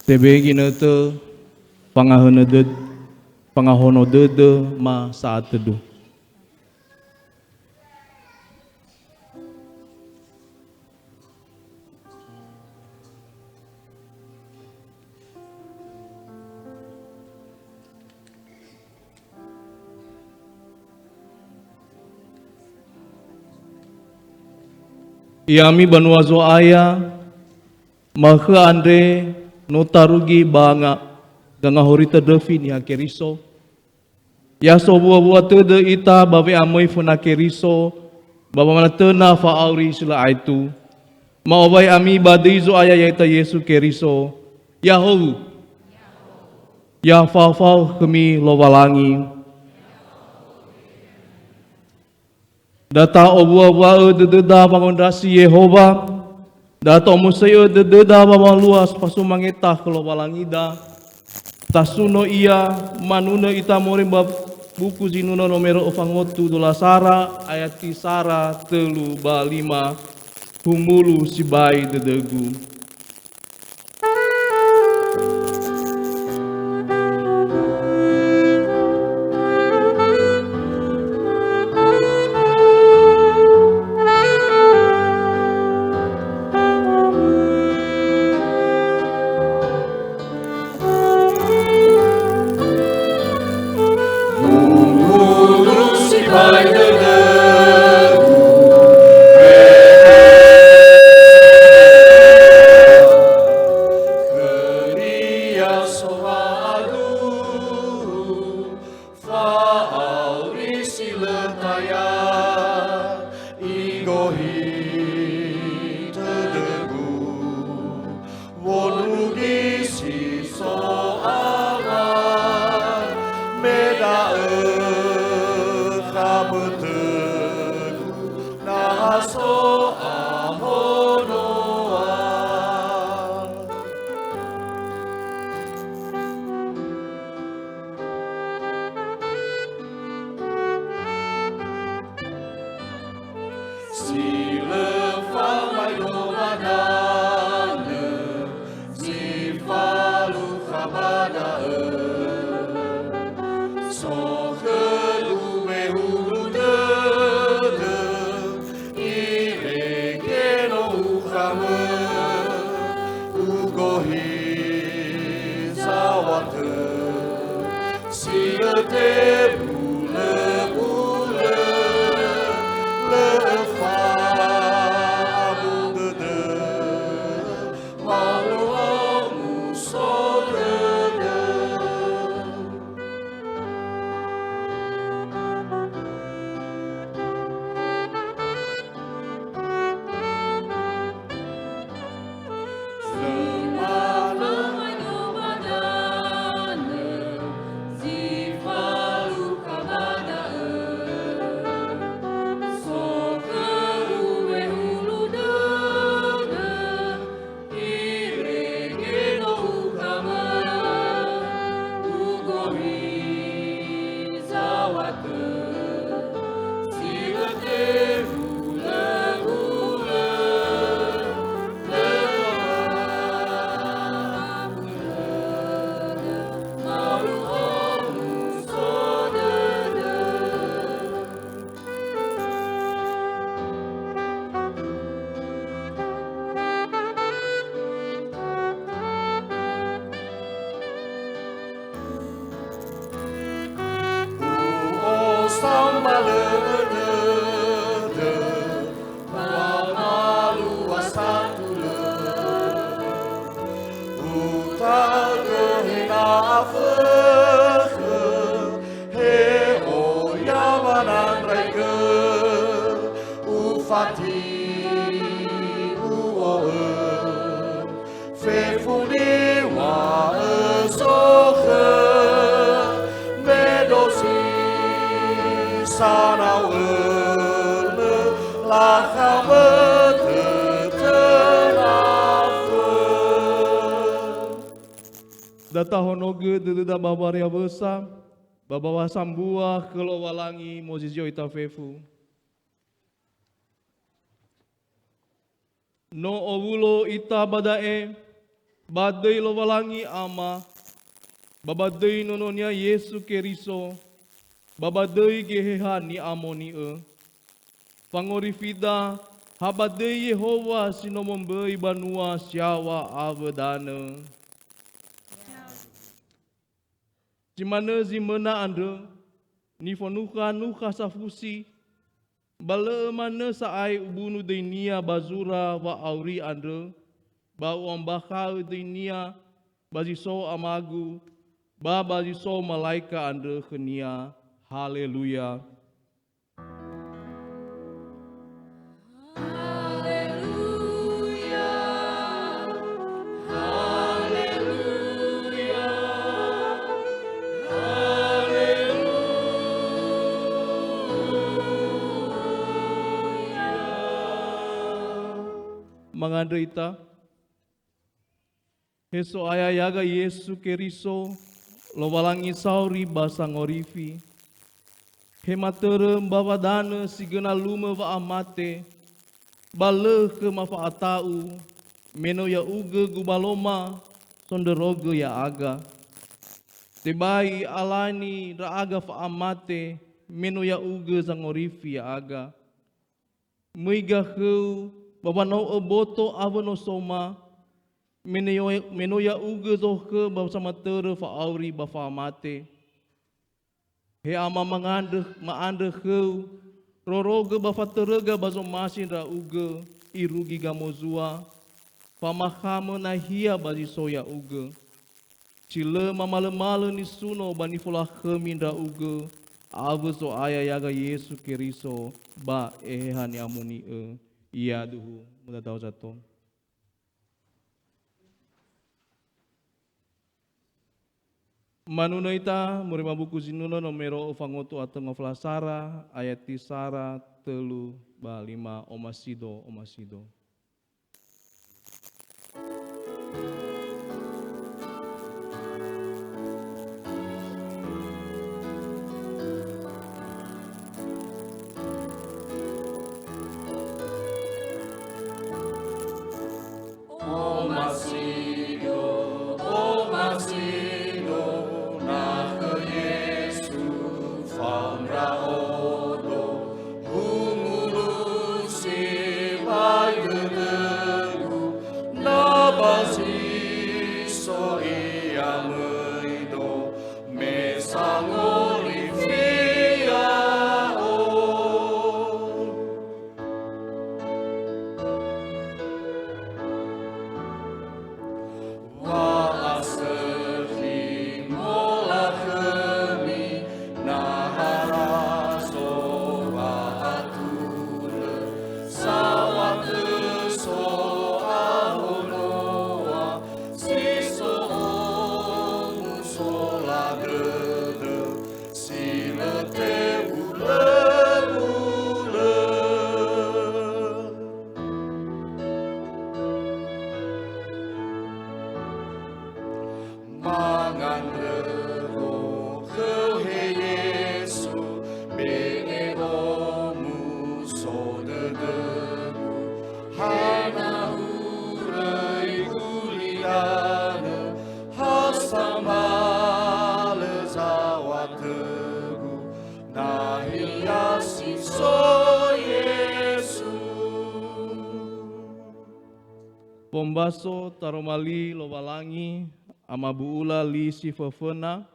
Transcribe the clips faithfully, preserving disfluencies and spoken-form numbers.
Tebe ginötö fangahönö död-, fangahono dödö ma sa'atö du. Ya'ami banua Zo'aya, ma'ökhö andre no tarugi ba nga-, gangahorita ndröfi Niha Keriso. Ya sowua-wua tödö ita ba we'amöi föna Keriso, ba wamatöna fa'auri si lö aetu. Ma'owai ami ba döi Zo'aya ya'ita Yesu Keriso. Ya'ahowu. Ya fao-fao khömi Lowalangi. Da ta'owua-wua'ö dödöda wangondrasi Yehowa. Da ta'omösöi'ö dödöda wawalua fasumangeta khö Lowalangida. Tasuno ia, manunö ita moroi ba buku Zinunö nomero öfa ngotu, dola sara, ayati sara, tölu ba lima, humulu sibai dödögu. Fa'auri si lö taya, igohi tödögu, wondrugi si so Ama, me da'ö khamötögu, na ha so ahonoa. Si lö famaedola danö, zi falukha ba da'ö. So khögu wehulu dödö, Irege no ukhamö, ugohi zawatö, si lö tebulö-bulö, lö fa'abu dödö, malu'o muso dödö. Irege no ukhamö, ugohi zawatö, si lö tebulö-bulö, lö tola abölö, malu'o muso dödö. U'osambalö dödö, wamalua satulö. Utaögö he na afökhö, he oya wanandraigö, ufatibu'o'ö. Fefu niŵa'ö zokhö, me dozi sanau ölö, lakhamö tötö nafö. Da tahonogö dödöda ba wariawösa, ba ba wasambua khö Lowalangi mozizio ita fefu. No owulo ita ba da'e, Ba döi Lowalangi Ama, ba ba döi Nono-Nia Yesu Keriso, ba ba döi Geheha Ni'amoni'ö, fangorifida ha ba döi Yehowa si no momböi banua si yaŵa awö danö. Si manö zi möna andrö, nifonukha-nukha safusi, ba lö'ö manö sa'ae ubunu döinia ba zura wa'auri andrö, ba u'ombakha'ö döinia ba zi so amagu, ba ba zi so malaika andrö khönia. Haleluya. Haleluya, haleluya, haleluya. Mangandrö ita. He So'aya ya'aga Yesu Keriso, Lowalangi sauri ba sangorifi. He matörö mbawa danö si göna lumö wa'amate, ba lö khöma fa'ata'u, me no ya'ugö gubaloma sondrörogö ya'aga. Tebai alani ndra'aga fa'amate, me no ya'ugö zangorifi ya'aga. Möi gakhöu ba wana'ö boto awö nosoma, me ne yo-, me no ya'ugö zokhö ba samatörö fa'auri ba fa'amate. He Ama, mangandrö, ma'andrö khöu, rorogö ba fatöröga ba zomasi ndra'ugö irugi gamozua, famakhamö nahia ba zi so ya'ugö. Si lö mamalömalö nisuno ba nifolakhömi ndra'ugö, awö Zo'aya ya'aga Yesu Keriso ba Eheha Ni'amoni'ö. Ia duhu, mudadao zato. Manunö ita, moroi ba buku Zinuno nomero fangotu atö ngaflasara, ayati sara, tölu ba lima, omasido, omasido. Omasido, omasido, na khö Yesu fao ndra'odo, humulu sibai dödögu, na ba zi so ia möido, me sangorifi ya'o. Wa'asökhi molakhömi, na ha razo wa'aturö, saŵatö so ahonoa, si so omusola dödö, si lö te'ulö-ulö. Mangandrö khöu, he Yesu, be'e omuso dödögu, ha na uröi gulidanö, ha sambalö zaŵatögu, nahia si so Yesu. Wombaso taroma li Lowalangi, amabu'ula li si föföna,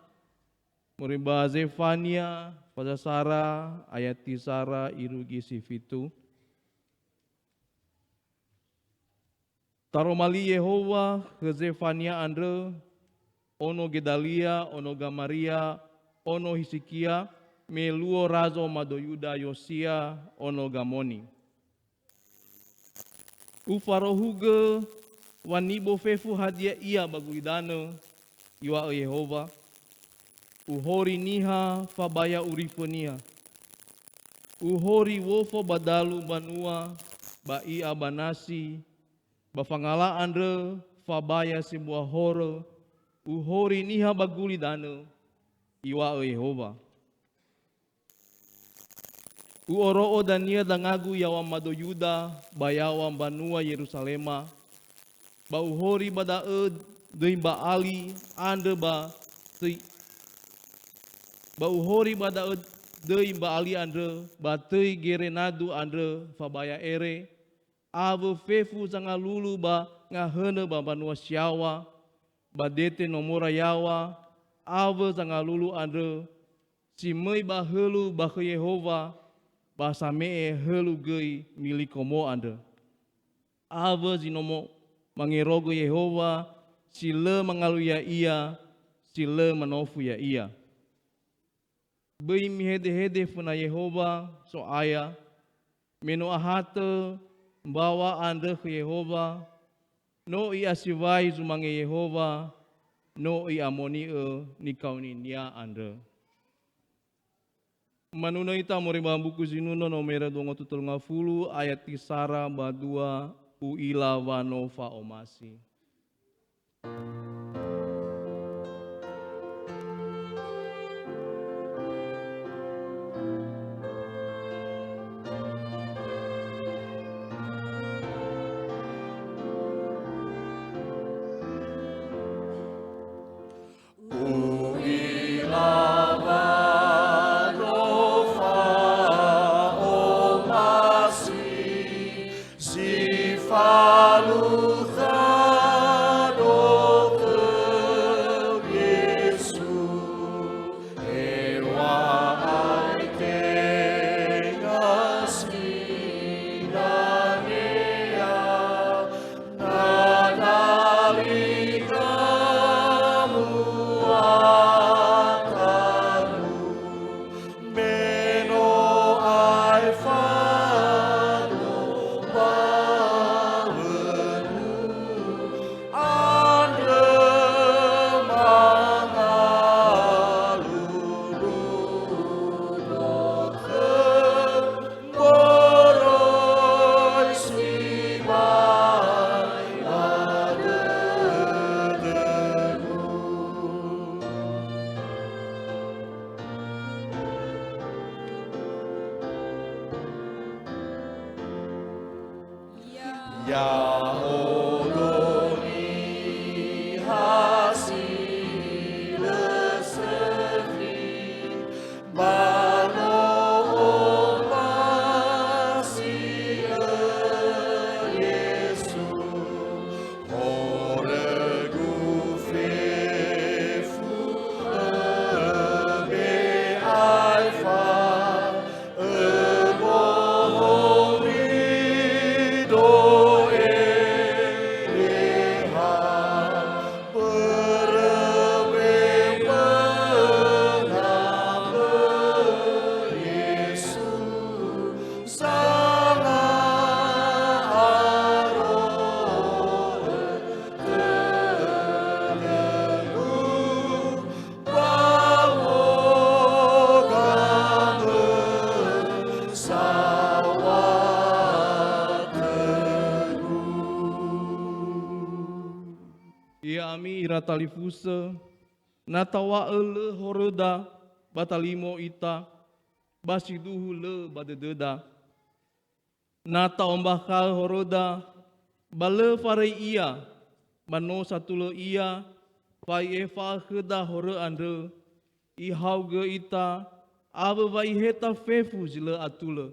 moroi ba Zefania, fasasara, ayati sara irugi si fitu. Taroma li Yehowa khö Zefania andrö, ono Gedalia, ono Gamaria, ono Hisikia, me luo razo mado Yuda Yosia, ono Gamoni. Ufarohugö wa nibo fefu hadia ia ba gulidanö, iŵa'ö Yehowa, Uhori niha fabaya urifönia. Uhori wofo ba dalu mbanua, ba i'a ba nasi, ba fangala andrö fabaya sebua horö, Uhori niha ba gulidanö, iŵa'ö Yehowa. U'oro'o dania dangagu yaŵa mado Yuda ba yaŵa mbanua Yeruzalema, Ba uhori ba da'ö döi Mba'ali andrö ba töi, ba uhori ba da'ö döi Mba'ali andrö ba töi gere nadu andrö fabaya ere, awö fefu zangalulu ba ngahönö ba mbanua si yaŵa, ba dete nomora yaŵa, awö zangalulu andrö si möi ba hölu ba khö Yehowa, ba same'e hölu göi nilikomo andrö. Awö zi no mo-, mangerogö Yehowa, si lö mangalui ya'ia, si lö manofu ya'ia. Böi mihedehede föna Yehowa, So'aya, me no ahatö mbaŵa andrö khö Yehowa, no i'asiwai zumange Yehowa, no i'amoni'ö nikaoninia andrö. Manunö ita moroi ba Mbuku Zinunö nomera dua ngawutu tölu ngafulu, ayat tisara ba dua, u'ila wa no fa'omasi. U'ila wa no fa'omasi zi falukha do khö Yesu, hew̃a'ae tenga sinanea. Na dalinga mu'atalu, me no aefa do bawönu, andrö mangalulu do khö Moroi sibai ba dödögu. Ya'odo niha si lö sökhi, ba no omasi'ö Yesu, horögu fefu öbe aefa, öbohou rido Eheha, börö me möna mbö Yesu, sanga'aro dödögu, ba wogamö saŵatögu. Ya'ami ira talifusö, na taŵa'ö lö horöda, ba talimo ita, ba siduhu lö ba dödöda. Na ta'ombakha'ö horöda, ba lö faröi ia, ba no satulö ia, fa'i'efa'ö khöda horö andrö, ihaogö ita, awö wa iheta fefu zi lö atulö.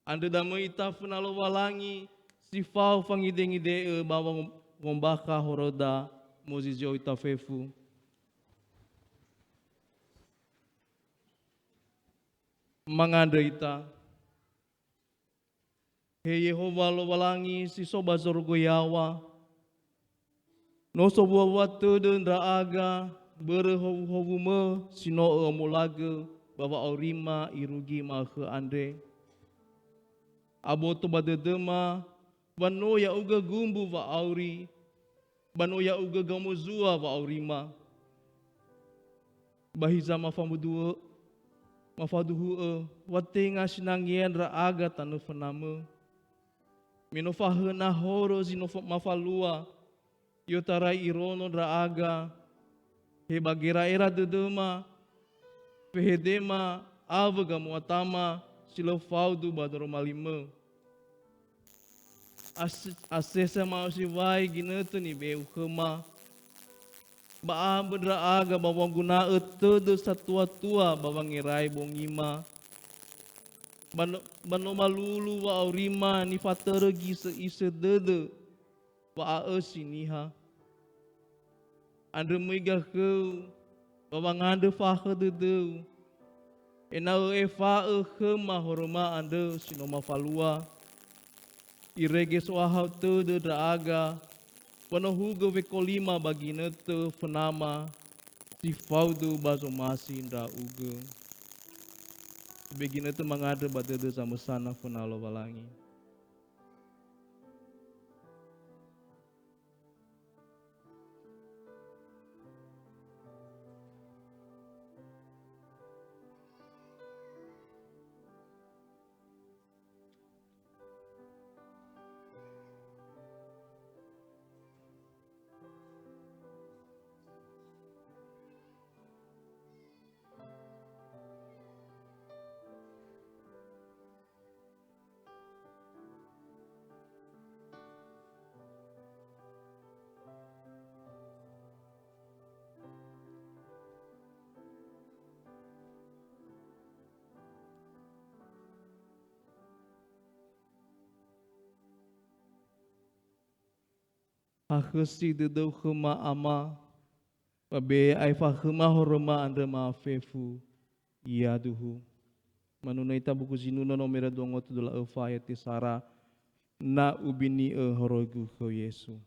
Andrö damöi ita föna Lowalangi si fao fangidengide'ö ba wom-, wombakha horöda, mozizio ita fefu. Mangandrö ita. He Yehowa Lowalangi si so ba zorugo yaŵa, no sowuawua tödö ndra'aga börö howuhowumö si no ö'omolagö ba wa'aurima irugi ma'ökhö andre. Aboto ba dödöma wa no ya'ugö gumbu wa'auri, ba no ya'ugö gamozua wa'aurima. Ba hiza mafaduhu'ö, mafaduhu'ö wa tenga sinangea ndra'aga tanö fönamö. Me no fahöna horö zi no fa-, mafalua, i'otarai ironö ndra'aga, he ba gera'era dödöma, fehedema, awö gamuatama si lö faudu ba doromalimö. As-, asesa ma'osiwai ginötö nibe'u khöma, ba ambö ndra'aga ba wangguna'ö tödö satuatua ba wangerai bongima, ba no, ba no malulu wa'aurima nifatörö gisö'isö dödö wa'a'ösi niha. Andrö möiga khöu ba wangandrö fakhö dödöu, ena'ö efa'ö khöma horöma andrö si no mafalua. Irege so'ahau tödö ndra'aga, wanohugö wekolima ba ginötö fönama si faudu ba zomasi ndra'ugö. Be ginötö mangandrö ba dödö zamösana föna Lowalangi. Hakhösi dödöu khöma, Ama, ba be aefa khöma horöma andrö ma'afefu, yaduhu. Manunö ita buku Zinunö nomera dua ngowatö dua lö öfa ayat sara, na ubini'ö horögu khö Yesu.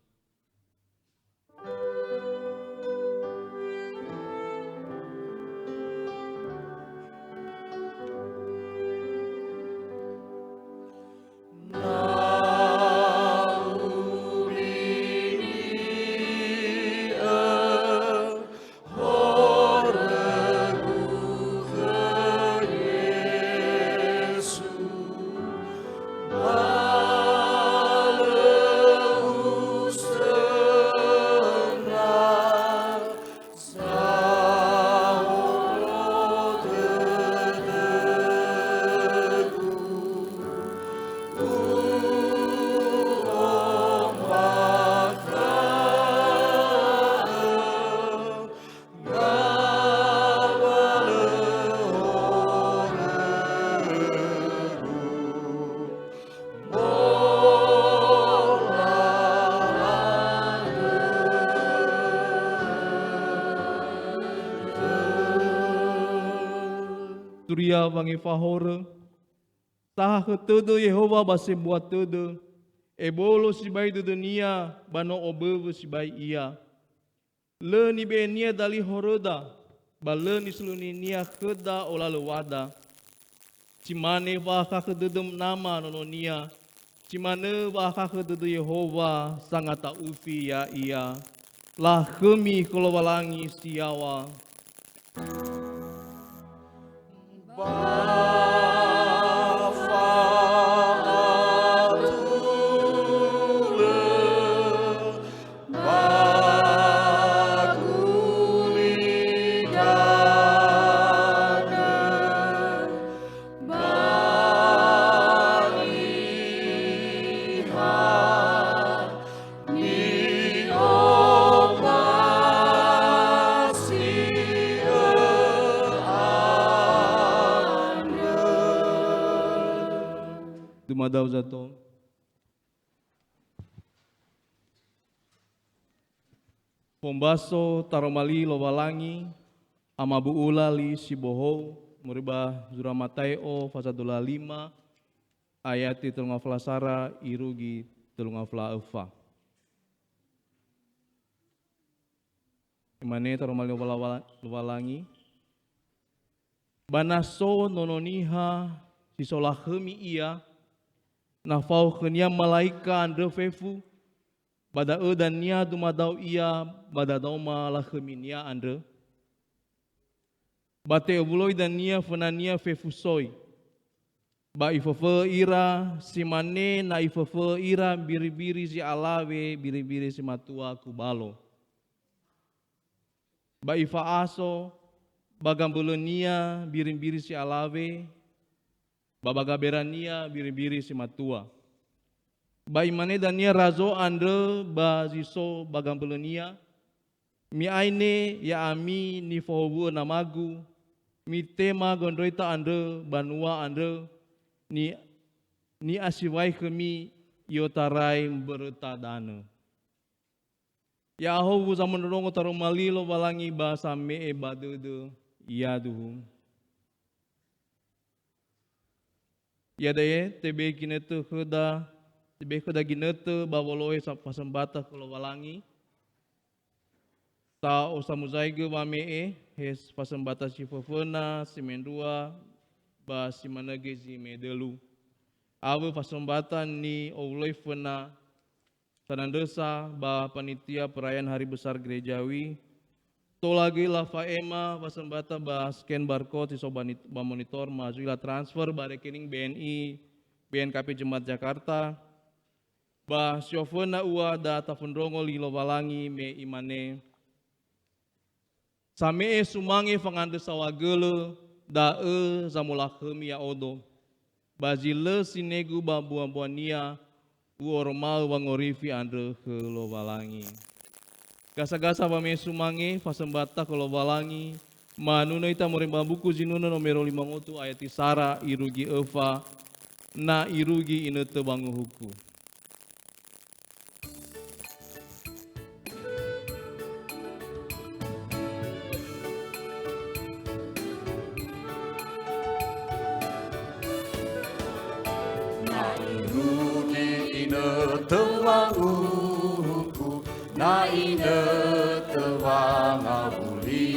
Turia wangefa horö, sahakhö tödö Yehowa ba sebua tödö, ebolo sibai dödönia ba no oböwö sibai ia. Lö nibe'enia dali horöda, ba lö nisuluninia khöda olalöwada. Si mane wa'akhakhö dödö Nama nononia, si manö wa'akhakhö dödö Yehowa sangata'ufi ya'ia. Lakhömi khö Lowalangi si yaŵa. Ba fa'atulö ba gulidanö, ba niha ni'omasi'ö andrö. Dumadao zato. Fombaso taroma li Lowalangi, amabu'ula li si bohou, moroi ba zura Mataio faza dua lima, ayati telunga fala sara irugi telunga fala öfa. Imane taroma li Lowalangi, ba na so Nono Niha si so lakhömi ia, na fao khönia malaika andrö fefu, ba da'ö dania dumadao ia ba dadaoma lakhöminia andrö. Ba te'owuloi dania fönania fefu soi. Ba iföfö'ö ira, si mane na iföfö'ö ira mbiribiri si alawe, mbiribiri si matua kubalo. Ba ifa'aso ba gambölönia mbiribiri si alawe, ba ba gaberania mbiribiri si matua. Ba imane dania razo andrö ba zi so ba gambölönia, "Mi'aine ya'ami nifahowu'ö namagu, mitema gondröita andrö banua andrö, ni-, ni'asiwai khömi i'otarai mböröta danö." Ya'ahowu zamondrondrongo taroma li Lowalangi ba same'e ba dödö yaduhu. Iada'e, tebe ginötö khöda, tebe khöda ginötö ba wolohe sa-, fasömbata khö Lowalangi. Sa osamuzaigö wame'e, he fasömbata si föföna, si mendrua, ba si manö göi zi medölu. Awö fasömbata ni'owuloi föna sanandrösa ba panitia perayaan Hari Besar Gerejawi, tola göi lafa'ema fasömbata ba scan barcode si so ba nit-, ba monitor, ma zui latransfer ba rekening B N I, B N K P Jemaat Jakarta, ba si oföna ua da tafondrongo li Lowalangi me imane, "Same'e sumange fangandrö saohagölö, da'ö zamolakhömi ya'odo. Ba zi lö sinegu ba mbua-mbuania, u'oroma'ö wangorifi andrö khö Lowalangi." Gasa-gasa wame'e sumange fasömbata khö Lowalangi, manunö ita moroi ba Buku Zinunö nomero lima ngotu ayati sara irugi öfa, "Na irugi inötö wanguhuku." Na irugi inötö wanguhuku, na inötö wangawuli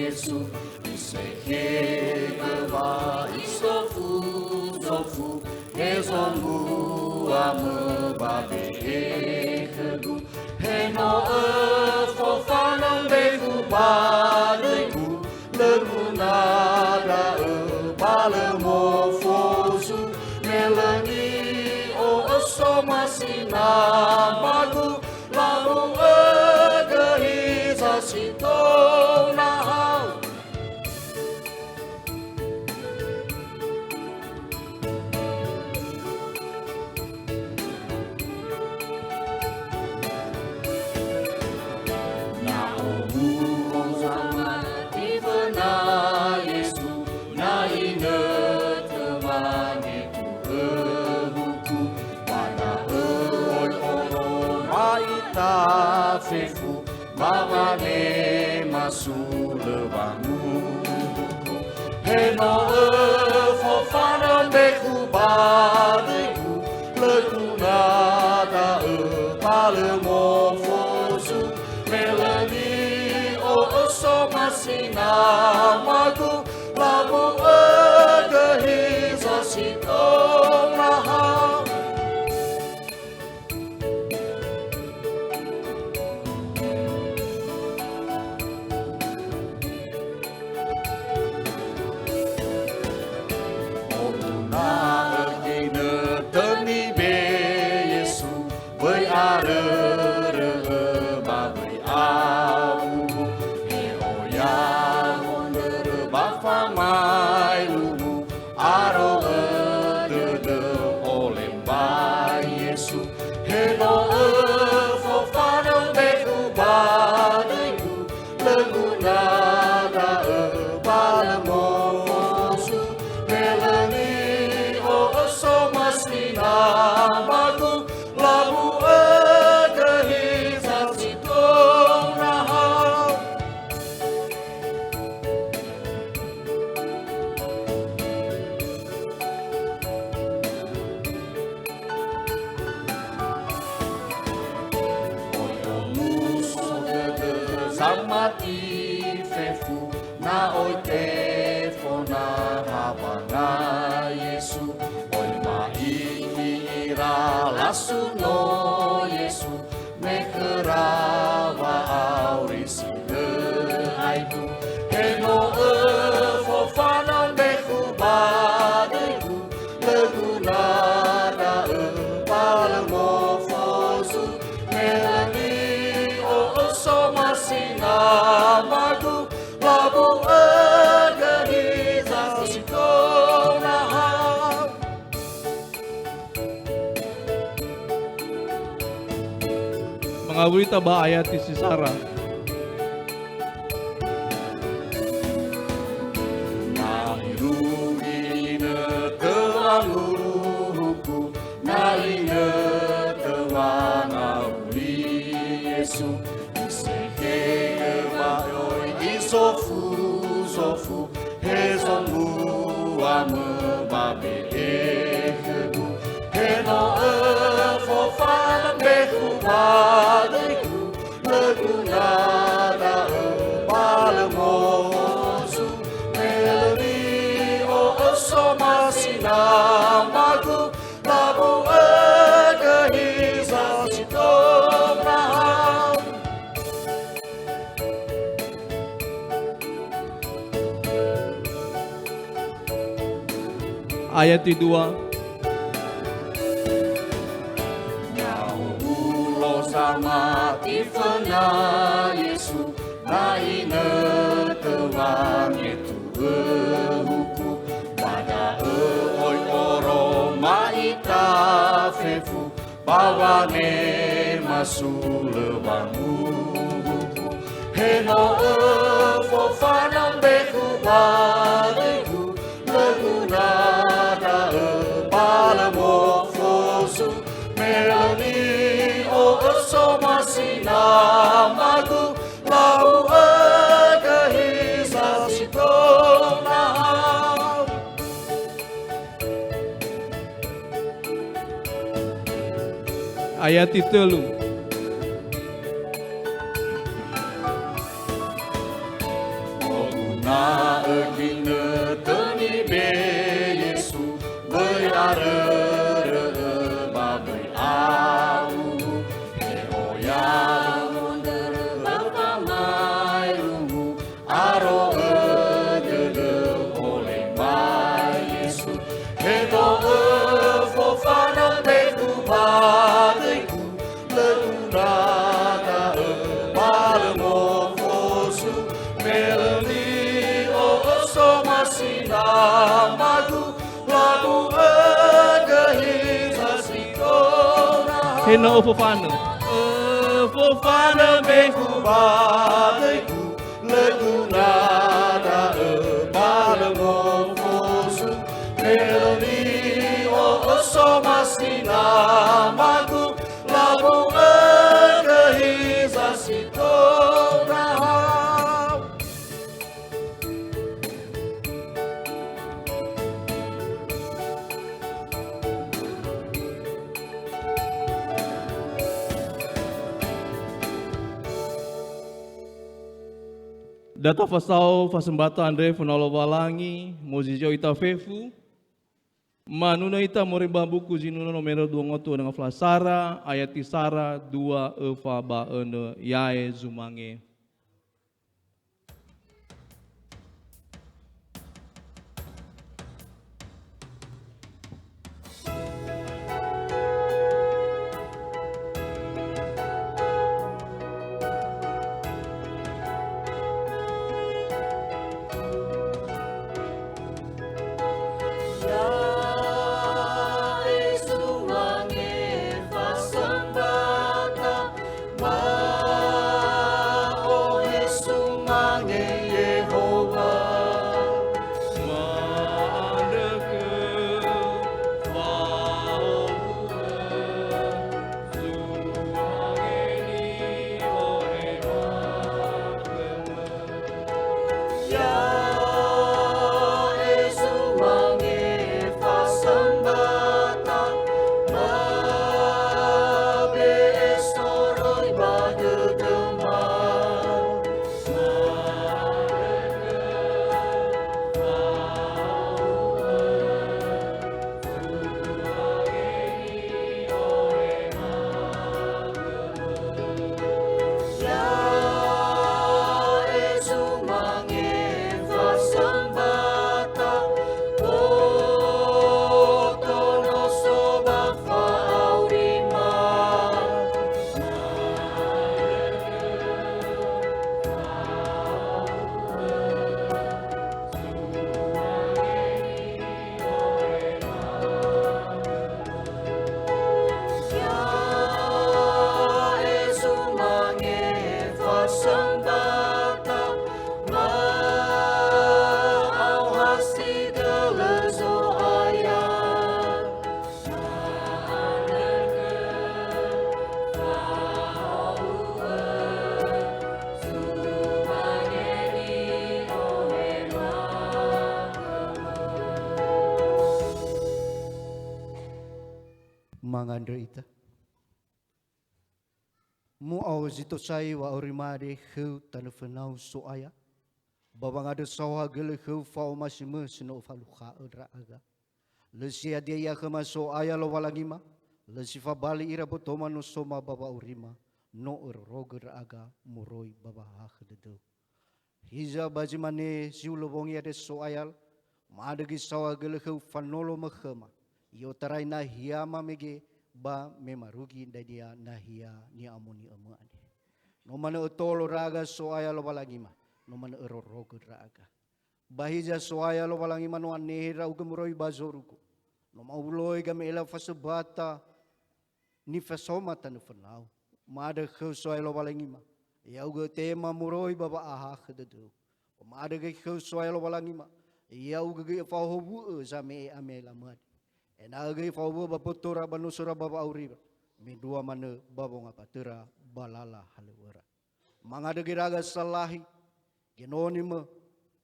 Yesu, Isekhegö wa isofu-sofu, he zombuamö ba be'e khögu. He no öfofanö mbegu ba döigu, lö guna da'ö ba lö mofozu, me lö ni'o'ö somasi namagu, lamu'ögö hiza si tou nahau. Na owulo zamati föna Yesu, na inötö wangetu öhuku, ba da'ö oi ono ba ita fefu, ba wanema sulö wanguhuku. He no öfofanö mbegu ba döigu, lö guna da'ö ba lö mofozu, me lö ni'o'ö somasi namagu, lamu'ögö hiza si tou nahau. Oguna'ö ginötö nibe'e Yesu, böi arörö'ö ba böi awuwu. He oya wondrörö ba famaelungu, Aro'ö dödö ole mbai Yesu, he no öfofanö mbegu ba döigu, lö guna da'ö ba lö mofozu, me lö ni'o'ö somasi namagu, lamu'ögö hiza si tou nahau. Oi omuso dödö zamati fefu, na oi tefona hawanga Yesu, oi ma'iki ira lasu no Yesu, me khöra wa'auri si lö aetu. He no öfofanö mbegu ba döigu, lö guna da'ö ba lö mofozu, me lö ni'o'ö somasi namagu, lamu'ögö hiza si tou nahau. Awita ba ayati si sara. Na irugi inötö wanguhuku, na inötö wangawuli Yesu, isekhegö ba öi izofuzofu, he zomuamö ba be'e khögu, he no öfofanö mbekhu ba döigu, lö guna da'ö ba lö mozu, me lö ni'o'ö somasi namagu, labu'ögö hiza si tou nahau. Ayat kedua. Nyaho ulo samati föna Yesu, na inötö wangetu'ö huku, ba da'ö oi oroma ita fefu, ba wanema sulö wanguhuku. He no öfofanö mbekhu ba döigu, lö guna da'ö ba lö mofozu, me lö ni'o'ö somasi namagu, labu'ögö hiza si tou nahau. Ayat si tölu. Oguna'ö ginötö nibe'e Yesu, böi arörö'ö ba böi awuwu, he oya wondrörö ba famaeluwu, Aro ödödö ole ba Yesu, he no öfofanö mbekhu ba döigu, lö guna da'ö ba lö mofozu, me lö ni'o'ö somasi namagu, labu'ögö hiza si tou nahau. He no öfofanö. Öfofanö mbekhu ba döigu, lö guna da'ö ba lö mofozu, me lö ni'o'ö somasi namagu, labu'ögö hiza si tou nahau. Da tafasao fasembata andre fönau Lowalangi, mozizio ita fefu. Manunö ita moroi ba buku Zinunö nomero dua ngowatö dua nanga flasara, ayati sara, dua, öfa ba önö, yae zumange. Ya'e zumange fasembata, ba Mangandrö ita. Mu'ao zi tosai wa'aurima de khöu tanö fönau So'aya, ba wangandrö saohagölö khöu fa'omasimö si no öfalukha'ö ndra'aga. Lö si hadia ia khöma So'aya Lowalangima, lö si fabali ira botoma no soma ba wa'aurima, no örorogö ndra'aga moroi ba wa'ahakhö dödöu. Hiza ba zi mane zi hulö wongi andre So'aya, ma'andrö göi saohagölö khöu fanolo mökhöma, i'otarai nahia mamege ba me marugi dania nahia ni'amoni'ömö andre. No manö ötolo ndra'aga So'aya Lowalangima, no manö örorogö ndra'aga. Ba hiza So'aya Lowalangima no anehe ndra'ugö moroi ba zorugo. No ma'uloi game'ela fasöbata nifasoma tanö fönau. Ma'andrö khöu So'aya Lowalangima, ya'ugö tema moroi ba wa'ahakhö dödöu. Ba ma'andrö göi khöu So'aya Lowalangima, ya'ugö göi öfahowu'ö zame'e amelamö andre. Ena'ö göi fahowu'ö ba botora ba nusura ba wa'aurira, mendrua manö ba wongabatöra ba lala halöŵöra. Mangandrö göi ndra'aga salahi, genoni mö,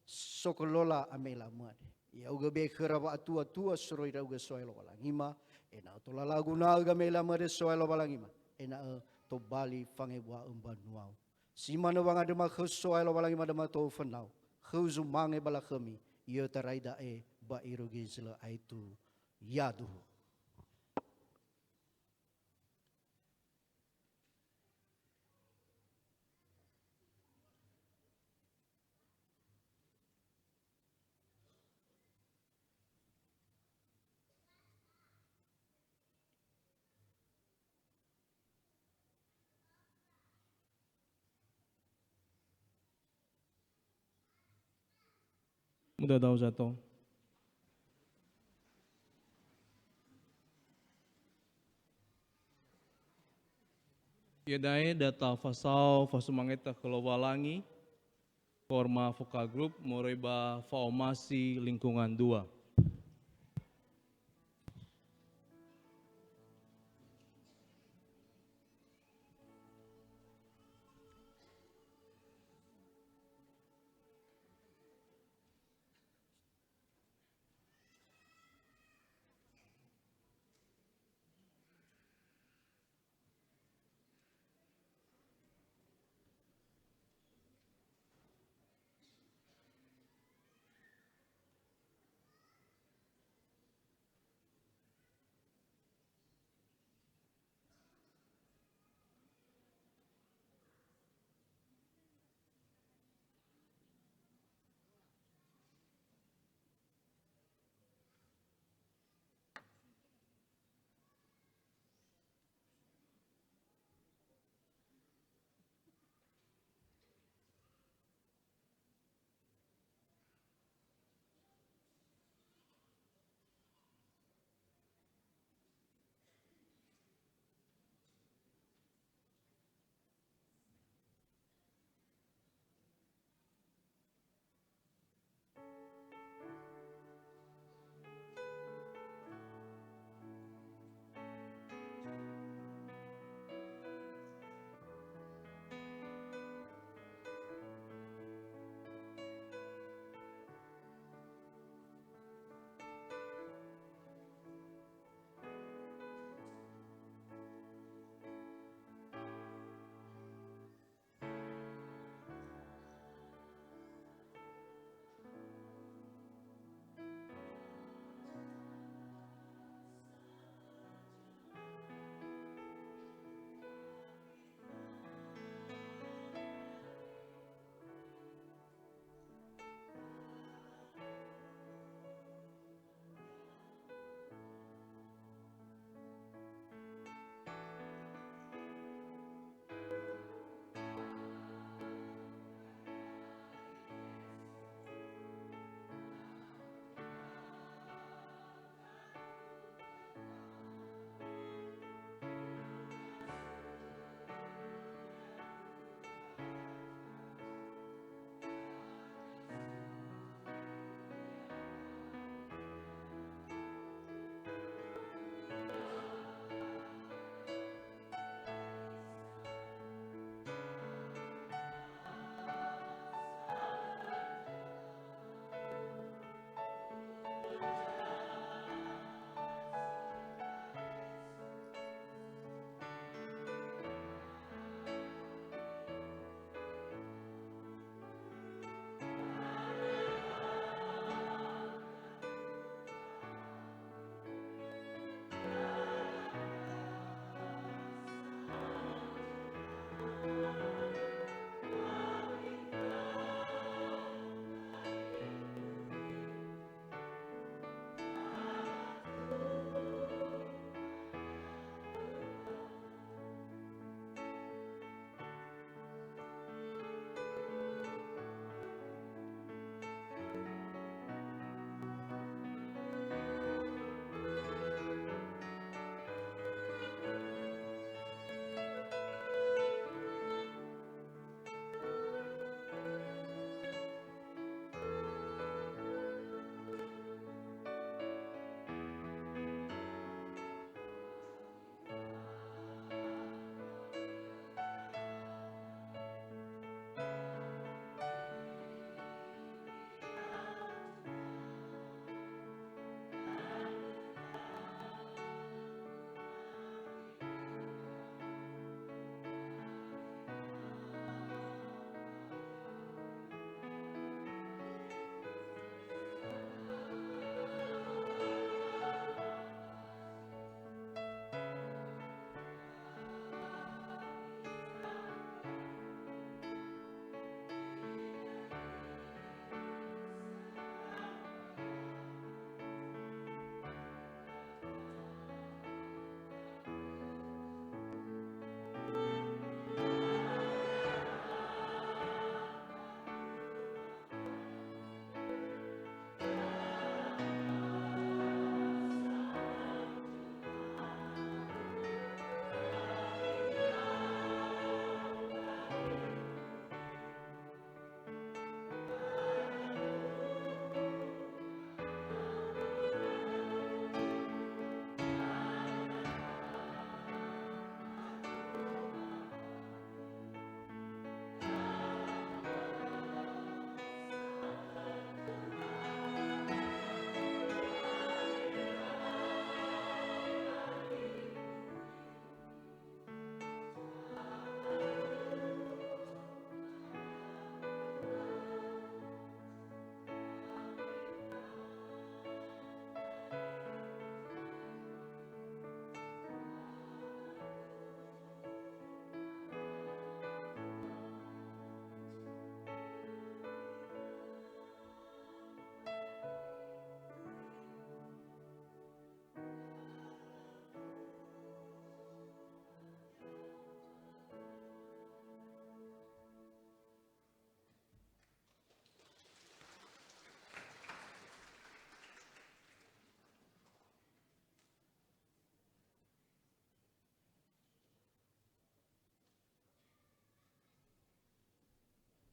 sokolola amelamö andre. Ya'ugö be khöra wa'atuatua soroi ndra'ugö So'aya Lowalangima, ena'ö tola laguna'ö gamelamö andre So'aya Lowalangima, ena'ö tobali fangebua'ö mbanuau. Si manö wangandröma khöu So'aya Lowalangima damato fönau, khöu zumange ba lakhömi, i'otarai da'e ba irugi zi lö aetu. Yaduhu. Mudadao zato. Iada'e data fasao fasumangeta khö Lowalangi, forma Vokal Group moroi ba fa'omasi lingkungan dua.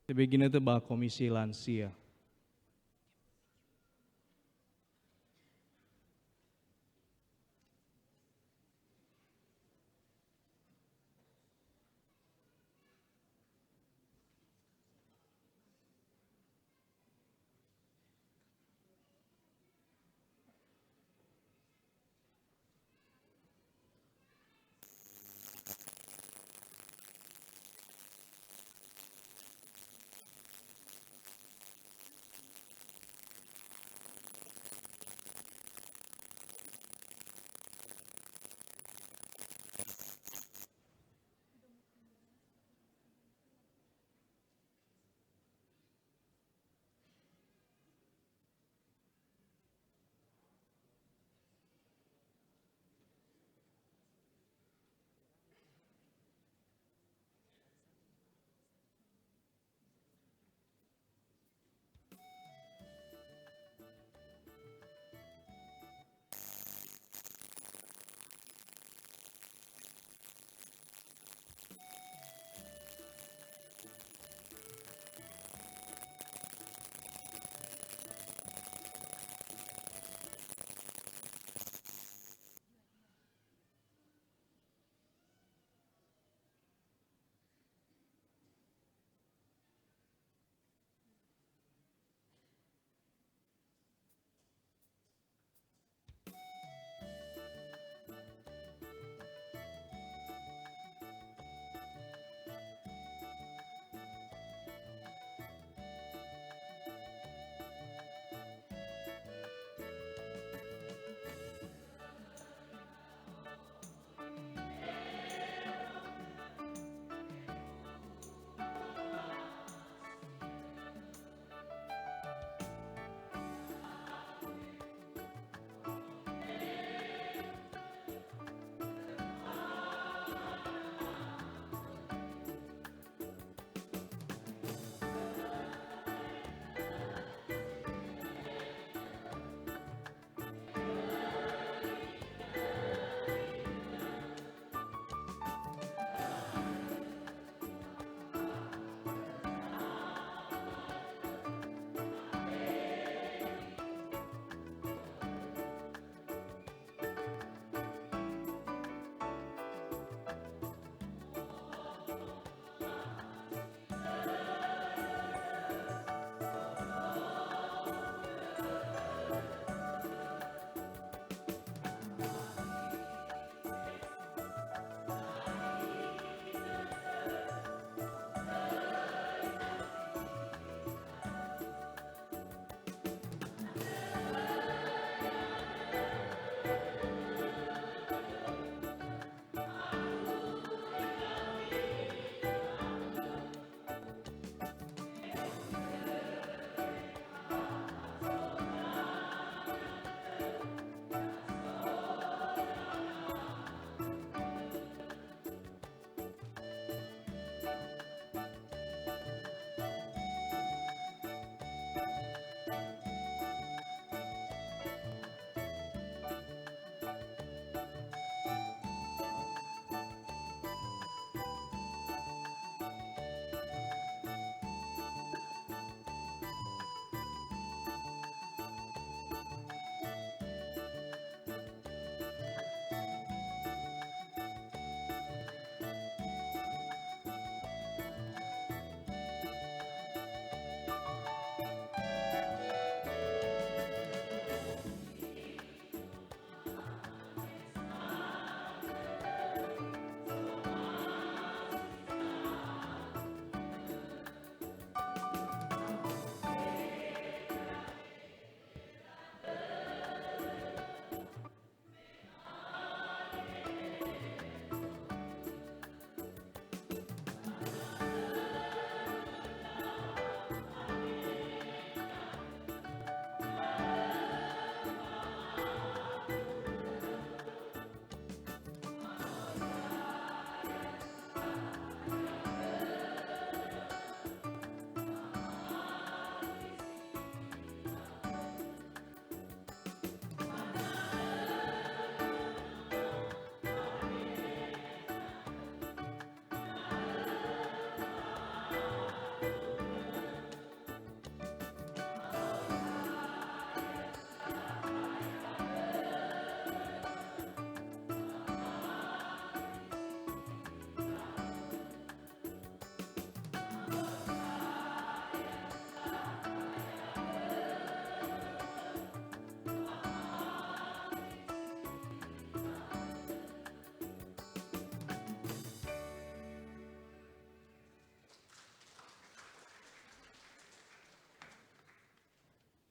Tebe ginötö ba Komisi Lansia.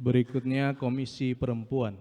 Berikutnya Komisi Perempuan.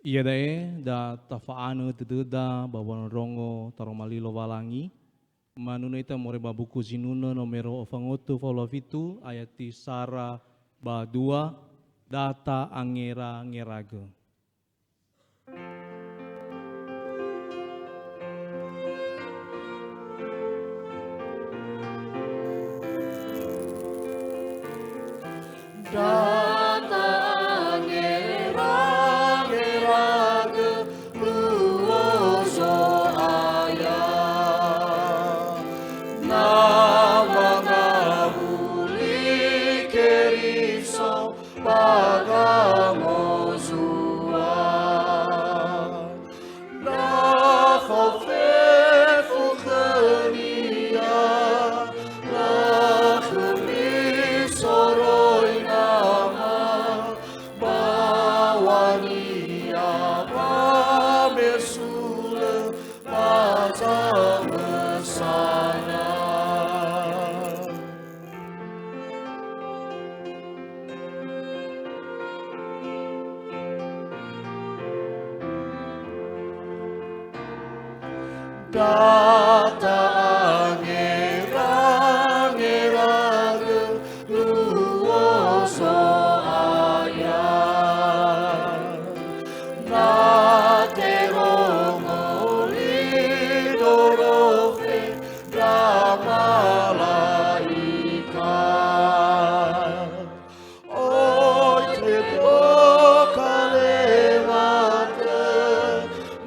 Iada'e da tafa'anö dödöda ba wondrondrongo taroma li Lowalangi. Manunö ita moroi ba buku Zinunö nomero ofangotu fahulu a fitu, ayati sara ba dua, da ta'angera-ngeragö. Da ta'angera-ngeragö luo Zo'aya. Na wangawuli Keriso ba gamozua. Na fao fefu khönia, lakhömi soroi Nama, bawania wamesulö ba zamösana. Da ta'angera-ngeragö luo Zo'aya. Na terongo li ndrorofe ndra mala'ika. Oi tebö kalewatö,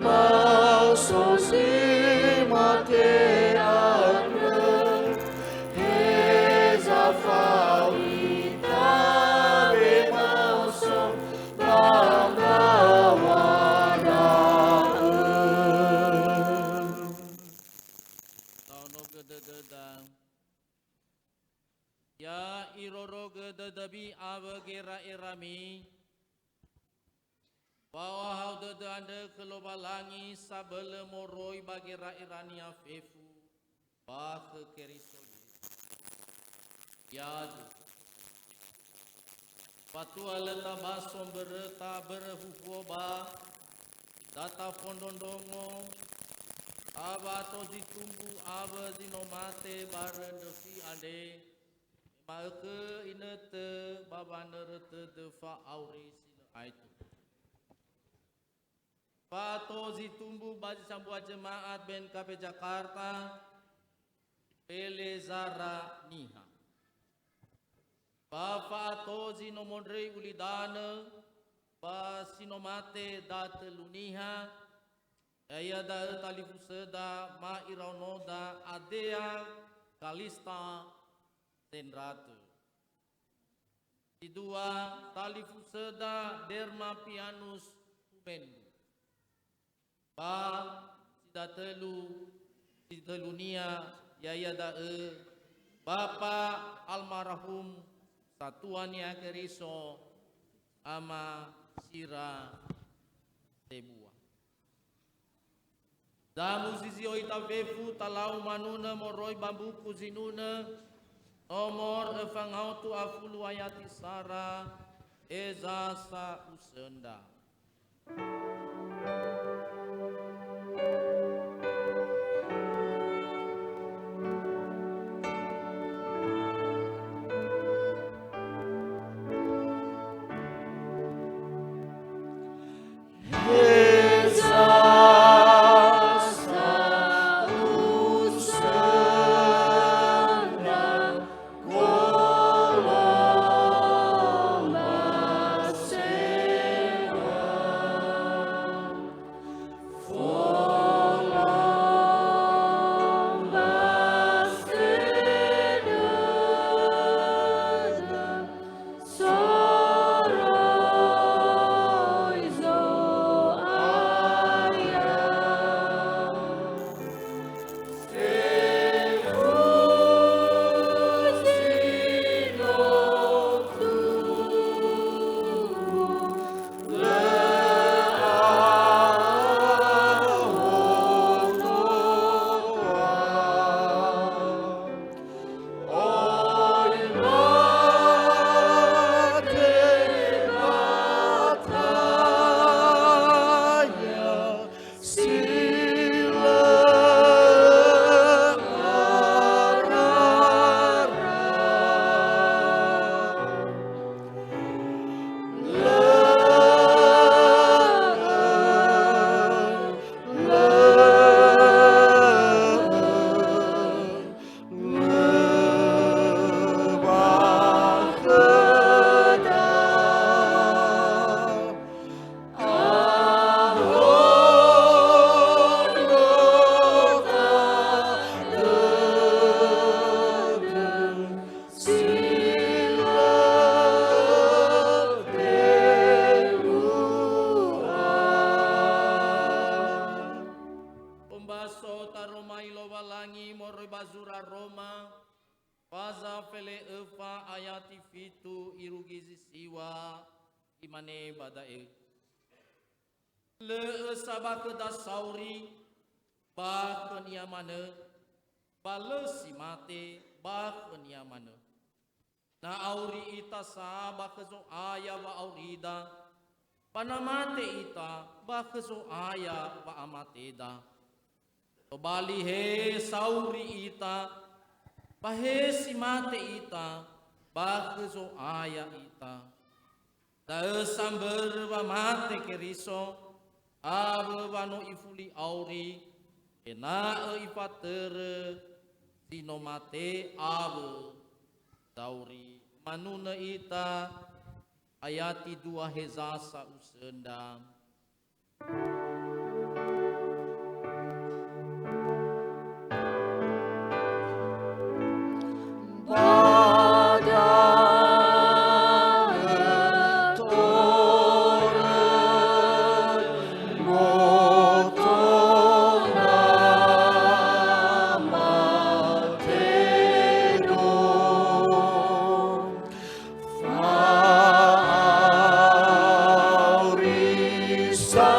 maoso zi mate andrö, heza fao ita wemaoso ba mbaŵa da'ö. Taonogö dödöda. Ya irorogö dödömi awö gera'erami, fa'ohahau dödö andrö khö Lowalangi sabölö moroi ba gera'erania fefu ba khö Keriso Yesu. Yadu. Fatua lö tabaso mböröta börö huhuo ba, da tafondrondrongo, ba wa'ato zi tumbu awö zi no mate barö ndröfi andre, me ma'ökhö inötö ba wanörö tödö fa'auri si lö aetu. Fa'ato zi tumbu ba zi sambua jemaat B N K B Jakarta, Felezara niha. Ba fa'ato zi no mondröi ulidanö, ba si no mate datölu niha, ya'ia da'ö talifusöda ma iraonoda Adea Kalista Zendratu. Si dua talifusöda Dermapianus Humendu. Ba si datölu, si tölunia, ya'ia da'ö Bapa almarhum Satuania Keriso, Ama Sira Sebua. Damuzi zi oi tafefu talau manunö moroi ba mbuku zinunö, nomor öfa ngaotu afulu ayati sara, eza sa usönda. Ombaso taromai Lowalangi moroi ba zura Roma, faza fele öfa ayati fitu irugi zi siwa, imane ba da'e, Lö'ö sa ba khöda sauri, ba khönia manö, ba lö si mate, ba khönia manö. Na auri ita sa ba khö Zo'aya wa'aurida, ba na mate ita, ba khö Zo'aya wa'amateda. Tobali he sauri ita, ba he si mate ita, ba khö Zo'aya ita. Da'ö sambörö wa mate Keriso, awö wa no ifuli auri, ena'ö ifatörö zi no mate awö zauri. Manunö ita, ayati dua heza sa usöndra. Fa'auri sa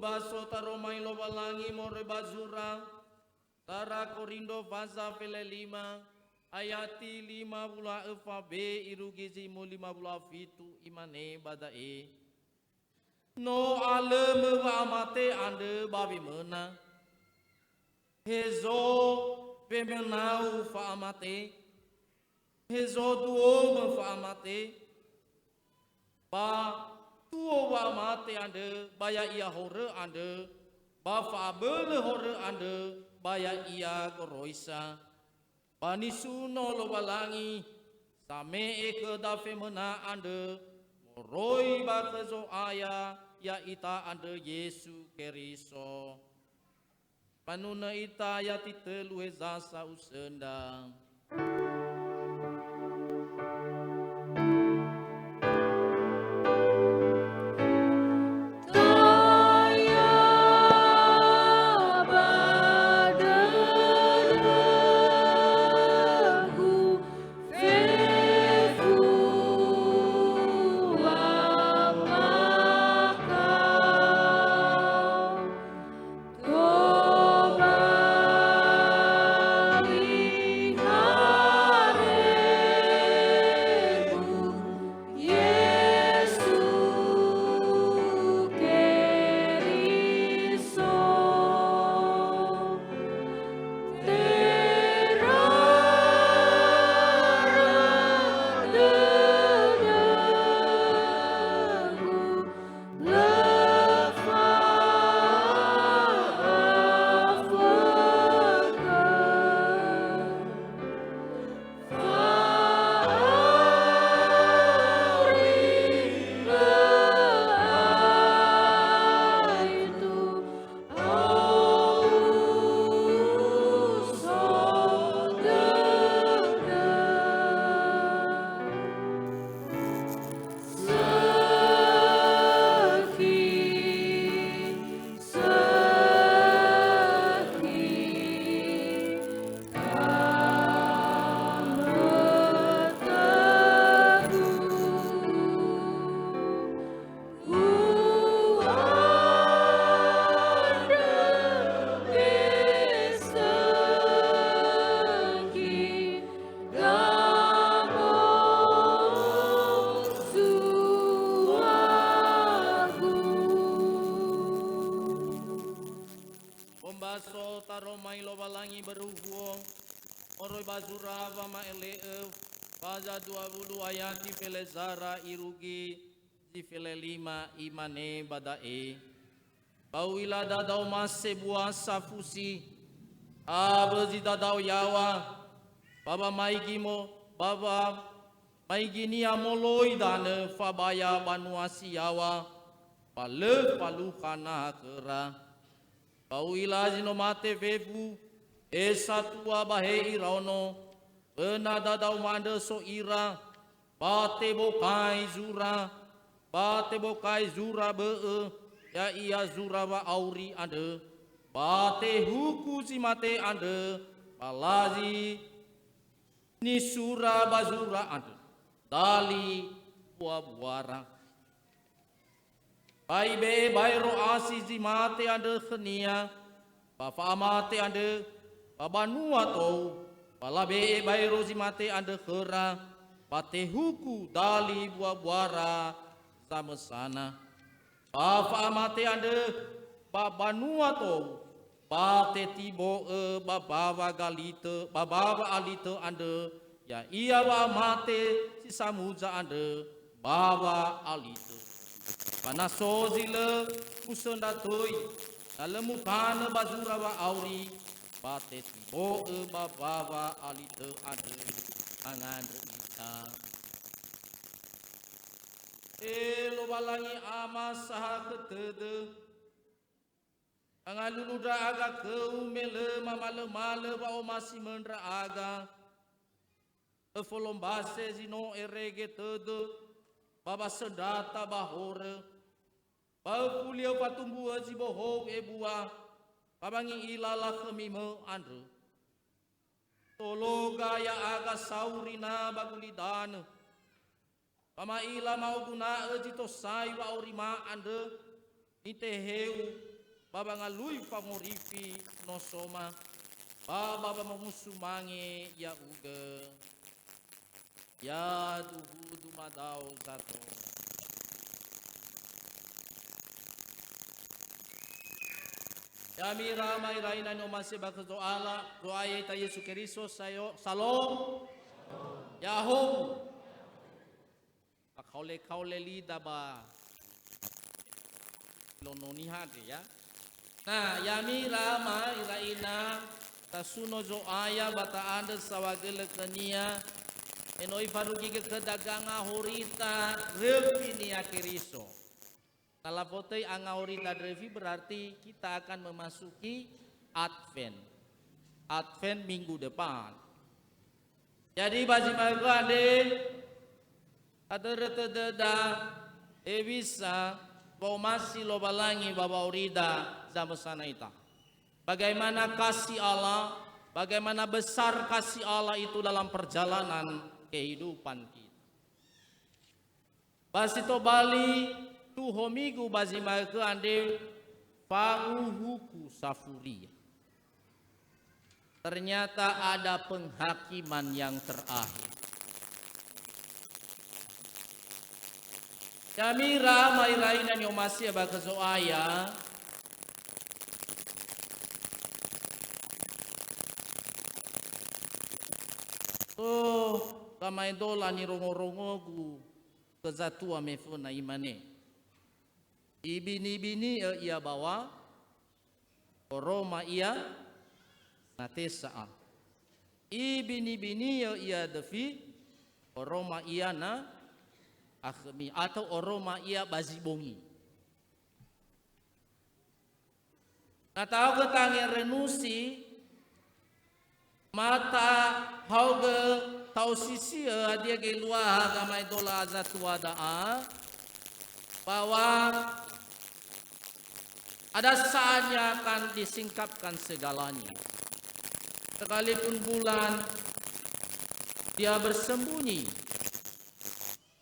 Ba so taromai Lowalangi moroi ba zura, Sara Korindo faza fele lima, ayati lima wulu a öfa be irugi zi mu lima wulu a fitu, imane ba da'e, "No alömö wa'amate andrö ba wemöna. Hezo wemönau fa'amate? Hezo duomö fa'amate? Ba tuo wa'amate andrö ba ya'ia horö andrö, ba fa'abölö horö andrö ba ya'ia goroisa. Ba nisuno Lowalangi, same'e khöda femöna andrö, moroi ba khö Zo'aya ya'ita andrö Yesu Keriso." Fanunö ita ayati tölu heza sa usöndra. Taya ba dödögu fefu amakha. Tobai haregu Yesu Keriso. Terara dödögu, lö fa'afökhö. Fa'auri lö aetu, aoso dödö. Sökhi, sökhi, kamötögu. U'andrö besökhi, gamosuagu. Ombaso taromai Lowalangi baruhuo, moroi ba zura wama'ele'ö, faza dua wulu ayati felezara irugi zi fele lima, imane ba da'e, "Ba u'ila dadao mase bua safusi, awö zi dadao yaŵa, ba wamaigi mo-, ba wamaiginia moloi danö fabaya banua si yaŵa, ba lö falukha naha khöra. Ba u'ila zi no mate fefu, he satua ba he iraono, föna dadao ma'andrö so ira, ba tebokai zura, ba tebokai zura bö'ö, ya'ia zura wa'auri andrö, ba tehuku zi mate andrö, ba lazi nisura ba zura andrö, dali bua-buara. Ba ibe'e baero asi zi mate andrö khönia, ba fa'amate andrö, ba banua tou, ba labe'e baero zi mate andrö khöra, ba tehuku dali bua-buara zamösana. Ba fa'amate andrö, ba banua tou, ba tetibo'ö ba bawa galitö, ba bawa alitö andrö, ya'ia wa'amate si samuza andrö, bawa alitö. Ba na so zi lö musöndra töi, na lö mutanö ba zura wa'auri, ba tetibo'ö ba bawa alitö andrö, mangandrö ita. E Lowalangi Ama sahakhö tödö, angalulu ndra'aga khöu me lö mamalömalö wa'omasimö ndra'aga. Öfolombase zi no erege tödö, ba ba söndrata ba horö, ba öfuliö fatumbu'ö zi bohou ebua, ba wangi'ila lakhömi mö andrö. Tologa ya'aga sauri na ba gulidanö. Ba ma'ila ma'oguna'ö zi tosai wa'aurima andrö, niteheu, ba wangalui fangorifi nosoma, ba ba wamomusumange ya'ugö. Yaduhu dumadao zato. Ya'ami ira ama ira ina ni'omasi'ö ba khö Zo'ala, Zo'aya ita Yesu Keriso, sayo-, salom. Ya'ahowu. Fakaole-kaole lida ba lono niha andre, ya. Nah, ya'ami ira ama ira ina, tasuno Zo'aya ba ta'andrö saohagölö khönia, ena'ö ifadugigö khöda gangahorita röfi-Nia Keriso. Na lafotöi angahorita ndröfi, berarti kita akan memasuki Advent. Advent minggu depan. Jadi, ba zi ma'ökhö andre, tadörö tödöda, hewisa, wa'omasi Lowalangi ba wa'aurida zamösana ita. Bagaimana kasih Allah, bagaimana besar kasih Allah itu dalam perjalanan kehidupan kita. Ba si tobali tuhomigu ba zi ma'ökhö andre, fanguhuku safuria. Ternyata ada penghakiman yang terakhir. Ya'ami ira ama ira ina ni'omasi'ö ba khö Zo'aya, so gamaedola nirongo-rongogu khö zatua meföna, imane, "Ibini-bini'ö ia bawa, oroma ia na tesa'a. Ibini-bini'ö ia döfi, oroma ia na akhömi, atau oroma ia ba zi bongi." Na ta'aogö tangerenusi, ma tahaogö, ta'osisi'ö hadia geluaha gamaedola zatua da'a, bahwa ada saatnya akan disingkapkan segalanya. Sekalipun bulan dia bersembunyi,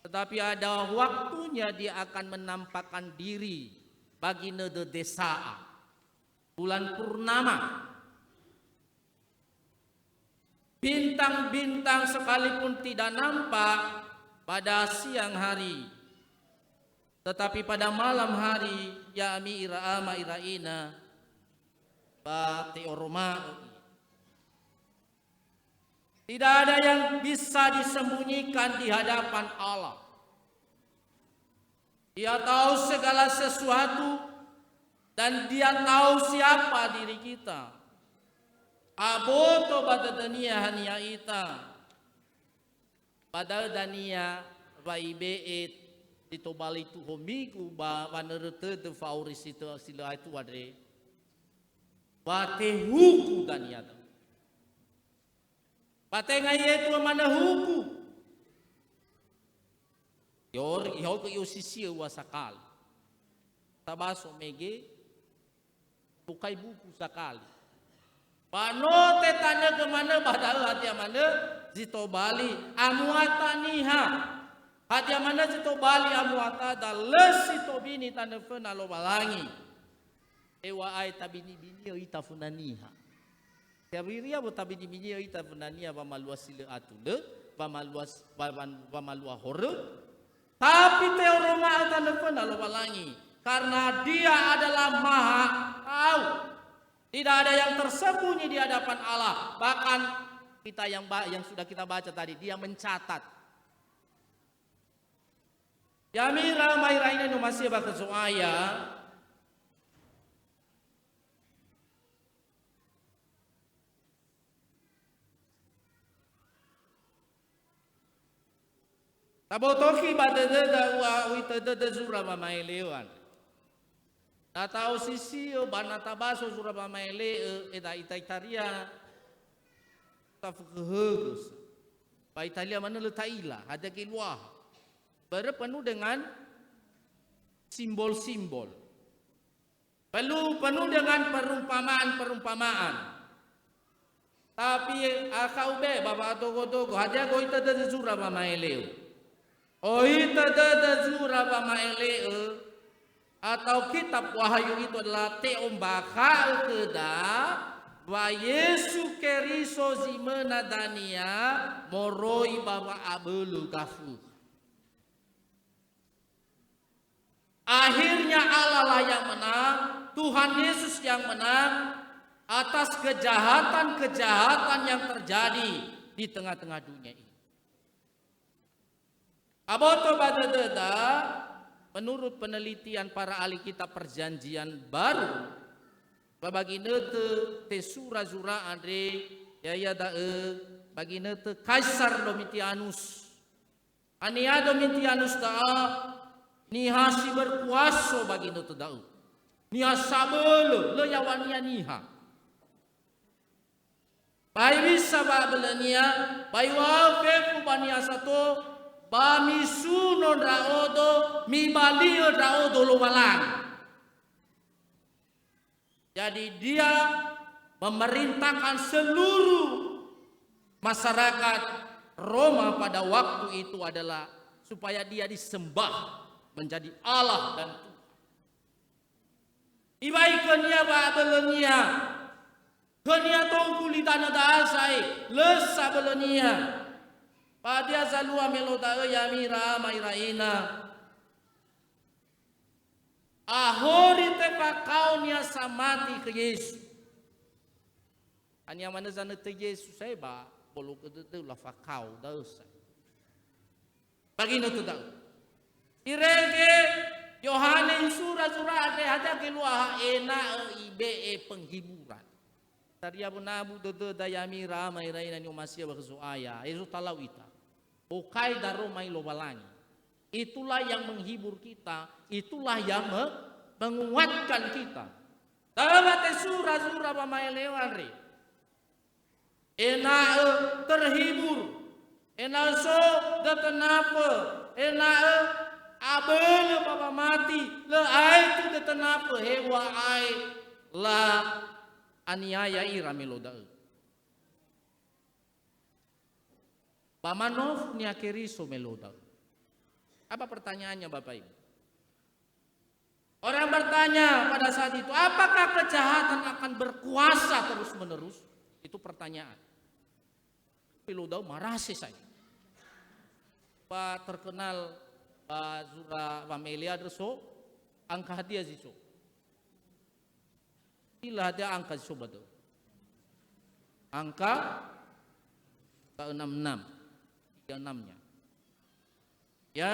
tetapi ada waktunya dia akan menampakkan diri bagi nödö desa'a. Bulan purnama. Bintang-bintang sekalipun tidak nampak pada siang hari, tetapi pada malam hari, ya'ami ira ama ira ina, ba te'oroma'ö ia. Tidak ada yang bisa disembunyikan di hadapan Allah. Dia tahu segala sesuatu dan Dia tahu siapa diri kita. Aboto ba dödö-Nia haniha ita. Ba da'ö dania wa Ibe'e zi tobali tuhomigu ba wanörö tödö fa'auri si tö-, si lö aetu andre. Wa tehuku dania da'ö. Ba tenga I'etuö manö huku. I'or-, ihaogö i'osisi'ö ua sakali. Tabaso mege, bukai buku sakali. Ba no tetanögö manö ba da'ö hadia manö zi tobali amuata niha. Hadia manö zi tobali amuatada, lö si tobini tanö föna Lowalangi. Eŵa'ae tabini-bini'ö ita föna niha. Te'awiria wo tabini-bini'ö ita föna niha wamalua si lö atulö, wamalua s-, wa-, wa-, wamalua horö. Tapi te'oroma'ö tanö föna Lowalangi, karena Dia adalah Maha Tahu. Tidak ada yang tersembunyi di hadapan Allah. Bahkan kita yang ba-, yang sudah kita baca tadi, Dia mencatat. Ya'ami ira ama ira ina ni'omasi'ö ba khö Zo'aya, tabotoki ba dödöda ua u'itö dödö zura wama'ele'ö andre. Na ta'osisi'ö ba na tabaso zura wama'ele'ö, eda ita itaria, tafökhöhögö sa. Ba italia manö lö ta'ila hadia geluaha. Börö penuh dengan simbol-simbol. Perlu, penuh dengan perumpamaan-perumpamaan. Tapi akha'u be ba wa'atogo-togo, hadia go'itö dödö zura wama'ele'ö? O'itö dödö zura wama'ele'ö, atau kitab Wahyu itu adalah te'ombakha'ö khöda wa Yesu Keriso zi möna dania moroi ba wa'abölö gafökha. Akhirnya Allah lah yang menang, Tuhan Yesus yang menang atas kejahatan-kejahatan yang terjadi di tengah-tengah dunia ini. Aboto ba dödöda, menurut penelitian para ahli kitab Perjanjian Baru, ba ginötö tesura zura andre, ya'ia da'ö ba ginötö Kaisar Domitianus. Haniha Domitianus da'a? Niha si berkuaso ba ginötö da'ö. Niha sabölö, lö yaŵa-Nia niha. Ba hewisa wa'abölö-Nia, ba iŵa'ö fefu ba niha sato, ba misuno ndra'odo, mibali'ö ndra'odo Lowalangi. Jadi dia memerintahkan seluruh masyarakat Roma pada waktu itu adalah supaya dia disembah menjadi Allah dan Tuhan. Iŵa'ö khönia wa'abölö-Nia. Khönia tou gulidanö da'a sa'ae, lö sabölö-Nia. Ba hadia zalua me luo da'ö ya'ami ira ama ira ina? Ahori tefakao niha samati khö Yesu. Haniha manö zanötö Yesu sa'ae ba bolo dödö lafakao da'ö sa'ae. Ba ginötö da'ö. Irege Yohane isura-zura andre hadia geluaha ena'ö ibe'e penghiburan. Taria wönabu dödöda ya'ami ira ama ira ina ni'omasi'ö ba khö Zo'aya, hezo talau ita. Bokai daroma i Lowalangi. Itulah yang menghibur kita, itulah yang me-, menguatkan kita. Da'ö wa tesura-zura wama'eleo andre. Ena'ö terhibur, ena'ö so dötö nafö, ena'ö abölö ba wamati, lö aetu dötö nafö, heŵa'ae la aniaya ira me luo da'ö. Ba manofu niha Keriso me luo da'ö. Apa pertanyaannya, Bapak Ibu? Orang bertanya pada saat itu, "Apakah kejahatan akan berkuasa terus-menerus?" Itu pertanyaan. Me luo da'ö marase sa'ae. Ba terkenal ba zura wama'eleo andre so, angka hadia zi so? Ila hadia angka zi so ba da'ö? Angka, angka enam enam, tiga enam-nya. Ya,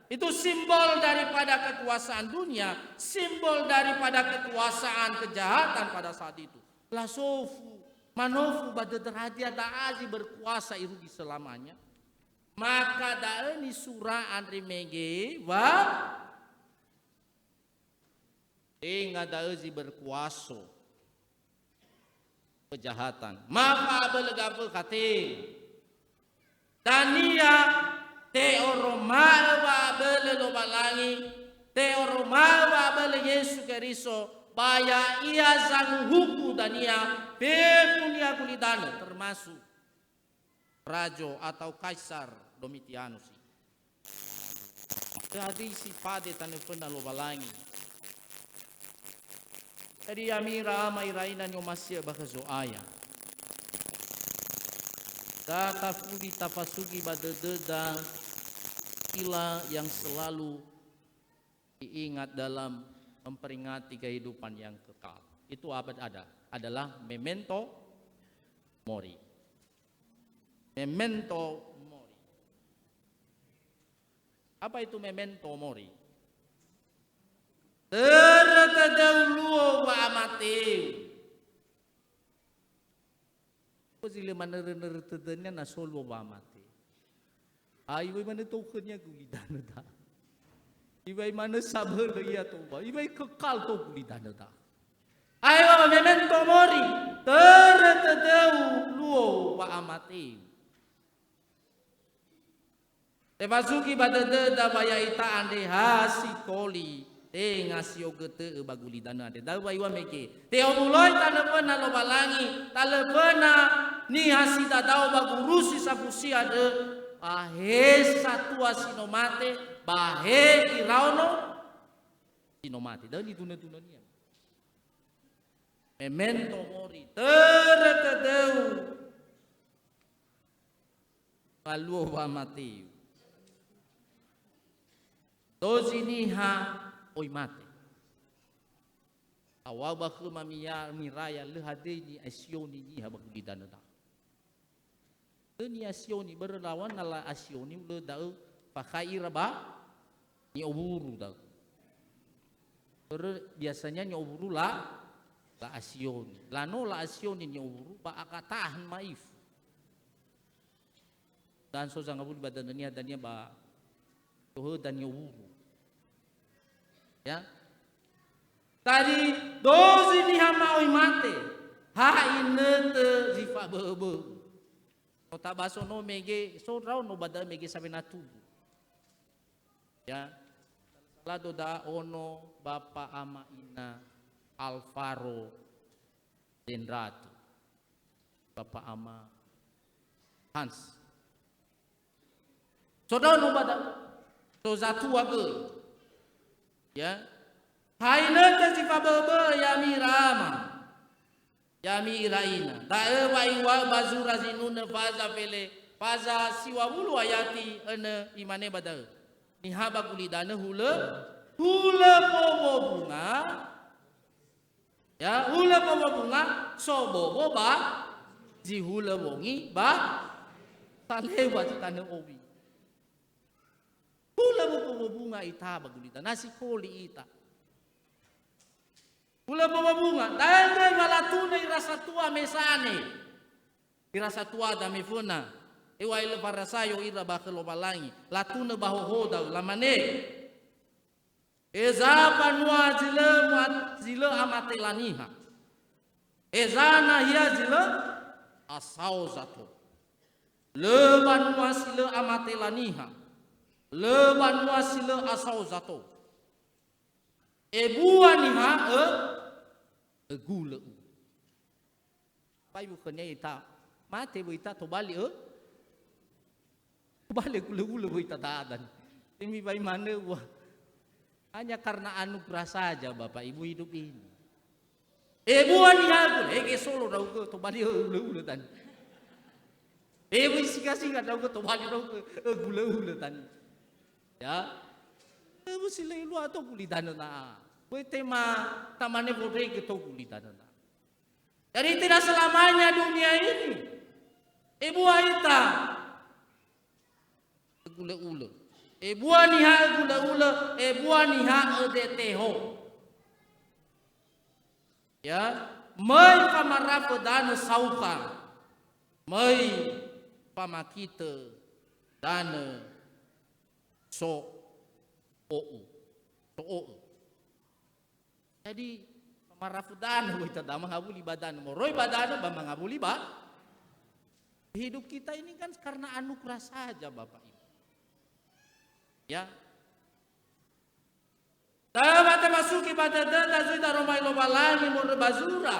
itu simbol daripada kekuasaan dunia, simbol daripada kekuasaan kejahatan pada saat itu. Lasofu, manofu ba dödöra, hadia da'a zi berkuasa irugi selamanya? Maka da'ö nisura andre mege wa Tenga da'ö zi berkuaso kejahatan. Ma fa'abölö gafökha te. Dania te'oroma'ö wa'abölö Lowalangi, te'oroma'ö wa'abölö Yesu Keriso, ba Ya'ia zanguhuku dania fefu niha gulidanö, termasuk Rajo atau Kaisar Domitianus. Hadia si fade tanö föna Lowalangi. Jadi, ya'ami ira ama ira ina ni'omasi'ö ba khö Zo'aya. Da tafuli tafasugi ba dödöda, ila yang selalu diingat dalam memperingati kehidupan yang kekal. Itu apa ada? Adalah memento mori. Memento mori. Apa itu memento mori? Törö tödöu luo wa'amateu. Zi lö manörö-nörö tödönia na so luo wa'amate. Ai, iŵa'ö manö tou khönia gulidanö da'a. Iŵa'ö manö sabölö ia tou ba. Iŵa'ö kekal tou gulidanö da'a. Aewa memento mori, törö tödöu luo wa'amateu. Tefasugi ba dödöda wa ya'ita andre ha si toli, tenga si ogötö'ö ba gulidanö andre. Da'ö wa iŵa'ö mege. Te'owuloi tanö föna Lowalangi, talö föna niha si dadao ba gurusi safusi andrö, ba he satua si no mate, ba he iraono, Si no mate. Da'ö nidunö-dunönia. Memento mori. Törö tödöu. Ngaluo wamateu. Dozi niha oi mate. Awau ba khöma miya-, miraya lö hadöi ni'asioni niha ba gulidanö da'ö. Lö ni'asioni, börö laŵa na la'asioni, lö da'ö fakhai ira ba ni'owuru da'ö. Börö biasanya ni'owuru la, la'asioni. La no la'asioni ni'owuru, ba akatahan ma'ifu. Dan so zangawuli ba dania, dania ba tohö dania wuru. Ya. Tadi dozi niha ma'oi mate, ha inötö zi fabö'ö-bö'ö. No tabaso no mege, so ndraono ba da'ö mege sawena tudu. Ya. Lado da ono bapa ama ina Alvaro Zendrato. Bapa ama Hans. So ndraono ba da'ö. So zatua göi. Ya. Ha inötö zi fabö'ö-bö'ö ya'ami ira ama. Ya'ami ira ina. Da'ö wa iŵa'ö ba zura zinunö faza fele, faza siŵa wulu ayati önö imane ba da'ö. Niha ba gulidanö hulö, hulö bowo bunga, Ya, hulö bowo bunga, so bowo ba zi hulö wongi ba salew̃a zi tanö owi. Hulö bowo bunga ita ba gulidanö, na sikoli ita. Hulö bowo bunga, da'ö göi wa latunö ira satua mesane. Ira satua da meföna. Eŵa'ae lö farasayo ira ba khö Lowalangi. Latunö ba hohoda, lamane. Heza banua zi lö mua-, zi lö amatela niha. Heza nahia zi lö asao zato. Lö banua si lö amatela niha. Lö banua si lö asao zato. Ebua niha ö, ögulö u. Bai wökhönia ita, mate wöi ita tobali ö? Tobali gulö-gulö wöi ita da'adan. Demi bai manö ua. Hanya karena anugerah saja Bapak Ibu hidup ini. Ebua niha gulö, ege solo ndra'ugö tobali ö gulö-gulö tani. Ebua singa-singa ndra'ugö tobali ndra'ugö ö gulö-gulö tani. Ya. Ebua si lö elua to gulidanö na'a. Böi tema tamane wondrege to gulidanö na'a. Jadi tidak selamanya dunia ini. Ebua ita. Gulö-gulö. Ebua niha gulö-gulö, ebua niha ödeteho. Ya, möi famarafö danö sauka. Möi famakitö danö so o'ö. So o'ö. Jadi, famarafö danö wöi ita da mangawuli ba danö, moroi ba danö ba mangawuli ba. Hidup kita ini kan karena anugerah saja, Bapak Ibu. Ya. Tawa temasuki ba dödöda zui daromai Lowalangi moroi ba zura.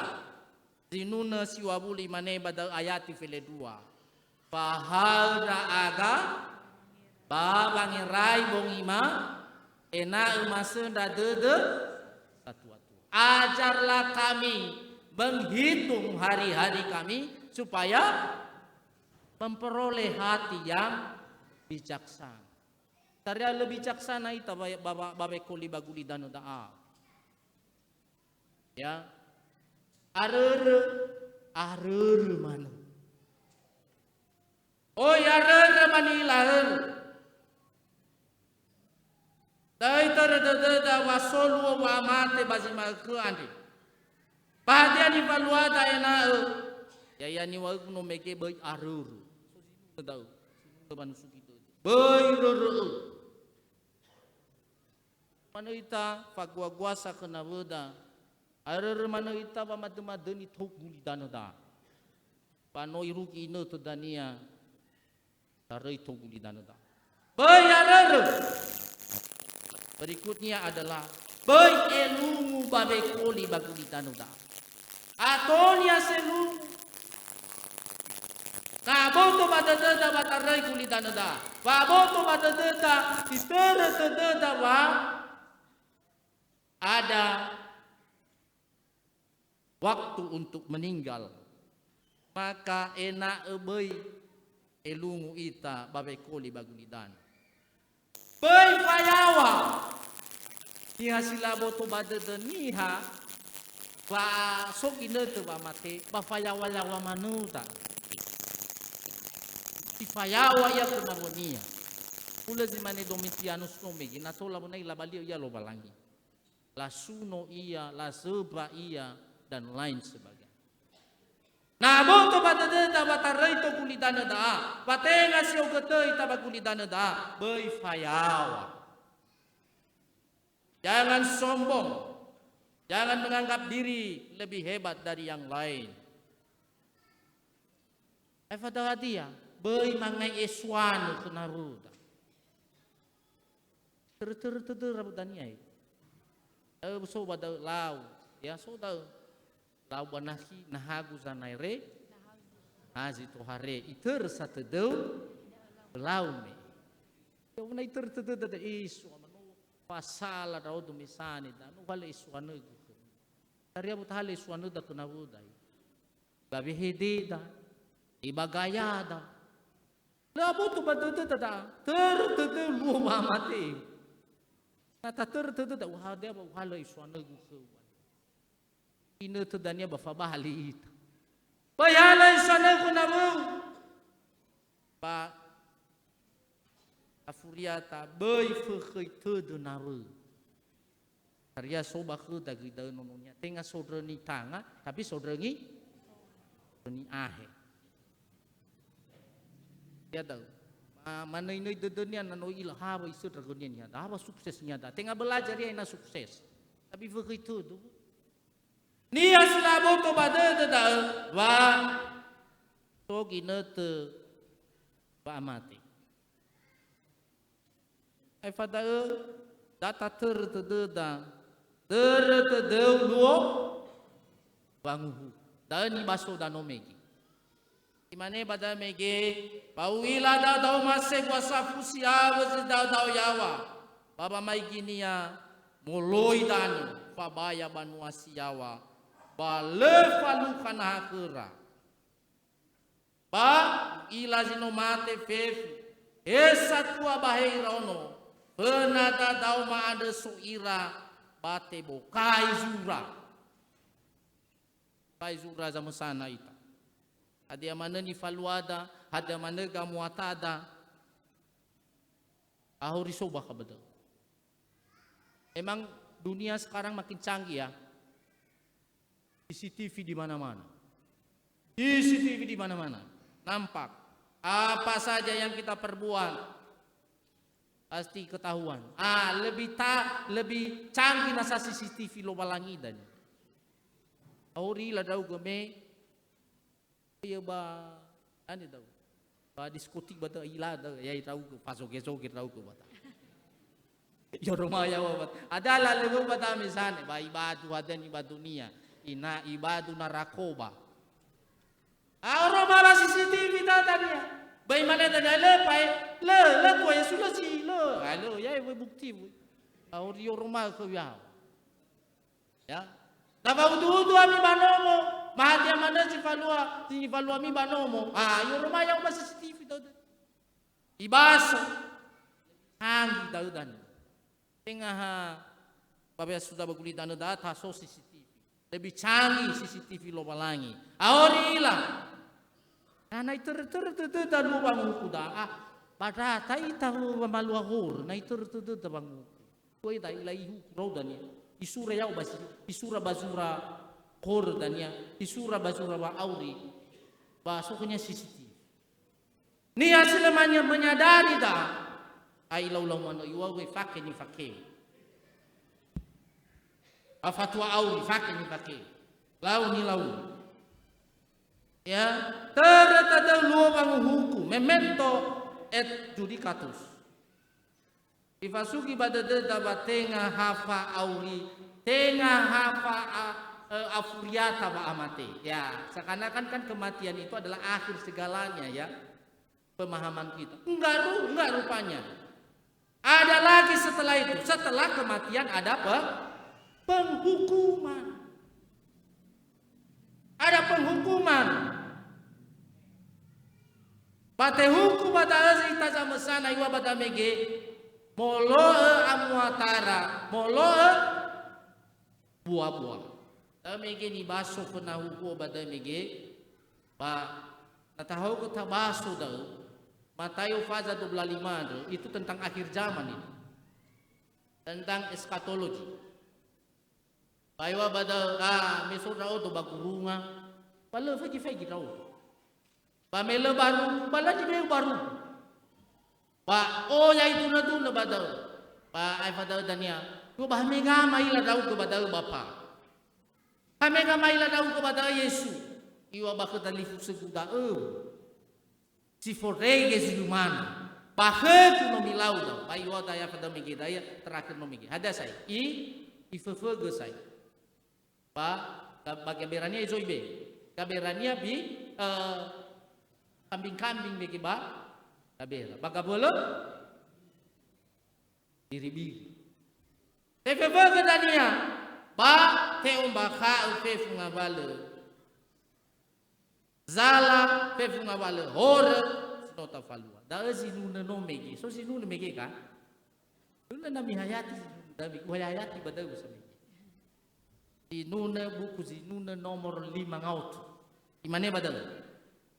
Zinunö siŵa wulu imane ba da'ö ayati felendrua. Fahaö ndra'aga, ba wangerai bongima, ena'ö masöndra dödö satua-tua. Ajarlah kami menghitung hari-hari kami, supaya memperoleh hati yang bijaksana. Taria lö bijaksana ita ba, ba, ba, ba wekoli ba gulidanö da'a. Ya. Arörö, arörö manö. Oi arörö manila hörö. Da'ö itörö dödöda wa so luo wa'amate ba zi ma'ökhö andre. Ba hadia nifaluada ena'ö, ya'ia niŵa'ögu no mege böi arörö. Da'ö, manusuki dödö. Böi rörö'ö. Manö ita fagoa-goasa khö nawöda. Arörö manö ita wamadö-madöni tou gulidanö da'a. Ba no irugi inötö dania, taröi tou gulidanö da'a. Böi arörö. Berikutnya adalah, böi elungu ba wekoli ba gulidanö da'a. Atonia selungu. Na aboto ba dödöda wa taröi gulidanö da'a. Wa aboto ba dödöda, itörö dödöda wa ada waktu untuk meninggal, maka ena'ö böi elungu ita ba wekoli ba gulidanö. Böi fayaŵa. Niha si lö aboto ba dödö niha, wa so ginötö wamate, ba fayaŵa-yaŵa manö da'ö. Si fayaŵa ia khö nawönia. Hulö zi mane Domitianus no mege, na tola wonai labali'ö ia Lowalangi. Lasuno ia, lazömba ia, dan lain sebagainya. Na aboto ba dödöda wa taröi tou gulidanö da'a, wa tenga si ogötöi ita ba gulidanö da'a, böi fayaŵa. Jangan sombong. Jangan menganggap diri lebih hebat dari yang lain. Aefa da'ö hadia, böi mangai esuanö khö nawöda. Törö-törö tödöra ba dania e. Da'ö so ba da'ö lau, ya, so da'ö. Lau ba nakhi, nahagu Zanaere, ha zi tohare, itörö sa tödöu, lau me. Ya, una itörö tödöda da, "Eh, so ama, no fasala ndra'odo mesane da, no uhalö esuanögu khömi." Daria boto halö esuanöda khö nawöda. Ba wehededa, e ba gayada. Lö aboto ba dödöda da'a, törö tödöu luo wamate. Na tatörö tödöda, uhadia ba uhalö esuanögu khöu. Inötö dania ba fabali ita. Ba ihalö esuanögu nawöu. Ba afuriata, böi fökhöi tödö narö. Saria so ba khöda göi da'ö nononia. Tenga sondröngi tanga, tapi sondröngi, sondröngi ahe. Ya da'ö. Ma-, manöinöi dödönia na no i'ila, ha wa isöndra gönia niha da, ha wa suksesnia da. Tenga belajar ia ina sukses. Tapi fökhöi tödö. Niha si lö aboto ba dödö da'ö, wa so ginötö wa'amate. Aefa da'ö, da tatörö tödöda, törö tödöu luo wanguhuku. Da'ö nibasoda no mege. Imane ba da'ö mege, ba u'ila da'ö daoma sebua safusi awö zi da'ö da'ö yaŵa. Ba wamaiginia, moloi danö, fabaya banua si yaŵa, ba lö falukha naha khöra. Ba u'ila zi no mate fefu, he satua ba he iraono, föna da daoma andrö so ira, ba tebokai zura. Bai zura zamösana ita. Hadia manö nifaluada, hadia manö gamuatada. Ahori so bakha ba da'ö. Memang dunia sekarang makin canggih ya. C C T V di mana-mana. C C T V di mana-mana. Nampak. Apa saja yang kita perbuat, pasti ketahuan. Ah, lebih ta-, lebih canggih nasa C C T V Lowalangi dania. Ahori ila ndra'ugö me, ya ba, ane da'ö. Ba diskotik ba da'ö, ila da'ö, ya ndra'ugö, fazoge-zoge ndra'ugö ba da'ö. Ya Roma ya ba. Ada lalöwö ba da'ö mesane, ba ibadu hadia ni ba dunia. Ina ibadu narakoba. Aoro mala C C T V da'ö dania. Ba imane dania, "Lö, pae, lö, lö, koe, sulö si, lö." Ah, lö, ya, we bukti, we. Aori oro ma khö ya'o. Ya. Na fa'udu-udu ami ba nomo, ma hadia manö si falua, si nifaluami ba nomo. Ah, oro ma ya'o ba C C T V da'ö. Ibaso. Hanggi da'ö dania. Tenga ha ba wea sudah ba gulidanö da'a taso C C T V. Lebih canggih C C T V Lowalangi. Aori ila. Na, na itörö-törö tödöda luo wanguhuku da'a. Ba data ita wa malua horö, na itörö tödöda wanguhuku. Tuai da ila ihuku rau dania. Isura ya'o ba si-, isura ba zura horö dania. Isura ba zura wa'auri. Ba so khönia C C T V. Niha si lö manya-, menyadari da'a, ai lau-lau manö iŵa'ö, fake nifake. Afatua auri, fake nifake. Lau nilau. Ya, törö tödöu luo wanguhuku, memento et judicatus. Ifasugi ba dödöda wa tenga ha fa'auri, tenga ha fa'a-, eh, afuriata wa'amate. Ya, seakan-akan kan kematian itu adalah akhir segalanya, ya. Pemahaman kita. Enggak ru-, enggak rupanya. Ada lagi setelah itu. Setelah kematian ada pe-, Penghukuman. Ada penghukuman. Ba tehuku ba da'ö zi ita zamösana iŵa'ö ba da'ö mege, molo'ö amuatara, molo'ö bua-bua. Da'ö mege nibaso föna huku ba da'ö mege, ba na tahaogö tabaso da'ö, Matayo faza dua belas lima andrö, itu tentang akhir zaman itu. Tentang eskatologi. Ba iŵa'ö ba da'ö, ah, me so ndra'odo ba gurunga, ba lö faigi-faigi ndra'odo. Ba me lö baru, ba lö nibe'e baru. Ba oya idunö-dunö ba da'ö. Ba aefa da'ö dania, iŵa'ö ba ha mega ma'ila ndra'ugö ba da'ö, Bapa. Ha mega ma'ila ndra'ugö ba da'ö, Yesu. Iŵa'ö ba khö dalifusögu da'ö. Si forege zi numana. Ba khögu no milau da'ö. Ba iŵa'ö da'ö ya fada'ö mege da'ö ya, terakhir no mege. Hadia sa'ae? I, iföfögö sa'ae. Ba, ba gaberania izoi be. Gaberania bi, eh, kambing-kambing mege ba gabera. Ba gabölö? Biri-biri. Teföfögö dania, ba te'ombakha'ö fefu ngawalö. Zala fefu ngawalö horö, si no tafalua. Da'ö zinunö no mege. So zinunö mege, kan? Dulu na mihayati zinunö, da mi-, uhayati ba da'ö sa mege. Zinunö, buku Zinunö nomor lima ngaotu. Imane ba da'ö,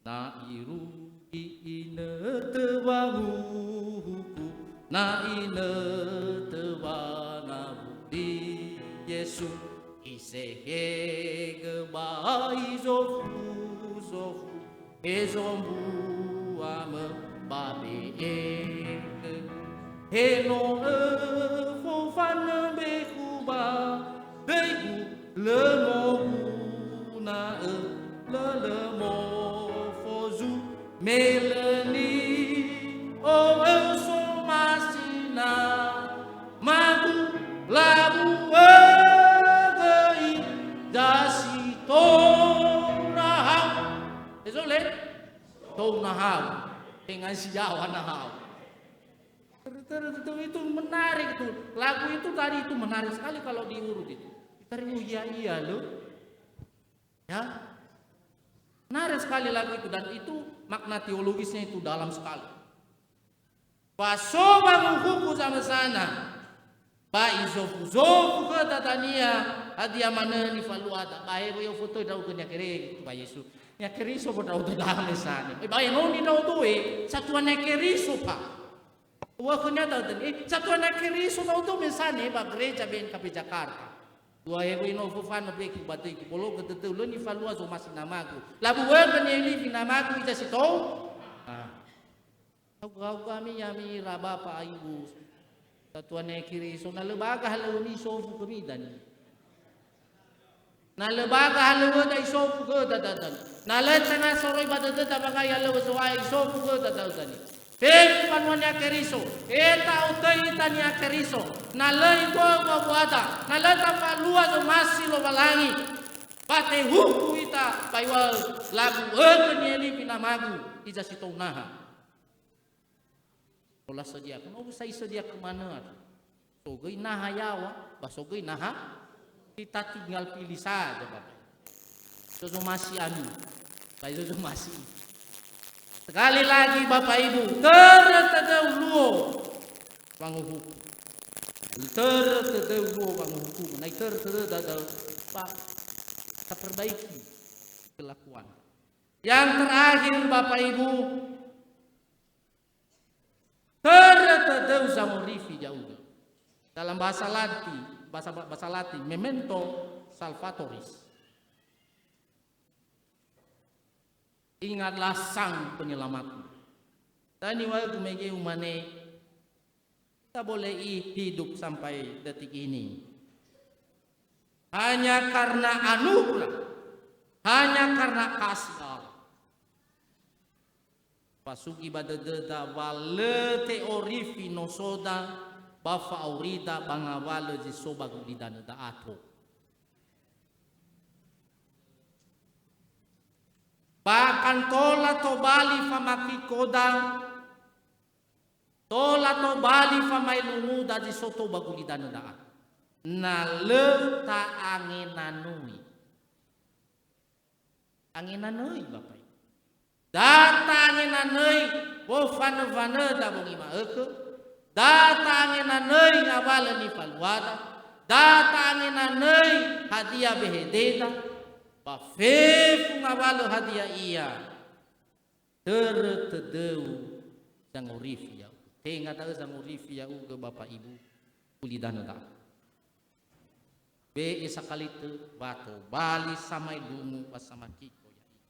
"Na irugi inötö wanguhuku, na inötö wangawuli Yesu, isehegö ba izofu-zofu, he zombuamö ba be'e khögu. He no öfofanö mbekhu ba döigu, lö moguna'ö, lö, lö mofozu, me lö ni'o'ö somasi nama-Gu, labu'ögö i za si tou nahau." Ezo le? Tou nahau. Tenga si yaŵa nahau. Ter-, ter-, ter-, itu menarik itu. Lagu itu tadi itu menarik sekali kalau diurut itu. Kita, "Oh iya, iya loh." Ya. Menarik sekali lagu itu, dan itu makna teologisnya itu dalam sekali. Ba so wanguhuku zamösana, ba izofu-zofu khöda dania, hadia manö nifaluada, ba hewe ofötöi ndra'ugö nia Keri-, ba Yesu. Nia Keriso ba ndra'odo da'ö mesane. E, ba enoni ndra'odo e, satua nia Keriso pa. Wa khönia da'ö dania, e, satua nia Keriso ndra'odo mesane ba gereja B N K B Jakarta. Dua hewe no föfanö mbekhu ba döigu, bologö dödöu, lö nifalua zomasi nama-Gu. Labu'ögö ni'elifi nama-Gu, iza si tou. Ah. Hauga-hauga ami, ya'ami ira bapa, ibu. Satua nia Keriso, na lö baga halöŵömi isofu khömi dania. Na lö baga halöŵöda isofu khöda da'ö dania. Na lö tenga soroi ba dödöda wangai halöŵö Zo'aya isofu khöda da'ö dania. Fefu banua nia Keriso, e ta'otöi ita nia Keriso. Na lö igo'ö mbuabuada, na lö tafalua zomasi Lowalangi, ba tehuku ita, ba iŵa'ö, "Labu'ögö ni'elifi nama-Gu, iza si tou naha." Tola sediakan. No, sa isediakan manö ada. So göi naha yaŵa, ba so göi naha, kita tinggal pilih saja, Bapak. So zomasi ami. Ba so zomasi. Sekali lagi, Bapak Ibu, törö tödöu luo wanguhuku. Törö tödöu luo wanguhuku. Na itörö tödöda da'ö, Pak, kita perbaiki kelakuan. Yang terakhir, Bapak Ibu, törö tödöu zangorifi ya'ugö. Dalam bahasa Latin, bahasa, bahasa Latin, memento salvatoris. Ingatlah Sang Penyelamatmu. Da'ö niŵa'ögu mege umane, kita boleh i-, hidup sampai detik ini hanya karena anugerah, hanya karena kasih Allah. Fasugi ba dödöda wa lö te'orifi nosoda ba fa'aurida ba ngawalö zi so ba gulidanö da'a tou. Bahkan tola tobali famakikoda, tola tobali famaelunguda zi so tou ba gulidanö da'a. na lö ta'angenanöi. Angenanöi, Bapak Ibu. Da ta'angenanöi wofanö-fanöda wongi ma'ökhö, da ta'angenanöi ngawalö nifaluada, da ta'angenanöi hadia behededa, ba fefu ngawalö hadia ia, törö tödöu zangorifi ya'ugö. Tenga da'ö zangorifi ya'ugö, Bapak Ibu, ulidanö da'a. Be'e sakali tö wa tobali samaelungu ba samakiko ya'ita.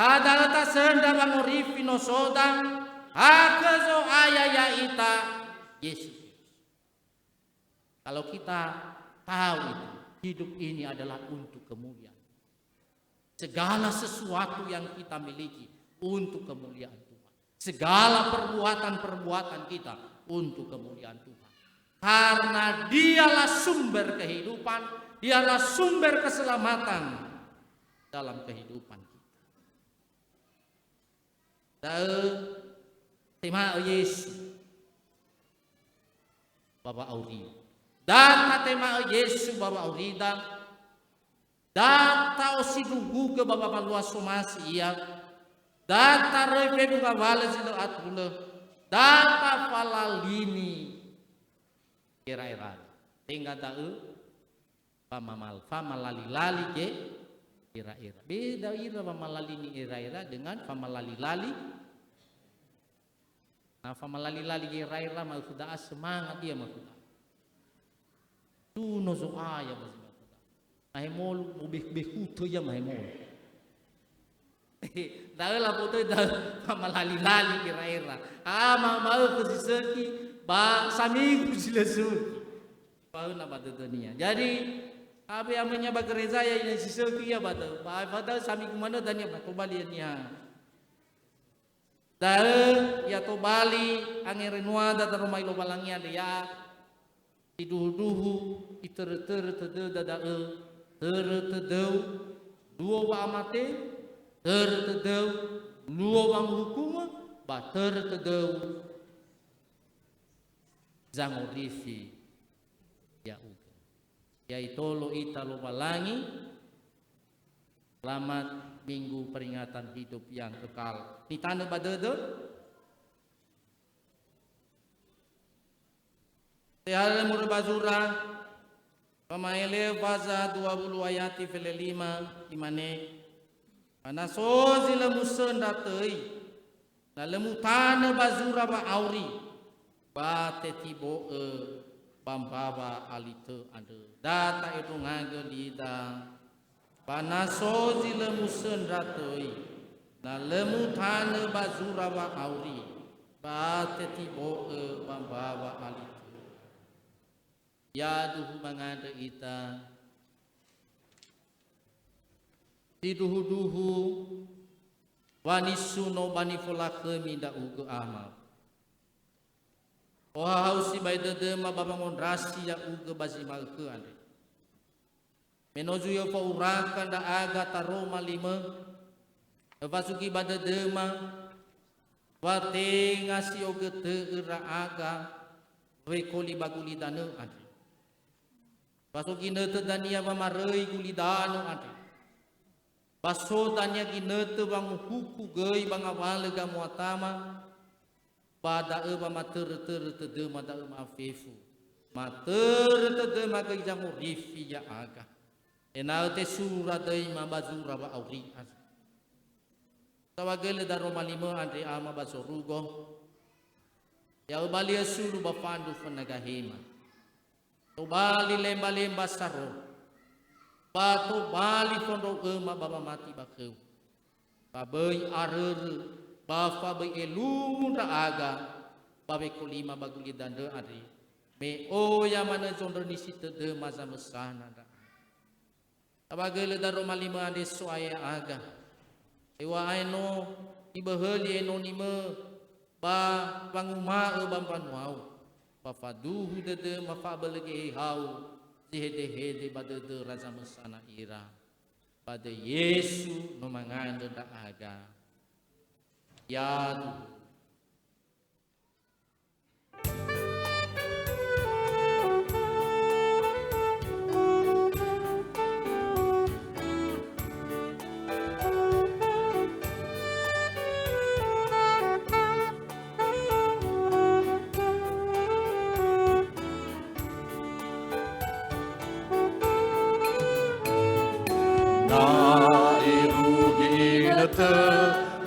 Ha da'ö tasöndra wangorifi nosoda, ha khö Zo'aya ya'ita, Yesu Kristus. Kalau kita tahu itu, hidup ini adalah untuk kemuliaan. Segala sesuatu yang kita miliki untuk kemuliaan Tuhan. Segala perbuatan-perbuatan kita untuk kemuliaan Tuhan. Karena Dialah sumber kehidupan, Dialah sumber keselamatan dalam kehidupan kita. Da'ö tema'ö Yesu ba wa'auri. Da tatema'ö Yesu ba wa'aurida, da ta'osindruhugö ba wamalua somasi Ia, da taröi fefu ngawalö zi lö atulö, da tafalalini gera'erada. Tenga da'ö famamal-, famalali-lali ge-, gera'era. Beda ira famalalini era'era dengan famalali-lali. Na famalali-lali gera'era ma'ökhö da'a, semangat ia ma'ökhö da'a. Suno Zo'aya ba zi ma'ökhö da'a. Mahemolu, mobeh-, behutö ia mahemolu. Da'ö laboto da'ö famalali-lali gera'era. Ah, ma-, ma'ökhö zi sökhi, ba saminggu zi lö sökhi. Faöna ba dödönia. Jadi, abe amönya ba gereja ya, ina zi sökhi ia ba da'ö. Ba, ba da'ö saminggu manö dania ba tobali niha. Da'ö ya tobali angerenuada daroma Lowalangi andre ya. Iduhu-duhu, itörö-törö tödöda da'ö, törö tödöu, luo wa'amate, törö tödöu, luo wanguhukumö, ba törö tödöu zangorifi ya'ugö. Ya itolo ita Lowalangi, selamat Minggu Peringatan Hidup yang kekal. Nitanö ba dödö, Tehalö moroi ba zura, Famaeleo faza dua wulu ayati fele lima, imane, "Ba na so zi lö musöndra töi, na lö mutanö ba zura wa'auri, ba tetibo'ö ba mbawa alitö andrö." Da ta'endrongagö lida. Ba na so zi lö musöndra töi, na lö mutanö ba zura wa'auri, ba tetibo'ö ba mbawa alitö. Yaduhu mangandrö ita. Siduhu-duhu wa nisuno ba nifolakhömi ndra'ugö, Ama. Ohahau sibai dödöma ba wangondrasi ya'ugö ba zi ma'ökhö andre. Me no zui öfa'uraka ndra'aga taroma limö, öfasugi ba dödöma, wa tenga si ogötö'ö ndra'aga wekoli ba gulidanö andre. Ba so ginötö dania wamaröi gulidanö andre. Ba so dania ginötö wanguhuku göi ba ngawalö gamuatama, ba da'ö wamatörö-törö tödöma da'ö ma'afefu. Matörö tödöma göi zangorifi ya'aga. Ena'ö tesura döima ba zura wa'auri andrö. Saohagölö daroma limö andre, Ama, ba zorugo. Ya öbali ösulu ba fandru föna gahema. Tobali lemba-lemba saro. Ba tobali fondrou öma ba wamati ba khöu. Ba böi arörö, ba fa böi elungu ndra'aga, ba wekolima ba gulidanö andre. Me oya manö zondröni si tödöma zamösana ndra'aga. Saohagölö daroma limö andre, So'aya ya'aga. Eŵa'ae no iböhöli enonimö ba wanguma'ö ba mbanuau. Ba faduhu dödöma fa'abölö geheihau zi hedehede ba dödöra zamösana ira. Ba döi Yesu no mangandrö ndra'aga. Yaduhu. Na irugi inötö,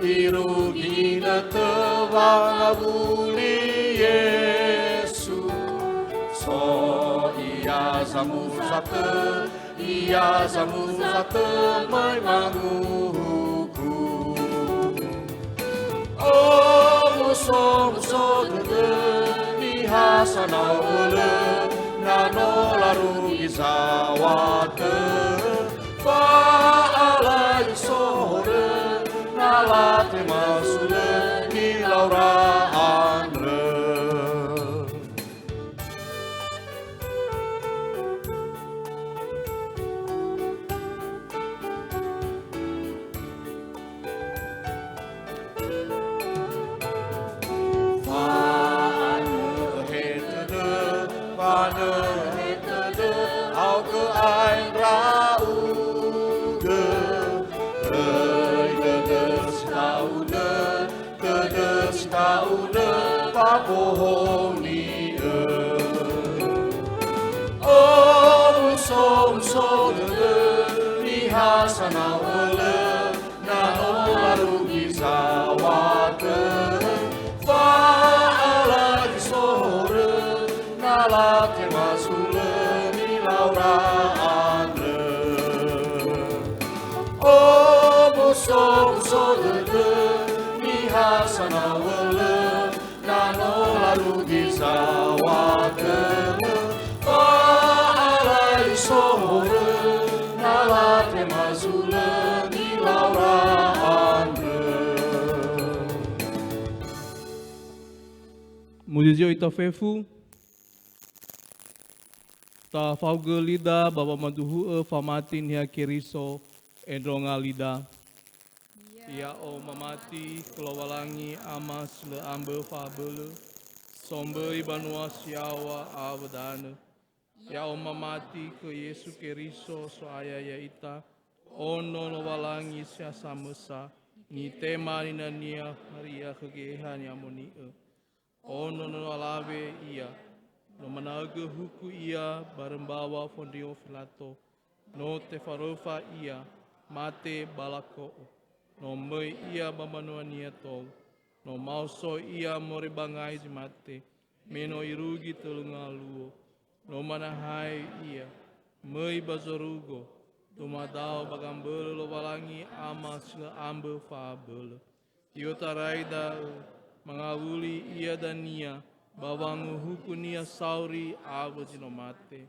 irugi inötö wangawuli Yesu. So ia zamuza tö, ia zamuza tö möi wanguhuku. Omuso-muso dödö niha sanau ölö, na no larugi zawatö. Fa'alai so horö, na latema zulö nilaura andrö. Fa'anöhe tödö, fa'anöhe tödö, aogö ae ndra'ugö. Öi dödö si ta'unö, dödö si ta'unö, fabohoni'ö. Omuso-muso dödö, niha sanau ölö, na no larugi zawatö. Fa'alai so horö, na latema zulö nilaura andrö. Omuso-muso dödö, niha sanau ölö, na no larugi zawatö. Fa'alai so horö, na latema zulö nilaura andrö. Muzizio ita fefu, tafaogö lida ba wamaduhu'ö famati niha Keriso endronga lida. Ya'o mamati khö Lowalangi Ama si lö ambö fa'abölö, somböi banua si yaŵa awö danö. Ya'o mamati khö Yesu Keriso So'aya ya'ita, Ono Lowalangi si ha samösa, nitema ninania Maria khö Geheha Ni'amoni'ö. Ono no alawe Ia, no mana'ögö huku Ia barö mbaŵa fondri'ö Filato, no tefaröfa Ia, mate ba lako'ö. No möi Ia ba mbanua-Nia tou. No maoso Ia moroi ba ngai zi mate, me no irugi tölu ngaluo. No manahai Ia, möi ba zorugo, dumadao ba gambölö Lowalangi Ama si lö ambö fa'abölö. I'otarai da'ö, mangawuli Ia dania ba wanguhuku-Nia sauri awö zi no mate.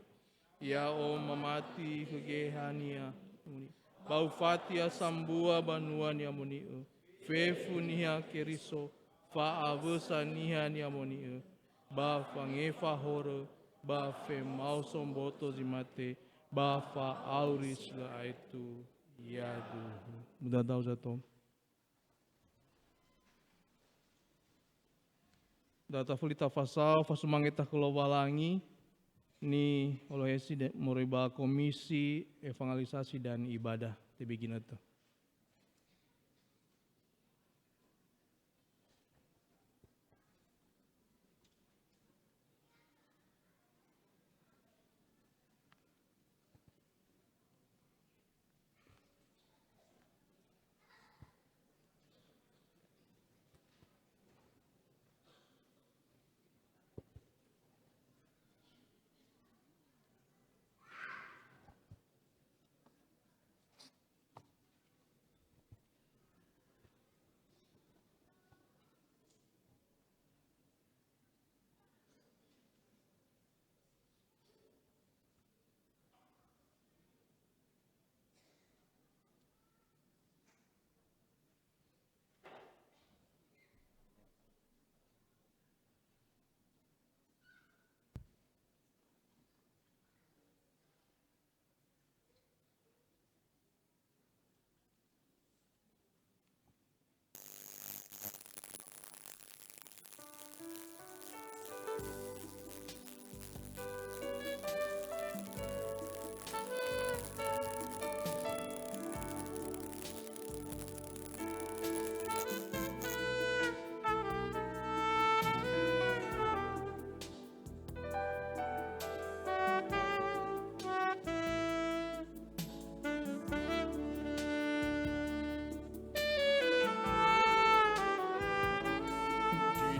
Ya'o mamati khö Geheha-Nia, ba ufati asambua banua Ni'amoni'ö, fefu niha Keriso, fa'awösa niha Ni'amoni'ö, ba fangefa horö, ba femaoso mboto zi mate, ba fa'auri si lö aetu. Yaduhu. Mudadao zato. Da tafuli tafasao, fasumangeta khö Lowalangi, ni'olohesi de-, moroi ba Komisi Evangelisasi dan Ibadah, tebe ginötö.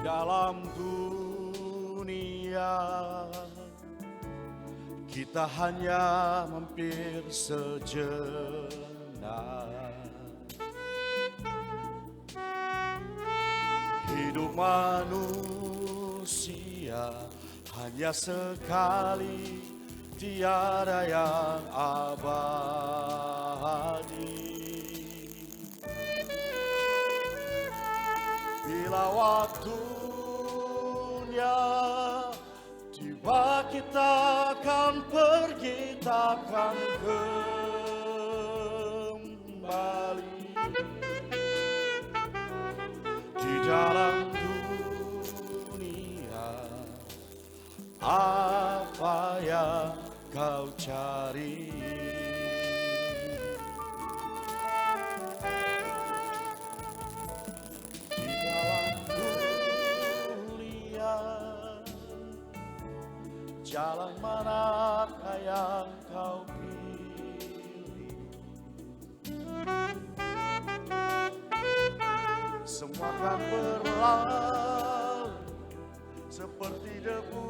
Dalam dunia, kita hanya mampir sejenak. Hidup manusia hanya sekali, tiada yang abadi. Bila waktunya tiba, kita akan pergi, tak akan kembali. Di dalam dunia, apa yang kau cari? Di dalam dunia, jalan manakah yang kau pilih? Semua akan berlalu seperti debu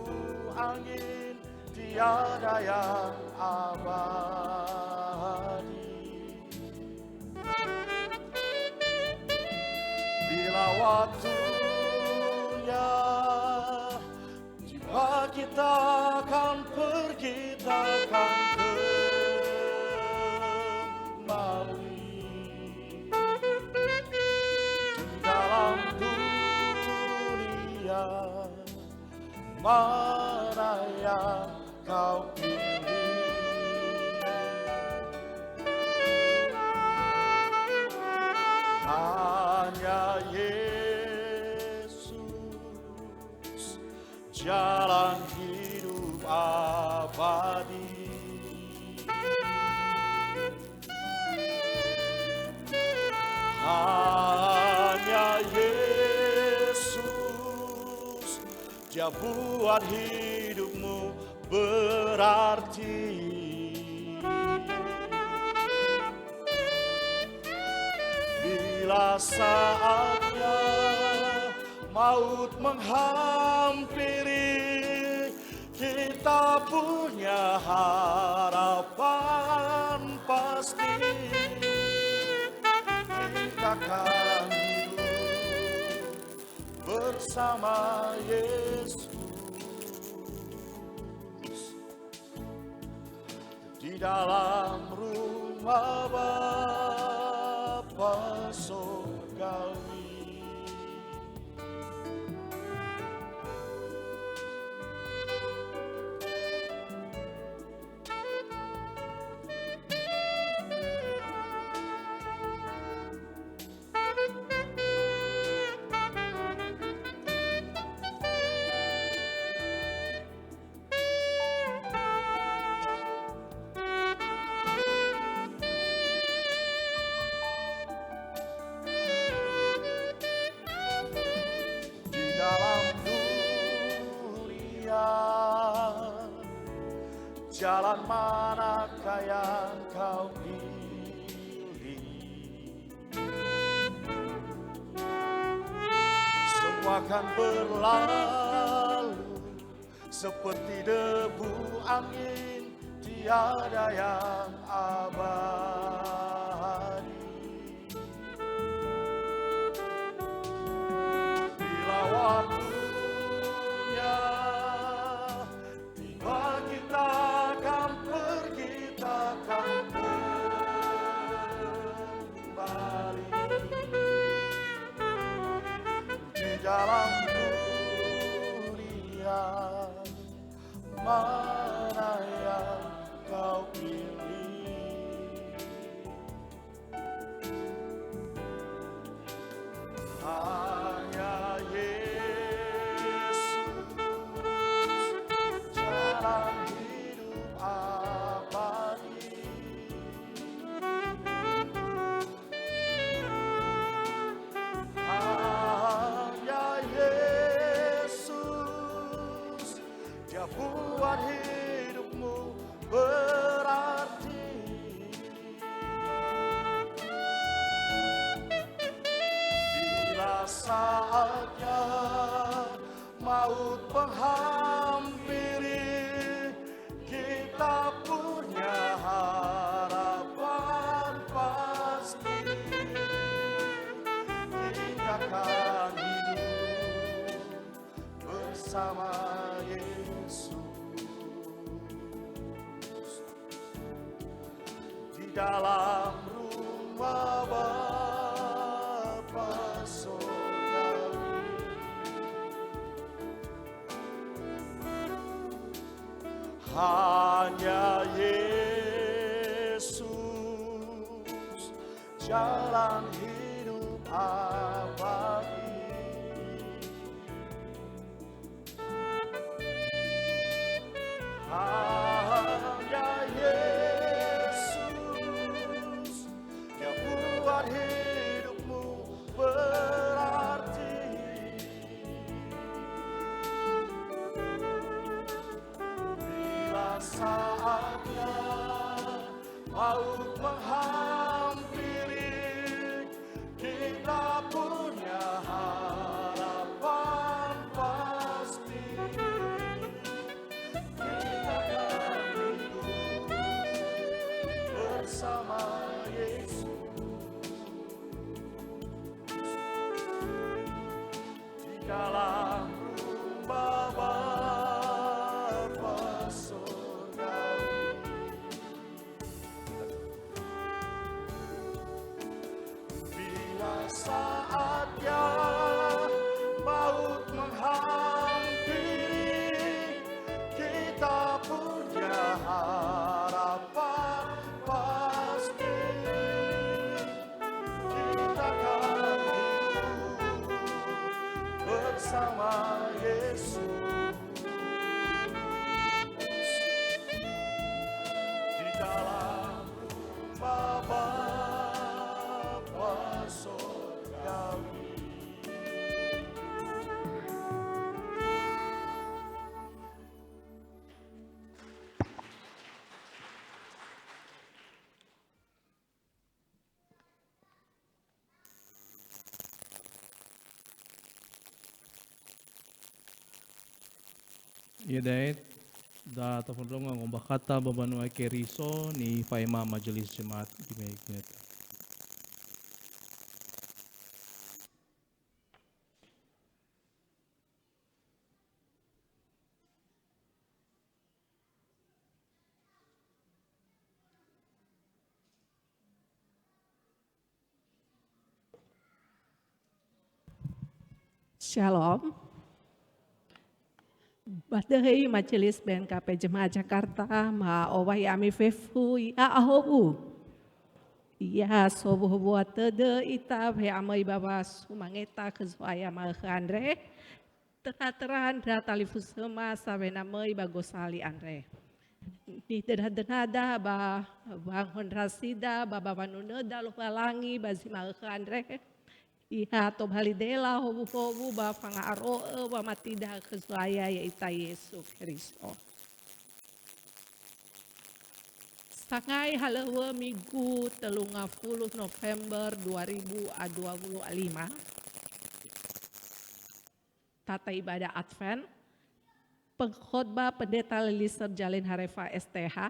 angin, tiada yang abadi. Bila waktunya tiba, kita akan pergi, tak akan kembali. Di dalam dunia, mana yang kau pilih? Hanya Yesus, jalan hidup abadi. Hanya Yesus, Dia buat hidupmu berarti. Bila saatnya maut menghampiri, kita punya harapan pasti. Kita akan hidup bersama Yesus di dalam rumah Bapa Sorgawi. Di dalam dunia, jalan manakah yang kau pilih? Semua akan berlalu seperti debu angin, tiada yang abadi. Bila waktunya tiba, kita akan pergi, tak akan kembali. Di dalam dunia, mana yang kau pilih? Hanya Yesus, jalan hidup abadi. Hanya Sama Yesus di dalam rumah Bapa Sorgawi. Hanya Yesus jalan hidup abadi. Hanya Yesus yang buat hidupmu berarti. Bila saatnya maut menghampiri, kita punya harapan pasti. Kita akan hidup bersama Yesus di dalam rumah Bapa Sorgawi. Bila saatnya maut menghampiri, kita punya harapan pasti. Kita akan hidup bersama Yesus di dalam rumah Bapa Sorgawi. Iada'e da tafondrongo wangombakhata ba mbanua Keriso nifa'ema Majelis Jemaat Gemeinde. Shalom. Ba döhöi Majelis B N K P Jemaat Jakarta, ma'owahi ami fefu ya'ahowu. Ya, sowuhowu tödö ita we'amöi ba wa sumangeta khö Zo'aya ma'ökhö andre. Töra-töra ndra talifusöma sawena möi ba gosali andre. Nidöna-dönada ba wangondrasida ba, ba wanunöda Lowalangi ba zi ma'ökhö andre. Iha tobali dela howuhowu ba fanga'aro'ö wamatida khö Zo'aya ya'ita Yesu Keriso. Sangai halöŵö Migu telungafulu November dua ribu dua puluh lima. Tata ibadah Advent, pengkhotbah Pendeta Liliser Jalin Harefa S T H,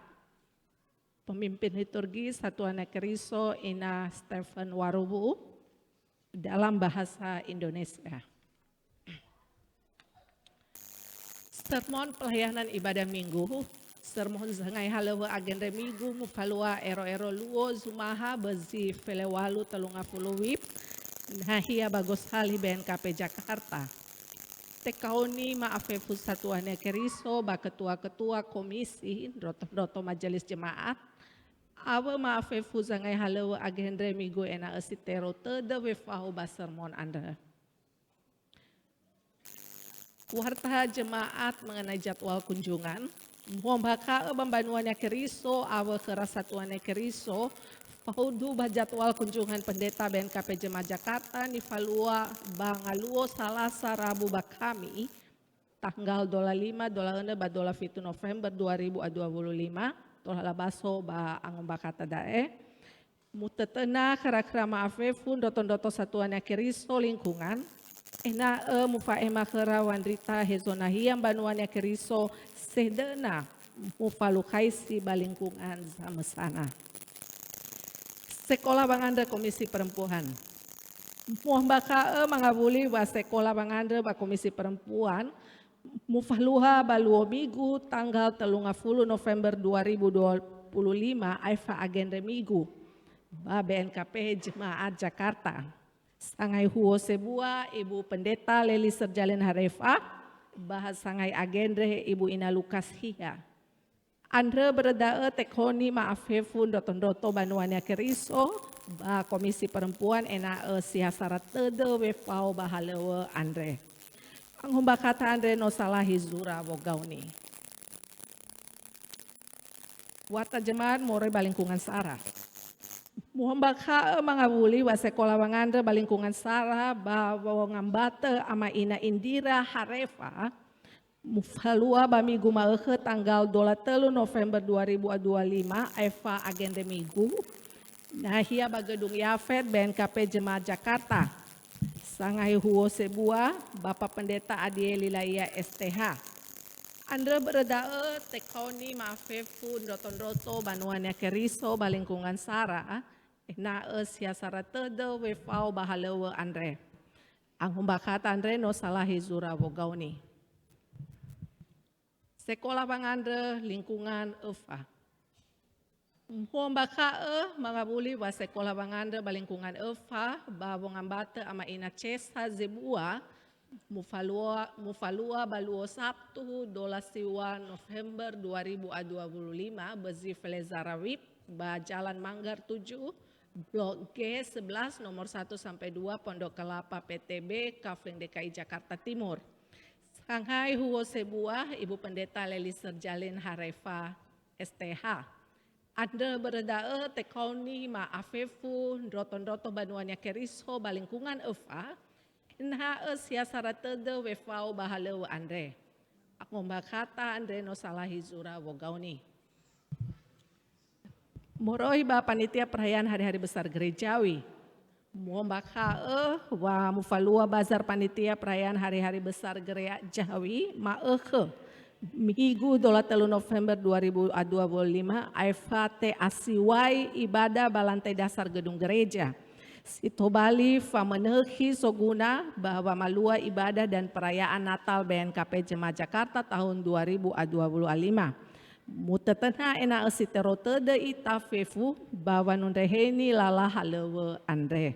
pemimpin liturgi Satuan Keriso Ina Stephen Waruwu, dalam bahasa Indonesia. Sermon pelayanan ibadah Minggu, Sermon zangai halöŵö agendre Migu mufalua ero-ero luo Zumaha bözi felewalu telungafulu WIB, nahia ba gosali B N K P Jakarta. Tekaoni ma'afefu Satuania Keriso ba ketua-ketua komisi, ndroto-ndroto majelis jemaat, awö ma'afefu zangai halöŵö agendre Migu ena'ö si terou tödö wefahu ba sermon andrö. Warta jemaat mengenai jadwal kunjungan, mu'ombakha'ö ba mbanuania Keriso awö khöra Satuania Keriso, faudu ba jadwal kunjungan Pendeta B N K P Jemaat Jakarta nifalua ba ngaluo Salasa, Rabu ba Khami, tanggal dua puluh lima, dua puluh enam ba dua puluh tujuh November dua ribu dua puluh lima, tola labaso ba angombakhata da'e. Mutötöna khöra-khöra ma'afefu ndroto-ndroto Satuania Keriso lingkungan, ena'ö mufa'ema khöra wandrita hezo nahia mbanuania Keriso sedöna mufalukhaisi ba lingkungan zamösana. Sekolah wangandrö Komisi Perempuan. Mu'ombakha'ö mangawuli wa sekolah wangandrö ba Komisi Perempuan, Mufalua ba luo migu tanggal telungafulu November dua ribu dua puluh lima aefa agendre migu ba B N K P Jemaat Jakarta. Sangai huo sebua Ibu Pendeta Leli Serjalin Harefa, ba sangai agendre Ibu Ina Lukas Hiha. Andrö börö da'ö tekoni ma'afefu ndroto-ndroto Banua Niha Keriso ba Komisi Perempuan ena'ö si ha sara tödö wefao ba halöŵö andre. Angombakhata andre no salahi zura wogaoni. Warta jemaat moroi ba lingkungan sara. Muhombakha'ö mangawuli wa sekola wangandrö ba lingkungan sara ba wongambatö Ama Ina Indira Harefa, mufalua ba migu ma'ökhö tanggal dua puluh telu November dua ribu dua puluh lima aefa agendre migu, nahia ba Gedung Yafet B N K P Jemaat Jakarta. Sangai huo sebua, Bapa Pendeta Adieli Laia S T H. Andrö börö da'ö tekaoni ma'afefu ndroto-ndroto Banua Niha Keriso ba lingkungan sara, ena'ö si ha sara tödö wefao ba halöŵö andre. Angombakhata andre no salahi zura wogaoni. Sekola wangandrö lingkungan öfa. Muhombakha'ö mangawuli wa sekola wangandrö ba lingkungan öfa ba wongambatö Ama Ina Cesa Zebua, mufalua, mufalua ba luo Sabtu dua puluh siwa November dua ribu dua puluh lima, bözi Felezara Wip, ba Jalan Manggar tujuh, Blok G sebelas, nomor satu sampai dua, Pondok Kelapa P T B, Kafling D K I Jakarta Timur. Sangai huo sebua, Ibu Pendeta Leli Serjalin Harefa, S T H. Andrö börö da'ö tekaoni ma'afefu ndroto-ndroto Banua Niha Keriso ba lingkungan öfa, ena'ö si ha sara tödö wefao ba halöŵö andre. Angombakhata andre no salahi zura wogaoni. Moroi ba panitia perayaan hari-hari besar gerejawi. Muhombakha'ö wa mufalua bazar panitia perayaan hari-hari besar gerejawi ma'ökhö migu dua puluh telu November dua ribu dua puluh lima aefa te'asiwai ibadah ba lantai dasar gedung gereja. Si tobali famönökhi soguna ba wamalua ibadah dan perayaan Natal B N K P Jemaat Jakarta tahun dua ribu dua puluh lima. Mutötöna ena'ö si teröö tödö ita fefu ba wanundreheni lala halöŵö andre.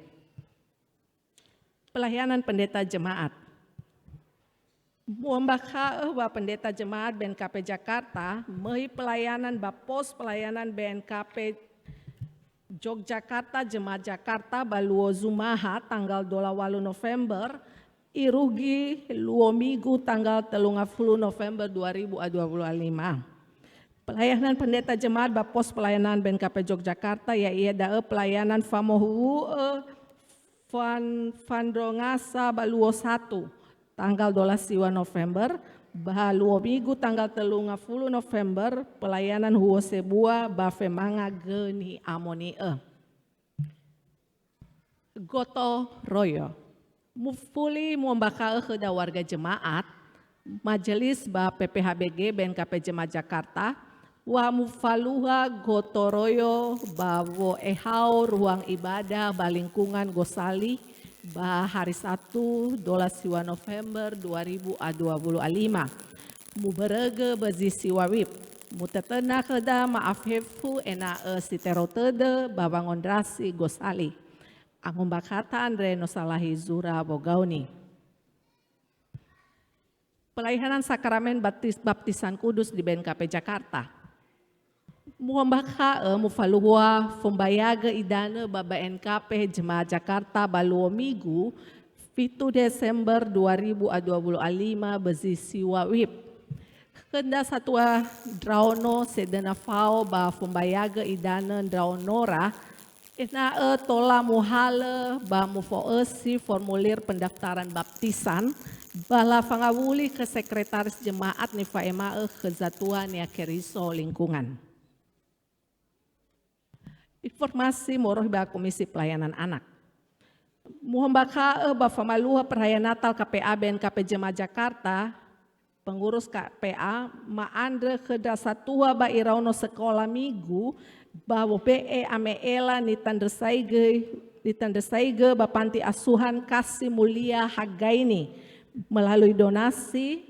Pelayanan pendeta jemaat. Mu'ombakha'ö wa pendeta jemaat B N K P Jakarta möi pelayanan ba pos pelayanan B N K P Yogyakarta, Jemaat Jakarta ba luo Zumaha tanggal dua puluh walu November, irugi luo Migu tanggal telungafulu November dua ribu dua puluh lima. Pelayanan pendeta jemaat ba pos pelayanan B N K P Yogyakarta, ya'ia da'ö pelayanan famohu'ö fan-, fandrongasa ba luo satu, tanggal dua belas siwa November, ba luo Migu tanggal telungafulu November, pelayanan huo sebua ba femanga gö ni'amoni'ö. Goto royo. Mufuli mu'ombakha'ö khöda warga jemaat, majelis ba P P H B G B N K P Jemaat Jakarta, wa mufaluha gotong royong ba wo'ehao ruang ibadah ba lingkungan Gosali ba hari Satu, dua belas siwa November dua ribu dua puluh lima. Mubörögö ba zi siwa wib. Mutötöna khöda ma'afe fefu ena'ö si teröö tödö ba wangondrasi Gosali. Angombakhata andre no salahi zura wogaoni. Pelayanan Sakramen Baptis-, Baptisan Kudus di B N K P Jakarta. Mu'ombakha'ö mufaluhua fombayagö idanö ba B N K P Jemaat Jakarta ba luo Migu, fitu Desember dua ribu dua puluh lima, ba zi siwa wib. Khöda satua ndraono sedöna fao ba fombayagö idanö ndraonora, ena'ö tola muhalö ba mufo'ösi formulir pendaftaran baptisan, ba lafangawuli khö sekretaris jemaat nifa'ema'ö khö zatua Niha Keriso lingkungan. Informasi moroi ba Komisi Pelayanan Anak. Mu'ombakha'ö ba famaluha perayaan Natal K P A B N K P Jemaat Jakarta, pengurus K P A, ma'andrö khöda satua ba iraono sekola Migu, ba wobe'e ame'ela nitandrösaigö, nitandrösaigö ba Panti Asuhan Kasih Mulia Hagaini, melalui donasi,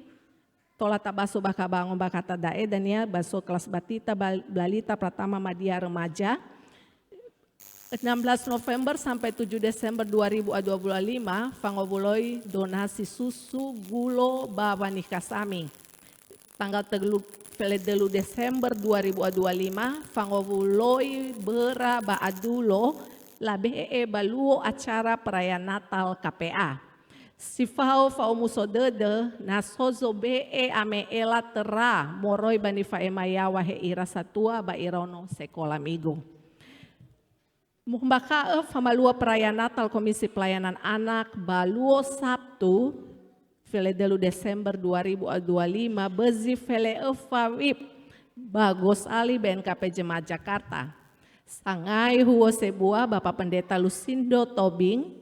Tola tabaso bakha ba ngombakata da'e, dania baso kelas batita bal-, blalita pratama madia remaja. Enam belas November sampai tujuh Desember dua ribu dua puluh lima, fangowuloi donasi susu, gulo, ba wanikha sami. Tanggal telu, fele telu Desember dua ribu dua puluh lima, fangowuloi böra ba adulo, labe'e ba luo acara perayaan Natal K P A. Si fao fa'omuso dödö, na so zobe'e ame'e latöra moroi ba nifa'ema yaŵa he ira satua ba iraono sekola migu. Muhombakha'ö famalua perayaan Natal Komisi Pelayanan Anak ba luo Sabtu, fele telu Desember dua ribu dua puluh lima, bözi fele öfa wib ba Gosali B N K P Jemaat Jakarta. Sangai huo sebua Bapak Pendeta Lusindo Tobing,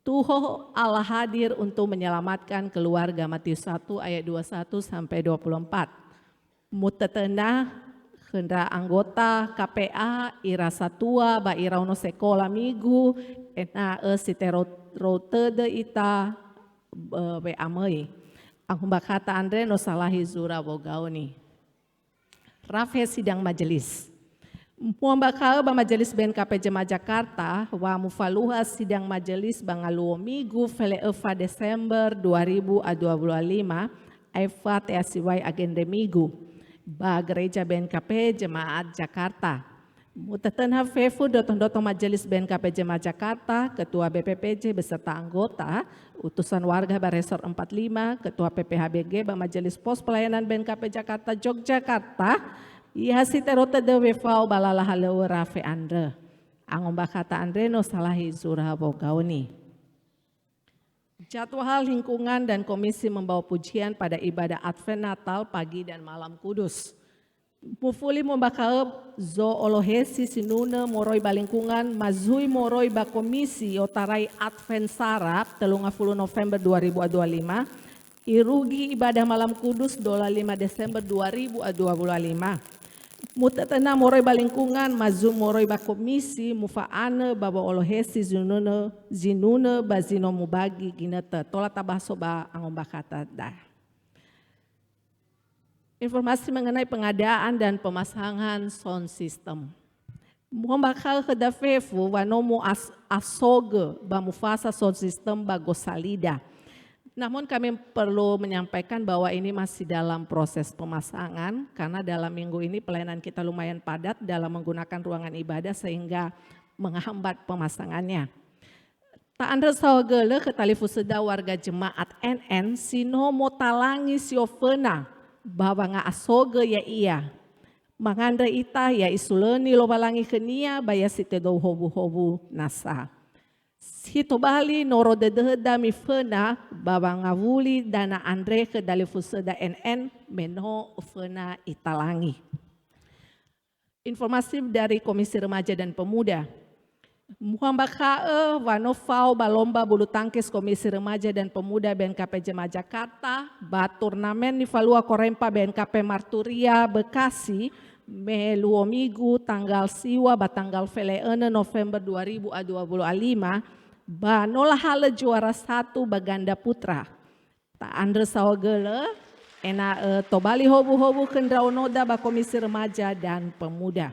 tuho Allah hadir untuk menyelamatkan keluarga, Matius satu ayat dua puluh satu sampai dua puluh empat. Mutötöna khö ndra anggota K P A, ira satua ba iraono sekola migu, ena'ö si terou-, terou tödö ita, eh, we'amöi. Angumbakhata andre no salahi zura wogaoni. Rafe sidang majelis. Muhombakha'ö ba Majelis B N K P Jemaat Jakarta wa mufaluha sidang majelis ba ngaluo migu fele öfa Desember dua ribu dua puluh lima, aefa te'asiwai agendre migu, ba Gereja B N K P Jemaat Jakarta. Mutötöna fefu ndroto-ndroto Majelis B N K P Jemaat Jakarta, Ketua B P P J beserta anggota, utusan warga ba Resor empat lima, Ketua P P H B G ba Majelis Pos Pelayanan B N K P Jakarta Yogyakarta, ya si terou tödö wefao ba lala halöŵö rafe andrö. Angombakhata andre no salahi zura wogaoni. Jadwal lingkungan dan komisi membawa pujian pada ibadah Advent Natal pagi dan malam kudus. Mufuli mumbakhaö zo'olohesi sinunö moroi ba lingkungan, ma zui moroi ba komisi i'otarai Advent Sara, tölu ngafulu November dua ribu dua puluh lima, irugi ibadah malam kudus dola lima Desember dua ribu dua puluh lima. Mutötöna moroi ba lingkungan, ma zui moroi ba komisi, mufa'anö ba wo'olohesi zinunö, zinunö ba zi no mubagi ginötö. Tola tabaso ba angombakhata da. Informasi mengenai pengadaan dan pemasangan sound system. Muhombakha'ö khöda fefu wa no mu'as-, asogö ba mufasa sound system ba gosalida. Namun kami perlu menyampaikan bahwa ini masih dalam proses pemasangan, karena dalam minggu ini pelayanan kita lumayan padat dalam menggunakan ruangan ibadah sehingga menghambat pemasangannya. Ta'andrö saohagölö khö talifusöda warga jemaat N N si no motalangi si oföna ba wanga'asogö ya'ia. Mangandrö ita, ya isulöni Lowalangi khönia ba ya si tödöu howuhowu nasa. Si tobali noro dödöda miföna ba wangawuli dana andre khö dalifusöda N N me no oföna italangi. Informasi dari Komisi Remaja dan Pemuda. Muhombakha'ö wa no fao ba lomba bulu tangkis Komisi Remaja dan Pemuda B N K P Jemaat Jakarta ba turnamen nifalua Korempa B N K P Marturia Bekasi, me luo migu tanggal siwa ba tanggal fele önö November dua ribu dua puluh lima, ba no lahalö juara satu ba ganda putra. Ta'andrö saohagölö, ena'ö tobali howuhowu khö ndraonoda ba Komisi Remaja dan Pemuda.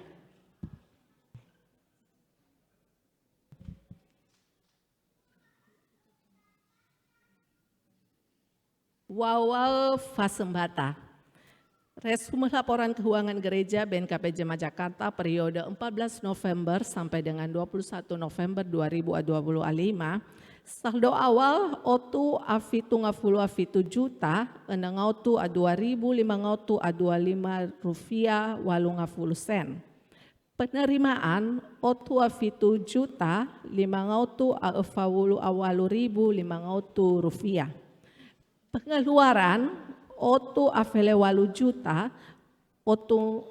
Waŵa'ö fasömbata. Resumé laporan keuangan gereja B N K P Jemaat Jakarta periode empat belas November sampai dengan dua puluh satu November dua ribu dua puluh lima, saldo awal otu a fitu ngafulu a fitu juta, önö ngaotu a dua ribu lima ngaotu a dua lima rufiah, walu ngafulu sen. Penerimaan otu a fitu juta, lima ngaotu a öfa wulu a walu ribu lima ngaotu rufiah. Pengeluaran otu a fele walu juta, otu,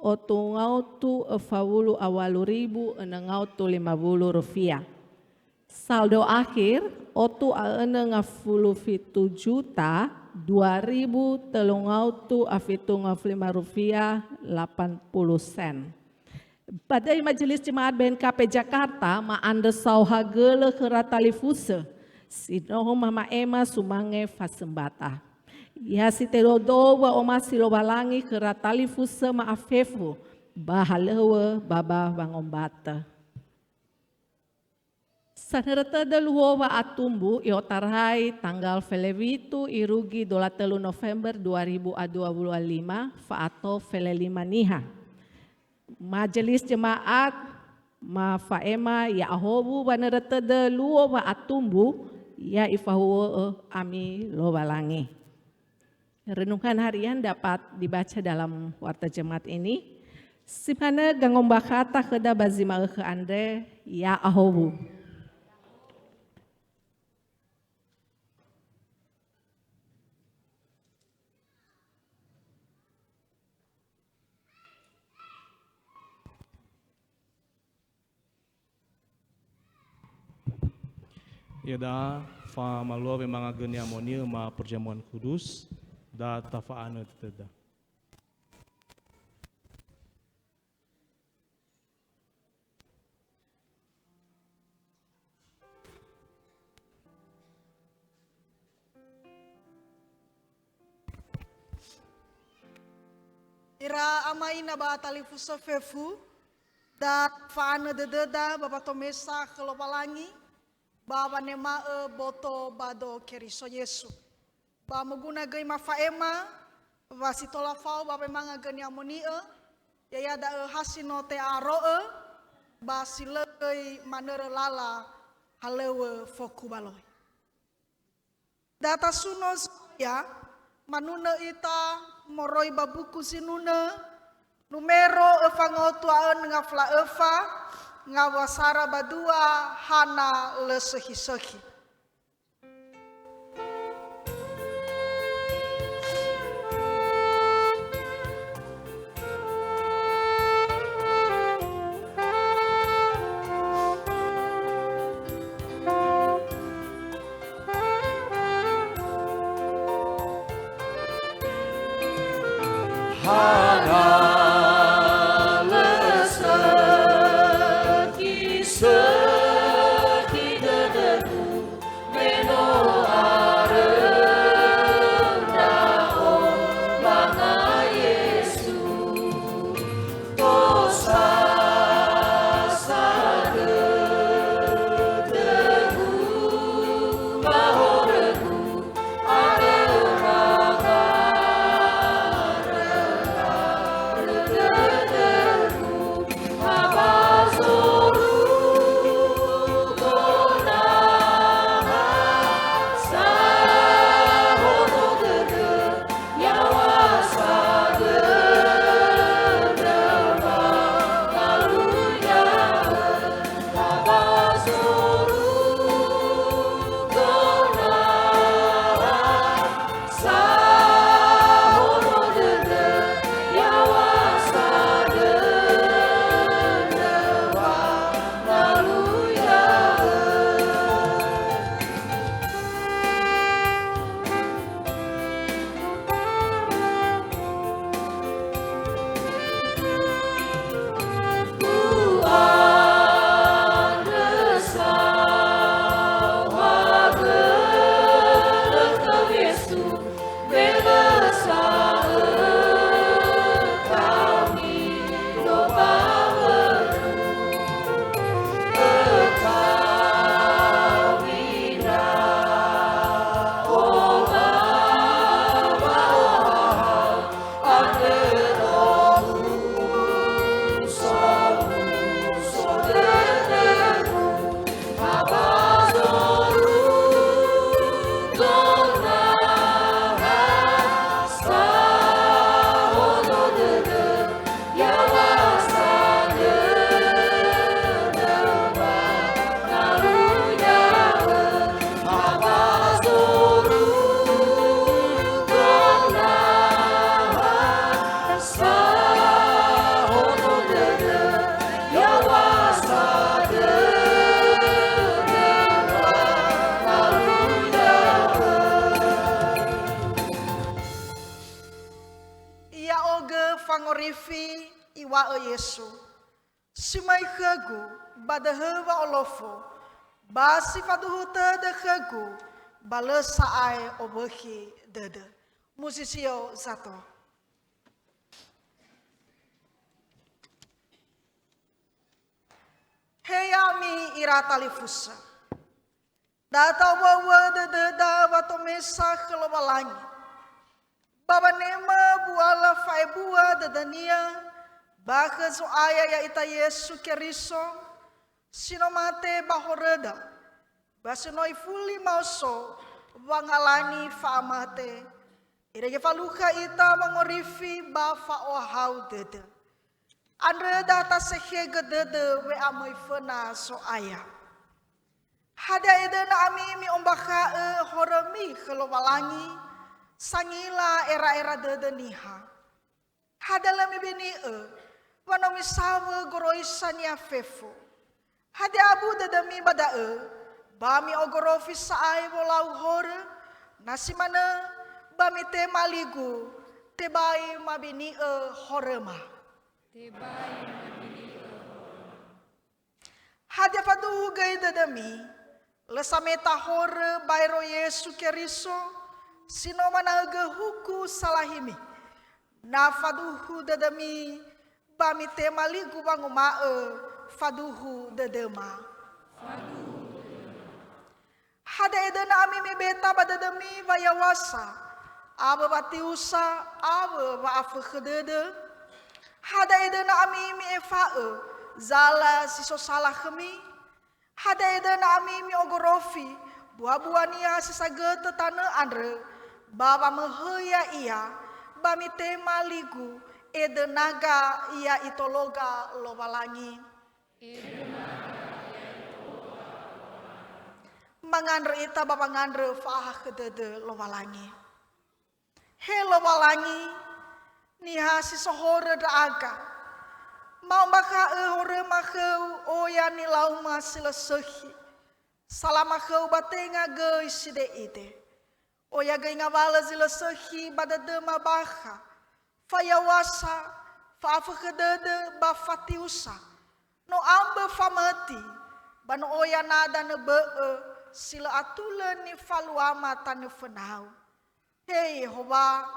otu ngaotu öfa wulu a walu ribu önö ngaotu lima wulu rufiah. Saldo akhir, otu a önö ngafulu fitu juta, dua ribu tölu ngaotu a fitu ngafulu lima rufiah, lapan puluh sen. Ba döi Majelis Jemaat B N K P Jakarta ma'andrö saohagölö khöra talifusö si no mama'ema sumange fasömbata. Ya si tedou-dou wa'omasi Lowalangi khöra talifusö ma'afefu ba halöŵö ba ba wangombatö. Sanörö tödö luo wa'atumbu i'otarai tanggal felewitu irugi dola tölu November dua ribu a dua puluh lima, fa'ato felelima niha. Majelis jemaat mafa'ema ya'ahowu wanörö tödö luo wa'atumbu, ya ifahuhu'ö ami Lowalangi. Renungan harian dapat dibaca dalam warta jemaat ini. Si manö gangombakhata khöda ba zi ma'ökhö andre, ya'ahowu. Iada'a famalua wemanga gö ni'amoni'ö ma perjamuan kudus, da tafa'anö tödöda. Ira ama ina ba talifusö fefu, da fa'anö dödöda ba watomesa khö Lowalangi, ba wanema'ö boto ba do Keriso Yesu. Ba moguna göi mafa'ema, wa si tola fao ba wemanga gö ni'amoni'ö, ya'ia da'ö ha si no te'a'aro'ö, ba si lö göi manörö lala halöŵö fokubaloi. Da tasuno Zo'aya, manunö ita moroi ba buku Zinunö, numero öfa ngotu a önö ngafla öfa, ngawua sara ba dua, hana lö sökhi-sökhi. Ya'ogö fangorifi, iŵa'ö Yesu, si möi khögu ba döhö wa'olofo, ba si faduhu tödö khögu, ba lö sa'ae owökhi dödö. Musizio sato. He ya'ami ira talifusö. Da ta'owuawua'ö dödöda wa tomesa khö Lowalangi. Ba wanemö buala fa'ebua dödönia ba khö Zo'aya ya'ita Yesu Keriso, si no mate ba horöda, ba si no ifuli maoso wangalani fa'amate. Irege falukha ita wangorifi ba fa'ohahau dödö. Andrö da tasekhegö dödö we'amöi föna Zo'aya. Hadia edöna ami mi'ombakha'ö horömi khö Lowalangi, sangila era'era dödö niha? Hadia lö mibini'ö wa no misawö goroisa-Nia fefu? Hadia abu dödömi ba da'ö, ba mi'ogorofi sa'ae wolau horö? Na si manö, ba mitema ligu, tebai mabini'ö horöma. Tebai mabini'ö horöma. Hadia faduhu göi dödömi? Lö sameta horö baero Yesu Keriso, si no manaögö huku salahimi. Na faduhu dödömi, ba mitema ligu wanguma'ö, faduhu dödöma. Hadia edöna ami mibeta ba dödömi wa yaw̃asa, awö watiusa, awö wa'afökhö dödö? Hadia edöna ami mi'efa'ö zala si so sala khömi? Hadia edöna ami mi'ogorofi buabua niha si sagötö tanö andrö, ba wamöhöi ya'ia, ba mitema ligu, edönaga ia itologa Lowalangi? Mangandrö ita ba wangandrö fa'ahakhö dödö Lowalangi. He Lowalangi, niha si so horö ndra'aga, ma'ombakha'ö horöma khöu oya nilauma si lö sökhi. Salama khöu ba tenga göi side'ide. Oya göi ngawalö zi lö sökhi ba dödöma bakha, fayaw̃asa, fa'afökhö dödö ba fatiusa. No ambö famöti, ba no oya nada nöbö'ö si lö atulö nifaluama tanö fönau. He Yehowa,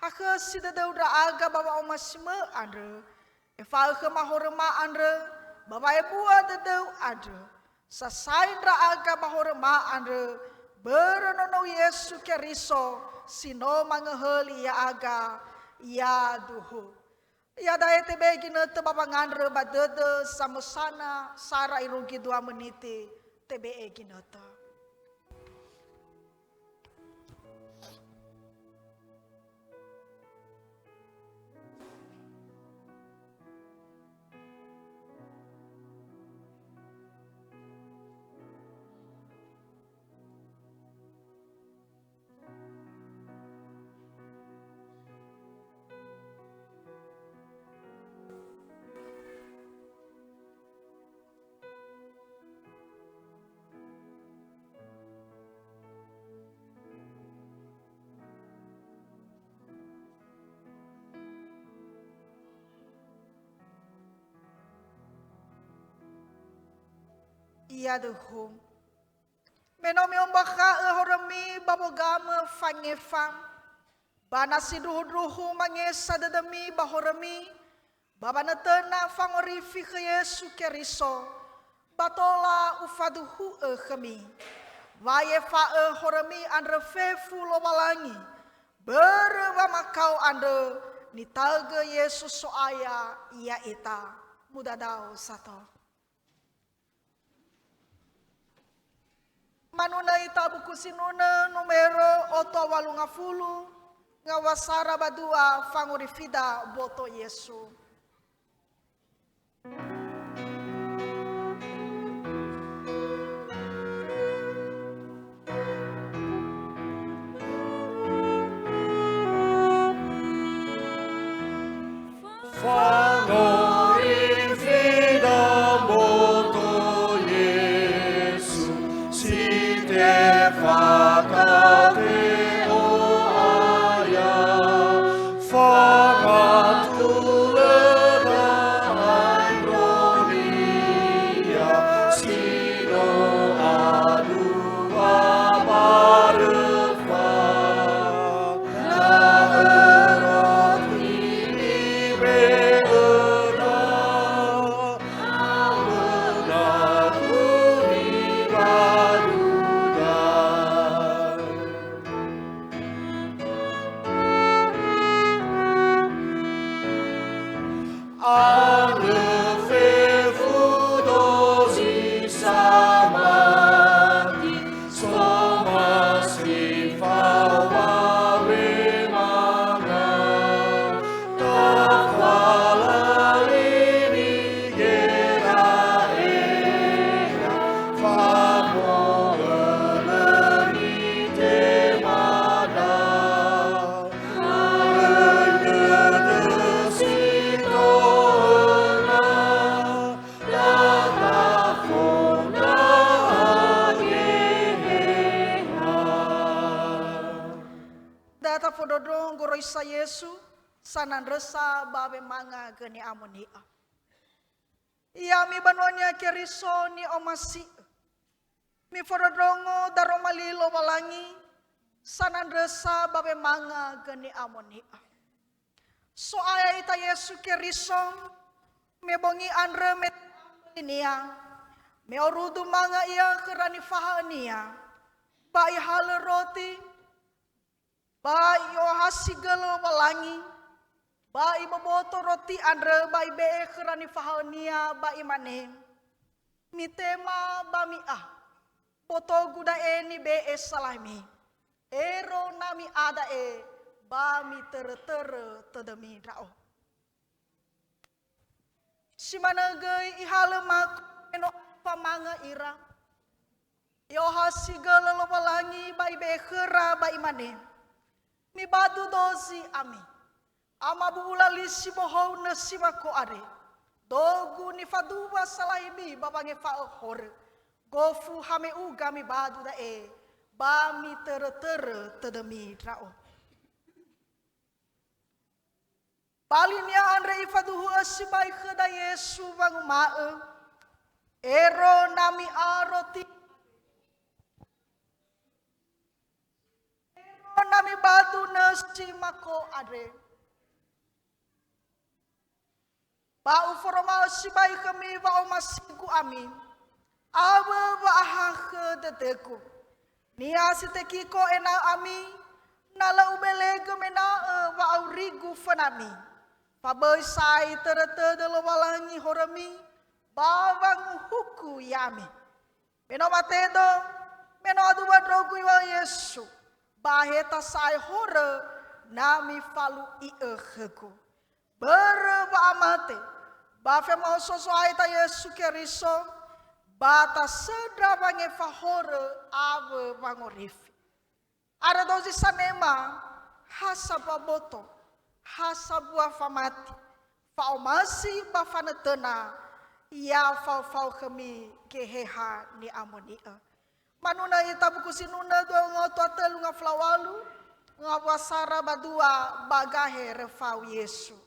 hakhösi dödöu ndra'aga ba wa'omasimö andrö, efa'ö khöma horöma andrö, ba wa'ebua dödöu andrö. Sasai ndra'aga ba horöma andrö, börö nonou Yesu Keriso si no mangöhöli ya'aga, yaduhu. Iada'e tebe'e ginötö ba wangandrö ba dödö samösana sara irugi dua meniti, tebe'e ginötö. Yaduhu. Me no mi'ombakha'ö horömi ba wogamö fangefa, ba na sindruhundruhu mangesa dödömi ba horömi, ba wanötöna fangorifi khö Yesu Keriso, ba tola ufaduhu'ö khömi, wa i'efa'ö horömi andrö fefu Lowalangi, börö wamakao andrö nitaögö Yesu So'aya ya'ita. Mudadao sato. Manunö ita buku sinunö numero oto walu ngafulu, ngawua sara ba dua fangorifida boto Yesu. Fangorifi da mboto Yesu, si tefa tate O'aya, fangatulö sanandrösa ba wemanga gö ni'amoni'ö. Ya'ami banua-Nia Keriso ni'omasi'ö, mifondrondrongo daroma li Lowalangi, sanandrösa ba wemanga gö ni'amoni'ö. So'aya ita Yesu Keriso, me bongi andrö me Nia, me orudu manga Ia khöra nifahaö-Nia, ba Ihalö roti, ba I'ohasi gö Lowalangi, ba Iboboto roti andrö ba Ibe'e khöra nifahaö-Nia ba Imane, "Mitema ba mi'a, botogu da'e nibe'e salahimi. Ero na mi'a da'e, ba mitörötörö tödömi Ndra'o." Si manö göi Ihalö mako me no afa manga ira. I'ohasi gö Lowalangi ba Ibe'e khöra ba Imane, "Mibadu dozi ami. Amabu'ula li si bohou nösi mako andre. Dogu nifaduwa salahimi ba wangefa'ö horö. Gofu hame'uga mibadu da'e, ba mitörötörö tödömi Ndra'o." Ba linia andre ifaduhu'ö sibai khöda Yesu wanguma'ö, "Ero na mi'a roti, ero na mibadu nösi mako andre, ba Uforoma'ö sibai khömi wa'omasigu ami, awö wa'ahakhö dödögu. Niha si tekiko ena'ö ami, na lö Ubelegö mena'ö wa'aurigu fönami. Fa böi sa'ae itörötödö Lowalangi horömi ba wanguhuku ya'ami. Me no matedö, me no aduwa ndrogu Iŵa'ö Yesu, ba aheta sa'ae horö na mifalu'i'ö khögu." Börö wa'amate ba femaoso Zo'aya ita Yesu Keriso, ba tasöndra wangefa horö awö wangorifi. Andrö dozi sanema, ha sambua boto, ha sambua famati, fa'omasi ba fanötöna, ya faofao khömi Geheha ni'amoni'ö. Manunö ita buku sinunö dua ngawua tua tölu ngawua fulu a walu, ngawua sara ba dua ba gaherö fao Yesu.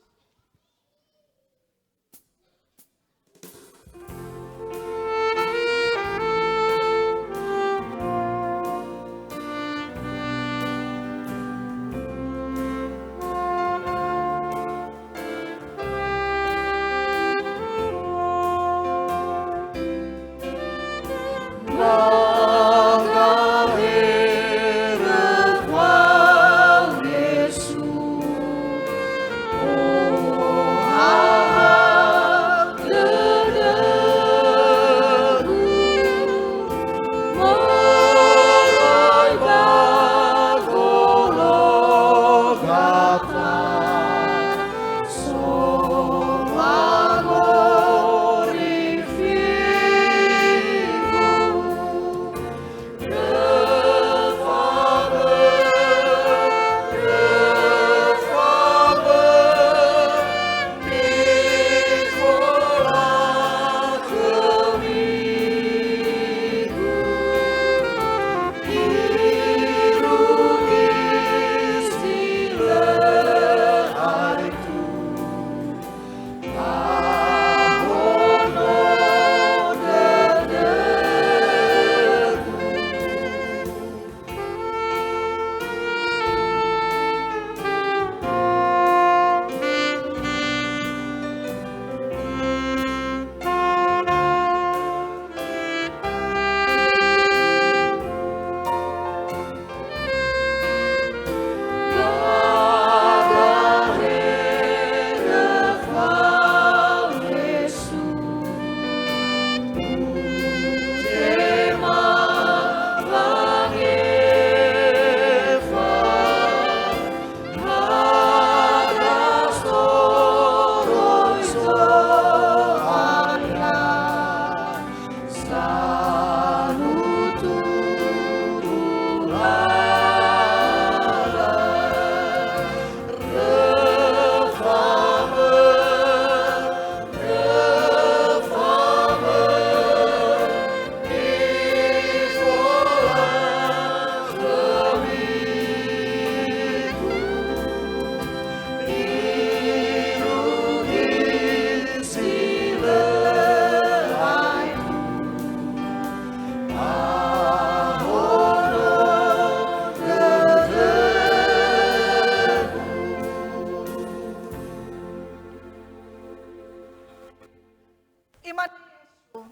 Imane Yesu,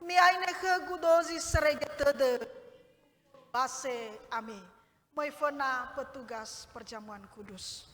"Mi'aine khögu dozi serege tödö, base ami." Möi föna petugas perjamuan kudus.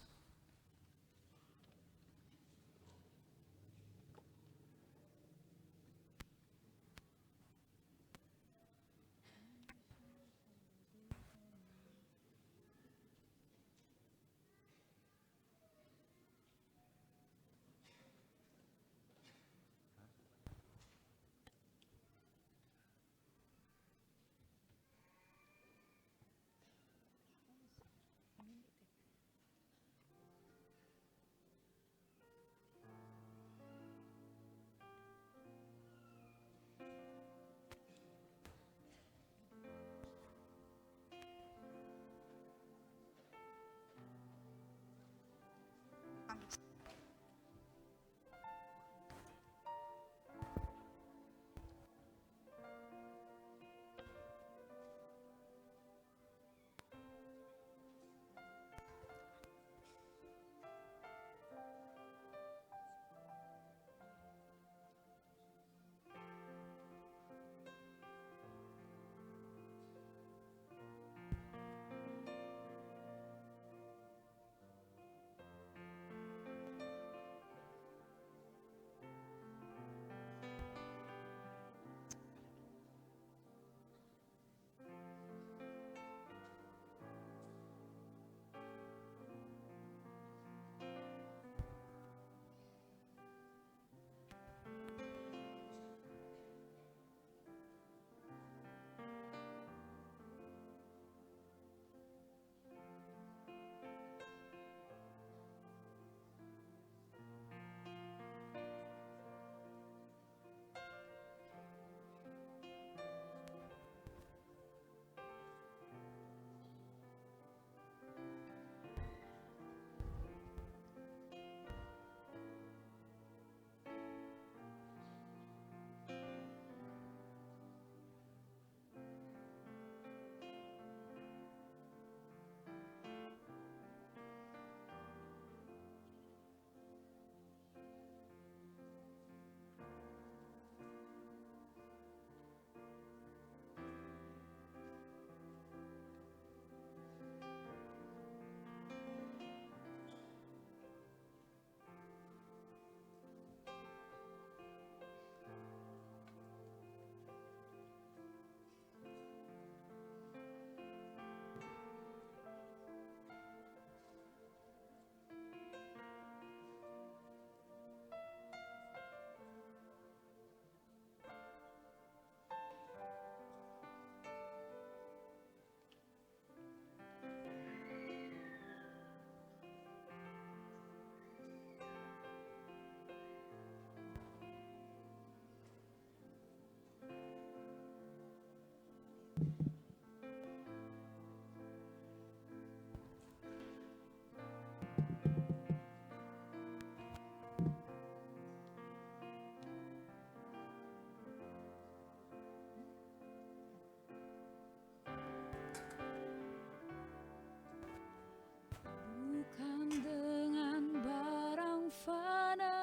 Bukan dengan barang fana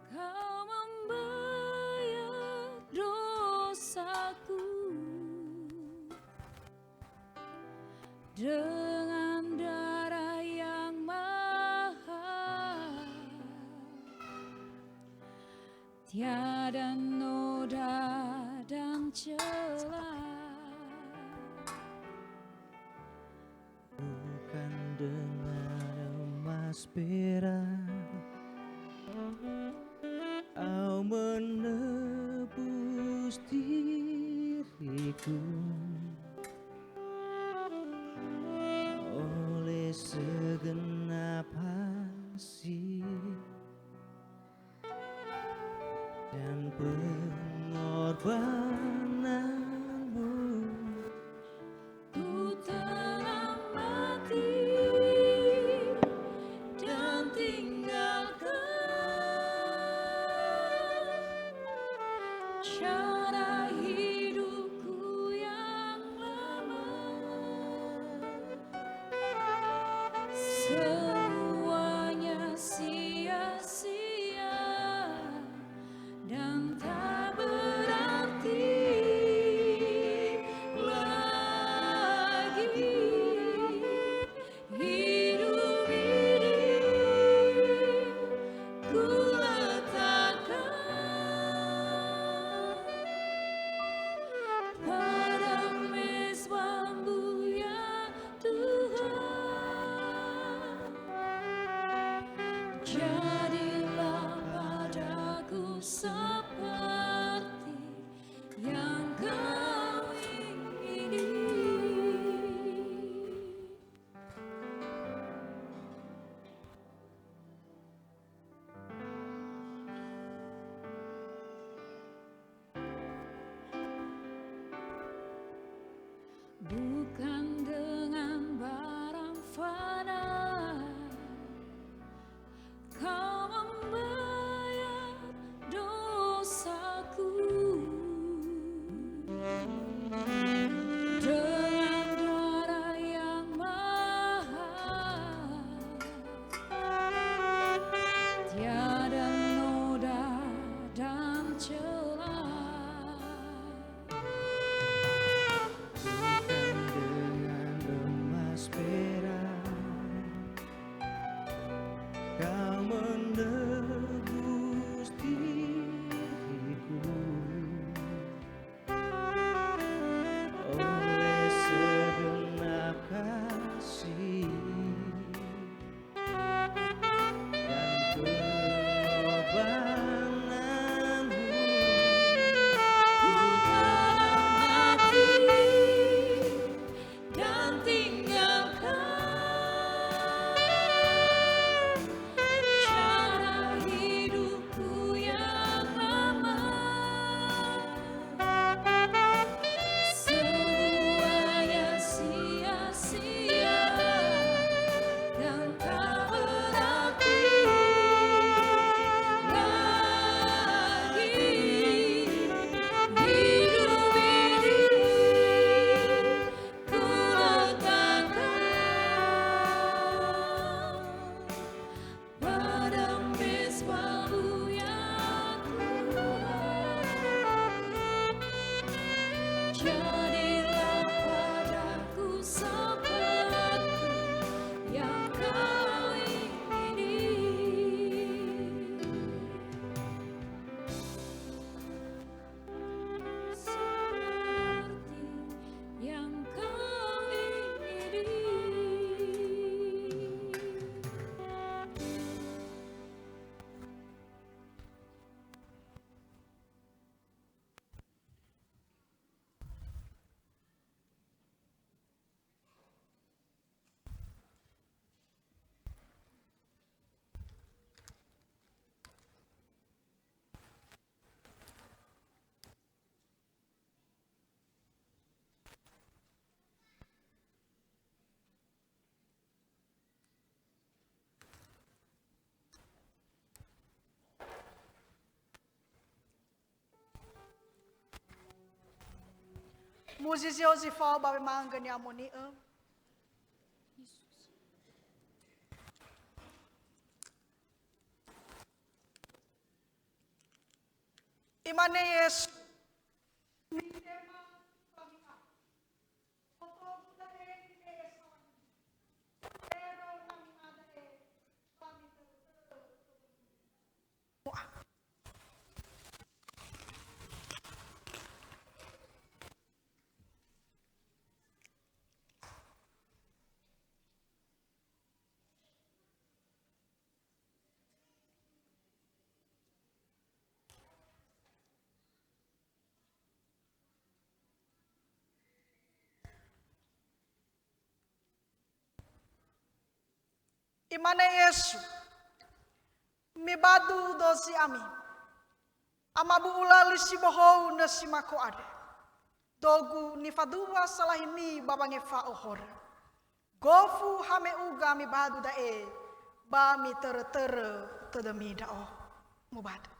Kau membayar dosaku dengan darah yang mahal. Tiada noda dan celah. Bukan dengan emas perak Kau menebus diriku. Oleh segenap hasil dan pengorbananmu, ku telah mati dan tinggalkan cara hidupku yang lama. Semuanya sia-sia. seperti yang kau ingini. Bukan dengan barang fana Kau membayar dosaku dengan darah yang mahal, tiada noda dan celah. Bukan dengan emas perak Kau menebus diriku oleh segenap kasih dan pengorbananmu. Ku dalam hati dan tinggalkan cara hidupku yang lama. Semuanya sia-sia dan tak berarti lagi hidup ini. Ku letakkan pada mezbahu yang kuat. Jadilah padaku seperti yang kau ingini. Seperti yang kau ingini. Muzizi zi fao ba wemangga ni'amoni'ö. Imane Yesu, "Mitema khömi ami. Otogu da'e nibe'e salami. Ero nami'a da'e ba mitörö-törö." Imane Yesu, "Mibadu dozi ami. Amabu'ula li si bohou nösi mako andre. Dogu nifadua salahimi ba wangefa'o horö. Gofu hame'uga mibadu da'e, ba mitörö-törö tödömi ndra'o." Mubadu.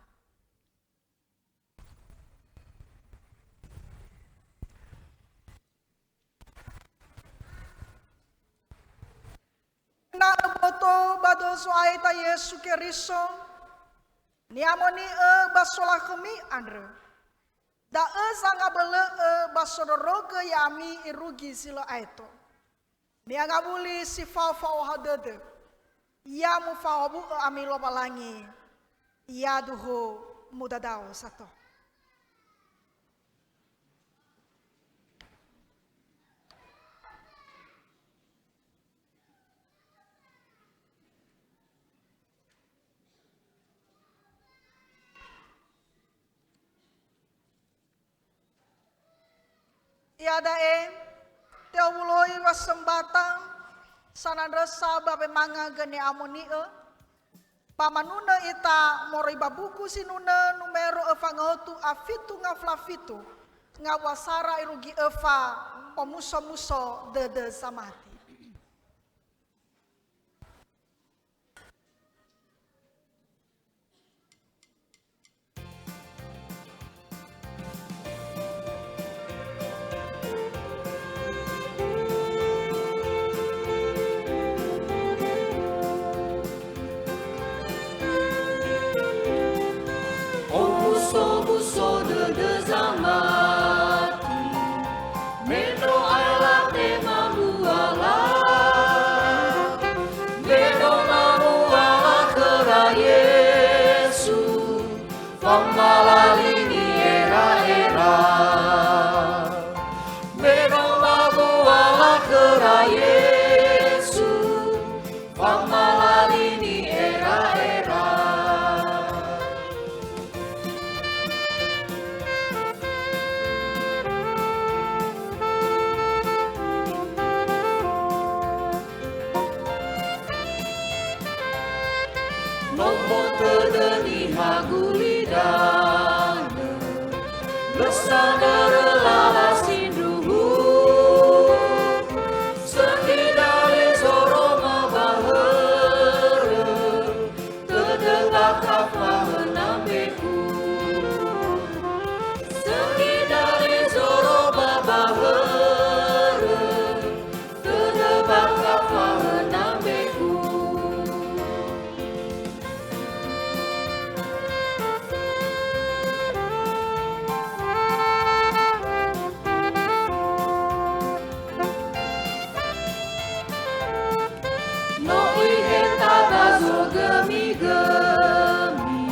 Ena'ö boto ba do Zo'aya ita Yesu Keriso, ni'amoni'ö ba solakhömi andrö. Da'ö zangabölö'ö ba sondrorogö ya'ami irugi zi lö aeto. Mi'angawuli si fao fa'ohahau dödö, ya mufahowu'ö ami Lowalangi, yaduhu mudadao sato. Iada'e, te'owuloi wasõmbata sanandrõsa ba wemanga gõ ni'amoni'ö, ba manunö ita moroi ba buku Zinunö numero öfa ngawutu a fitu ngafula fitu, ngawua sara irugi öfa, Omusomuso dödö zamati. Omusomuso dödö zamati, me no aefa tema buala, me no mabuala khöra Yesu, famalalini era'era. Me no mabuala khöra Yesu, famalalini era'era. Nomo tödö niha gulidanö, lö sanörö lala sindruhu. Sökhi dali zoroma ba hörö, tödö bakha fahöna mbeku. Sökhi dali zoroma ba hörö, tödö bakha fahöna mbeku. No iheta ba zogömigömi,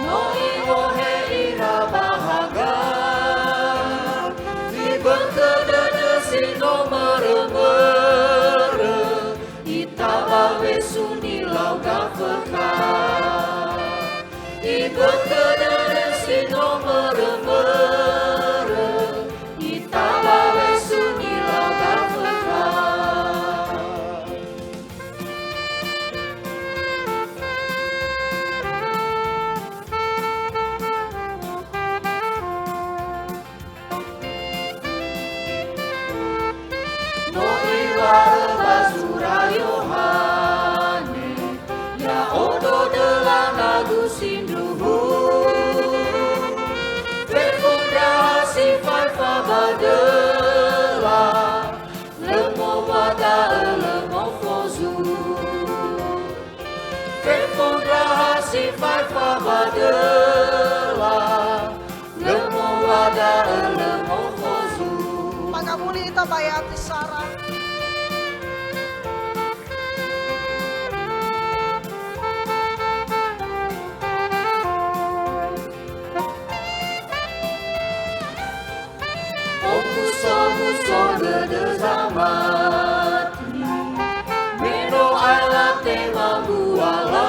no i'ohe ira ba haga. Ibökö dödö si no mörömörö, ita ba wesu nilau Gafökha. Ibökö dödö si no mörömörö, ita ba wesu nilau Gafökha. No iŵa'ö ba zura Yohane, ya'odo döla nagu sindruhu. Fefu ndraha si faefa ba döla, lö moŵa da'ö lö mofozu. Fefu ndraha si faefa ba döla, lö moŵa da'ö lö mofozu. Mangawuli ita ba yati sara. Omusomuso dödö zamati, me no aefa tema buala,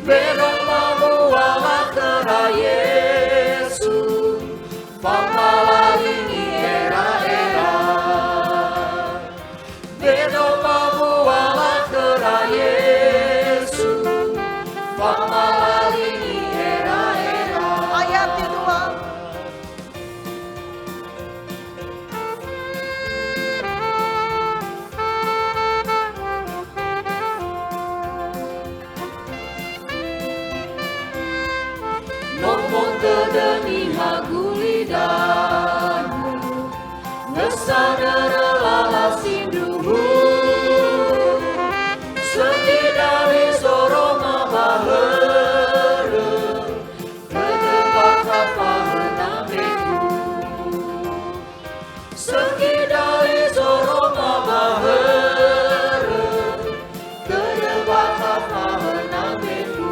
me no mabuala khöra Yesu, famalalini era'era. Me no mabuala khöra Yesu, famalalini era'era. Ayat kedua. Nomo tödö niha gulidanö, lö sanörö lala sindruhu. Sökhi dali zoroma ba hörö, tödö bakha fahöna mbeku. Sökhi dali zoroma ba hörö, tödö bakha fahöna mbeku.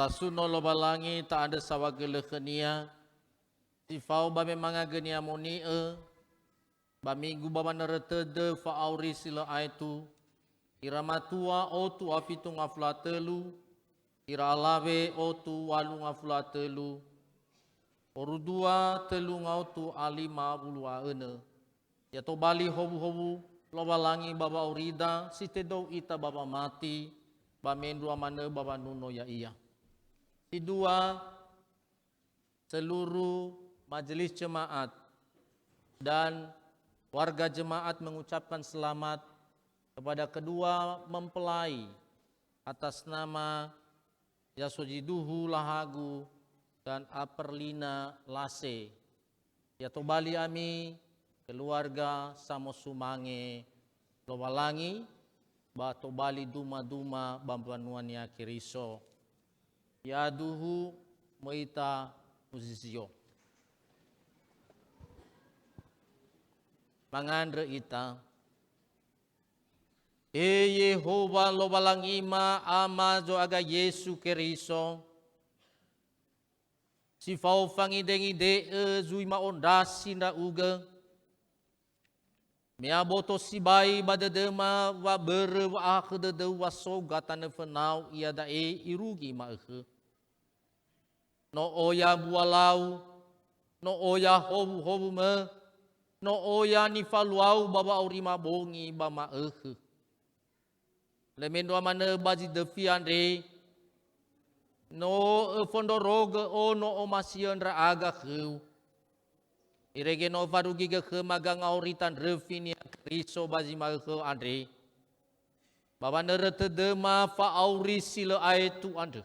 Suno Lowalangi ta'andrö saohagölö khö-Nia, si fao ba wemanga gö-Nia moni'ö, ba migu ba wanörö tödö fa'auri si lö aetu, ira matua otu a fitu ngafulu a tölu, ira alawe otu walu ngafulu a tölu, oru dua tölu ngaotu a lima wulu a önö. Ya tobali howuhowu Lowalangi ba wa'aurida, si tedou ita ba wamati, ba mendrua manö ba wanuno ya'ia. Si dua, seluruh majelis jemaat dan warga jemaat mengucapkan selamat kepada kedua mempelai atas nama Yasojiduhu Lahagu dan Aperlina Lase. Ya tobali ami keluarga samosumange Lowalangi, ba tobali duma-duma ba mbanua-Nia Keriso. Yaduhu möi ita muzizio. Mangandrö ita. He Yehowa Lowalangima, Ama Zo'aga Yesu Keriso, si fao fangidengide'ö zui ma'ondrasi ndra'ugö, me aboto sibai ba dödöma wa börö wa'ahakhö dödöu wa so gatanö fönau iada'e irugi ma'ökhö. No oya mbualau, no oya howuhowumö, no oya nifaluau ba wa'aurima bongi ba ma'ökhö. Lö mendrua manö ba zi döfi andre, no öfondrorogö ono omasi'ö ndra'aga khöu. Irege no öfarugigö khöma gangaurita ndröfi-Nia Keriso ba zi ma'ökhö andre, ba wanörö tödöma fa'auri si lö aetu andrö.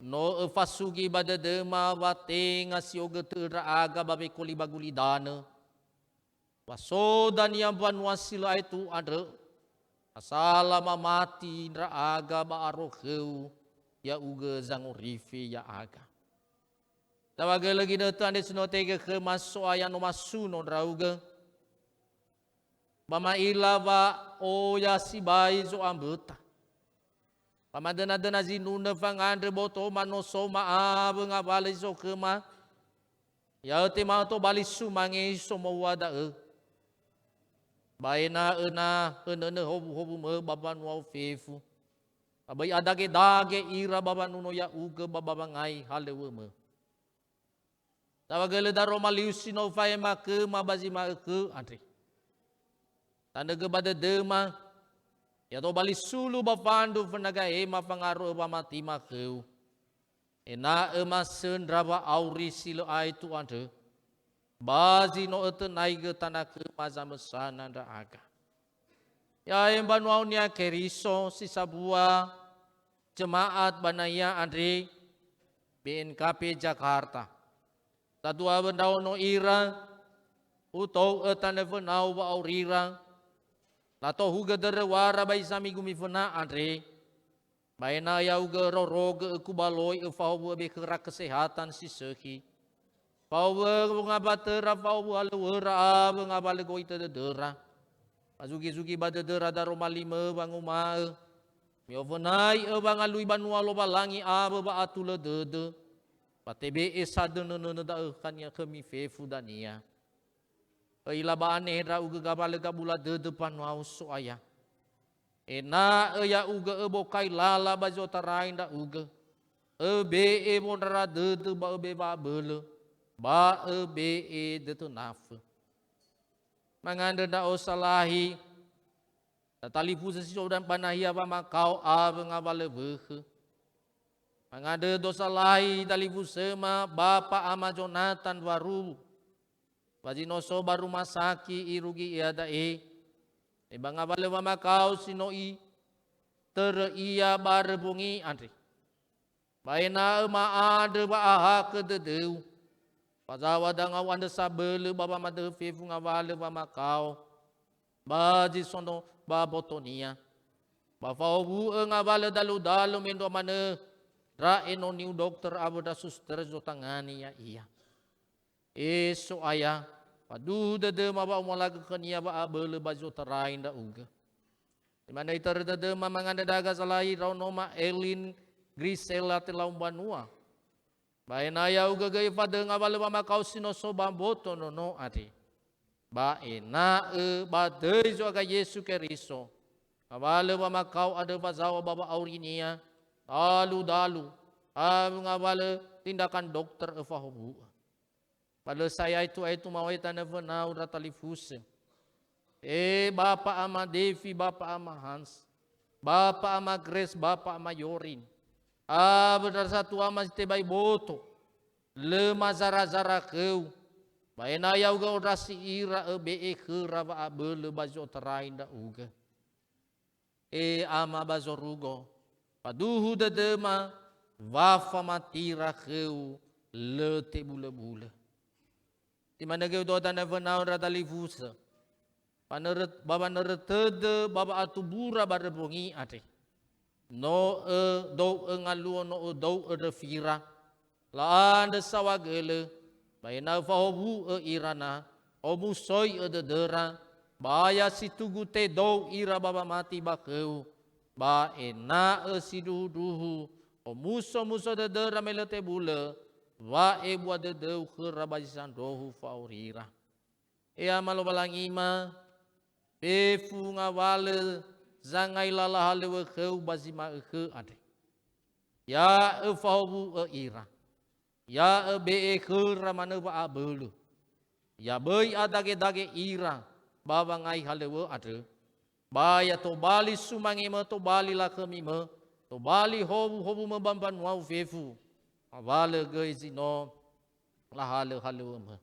No öfasugi ba dödöma wa tenga si ogötö'ö ndra'aga ba wekoli ba gulidanö. Wa so dania mbanua si lö aetu andrö, asala mamati ndra'aga ba aro khöu, ya'ugö zangorifi ya'aga. Saohagölö ginötö andre si no tehegö khöma So'aya no masuno ndra'ugö. Ba ma'ila wa oya sibai zo'amböta. Ba madöna-döna zinunö fangandrö boto manoso ma'awö ngawalö zi so khöma, ya'ö tema tobali sumange somowua da'ö. Ba ena'ö na hönönö howuhowumö ba mbanua-U fefu. Ba böi adagedage ira ba wanuno ya'ugö ba ba wangai halöŵömö. Saohagölö daroma liu si no fa'ema khöma ba zi ma'ökhö andre. Tanögö ba dödöma, ya tobali sulu ba fandru föna gahema fangaro'ö wamatima khöu. Ena'ö masöndra wa'auri si lö aetu andrö, ba zi no ötönaigö tana khöma zamösana ndra'aga. Ya'e mbanua-Nia Keriso si sambua, jemaat ba nahia andre, B N K P Jakarta. Satua wö ndraono ira, utou'ö tanö fönau wa'aurira, latohugö dörö wara ba zi migu'u miföna andre, ba ena'ö ya'ugö rorogö ökubaloi öfahowu'ö be khöra kesehatan si sökhi. Fahowu'ö wongambatöra, fahowu'ö halöŵöra awö ngawalö go'itö dödöra. Ba zugi-zugi ba dödöra daroma limö wanguma'ö, mi'ofönai'ö wangalui banua Lowalangi awö wa'atulö dödö, ba tebe'e sadönönönö da'ö khania khömi fefu dania. Ö'ila ba anehe ndra'ugö ngawalö gabula dödö mbanua-U So'aya. Ena'ö ya'ugö öbokai lala ba zi otarai ndra'ugö. Öbe'e wondrara dödö ba öbe'e wa'abölö, ba öbe'e dödö nafö. Mangandrö ndra'o salahi, tatalifusö si so ba nahia wamakao awö ngawalö wökhö. Mangandrö do salahi talifusöma Bapa Ama Jonathan Waruwu. Ba zi no so ba rumah sakit irugi iada'e, me ba ngawalö wamakao si no itörö ia barö bongi andre. Ba ena'ö ma'andrö wa'ahakhö dödöu, ba zaŵa dangau andrö sabölö ba wamadöhö fefu ngawalö wamakao, ba zi so no ba botonia. Ba fahowu'ö ngawalö dalu-dalu mendrua manö ndra enoniu dokter awö ndra suster zotangani ya'ia. E So'aya, faduhu dödöma wa'omolakhö khönia wa'abölö ba zi otarai ndra'ugö. Imanö itörö dödöma mangandrö ndra'aga salahi ndraonoma Elin Grisela telau mbanua. Ba ena'ö ya'ugö göi fadöhö ngawalö wamakao si no so ba mboto nono andre. Ba ena'ö ba döi Zo'aga Yesu Keriso, ngawalö wamakao andrö fazaŵa ba wa'aurinia, dalu-dalu, awö ngawalö tindakan dokter öfahowu'ö. Ba lö sa'ae aetu-aetu maweta nöfönau ndra talifusö. E, Bapa Ama Devi, Bapa Ama Hans, Bapa Ama Grace, Bapa Ama Yorin. Awö ndra satua ama si tebai boto. Lö mazara-zara khöu. Ba ena'ö ya'ugö ondrasi ira, öbe'e khöra wa'abölö ba zi otarai ndra'ugö. E Ama ba zorugo, faduhu dödöma, wa famatira khöu lö tebulö-bulö. Simanö göi udoda nöfönau ndra talifusö. Wanörö-, ba wanörö tödö, ba wa'atubura barö mbongi andre. No ö-, dou'ö ngaluo, no ödou'ö ndröfira. La'andrö saohagölö, ba ena'ö fahowu'ö ira na, omusoi'ö dödöra, ba ya si tugu tedou ira ba wamati ba khöu, ba ena'ö sindruhundruhu, omuso-muso dödöra me lö tebulö, wa'ebua dödöu khöra ba zi sandrohu fa'aurira. E Ama Lowalangima, fefu ngawalö zangai lala halöŵö khöu ba zi ma'ökhö andre. Ya öfahowu'ö ira. Ya öbe'e khöra manö wa'abölö. Ya böi adage-dage ira ba wangai halöŵö andrö. Ba ya tobali sumangimö, tobali lakhömimö, tobali howuhowumö ba mbanuau fefu. Ngawalö göi zi no lahalö halöŵömö.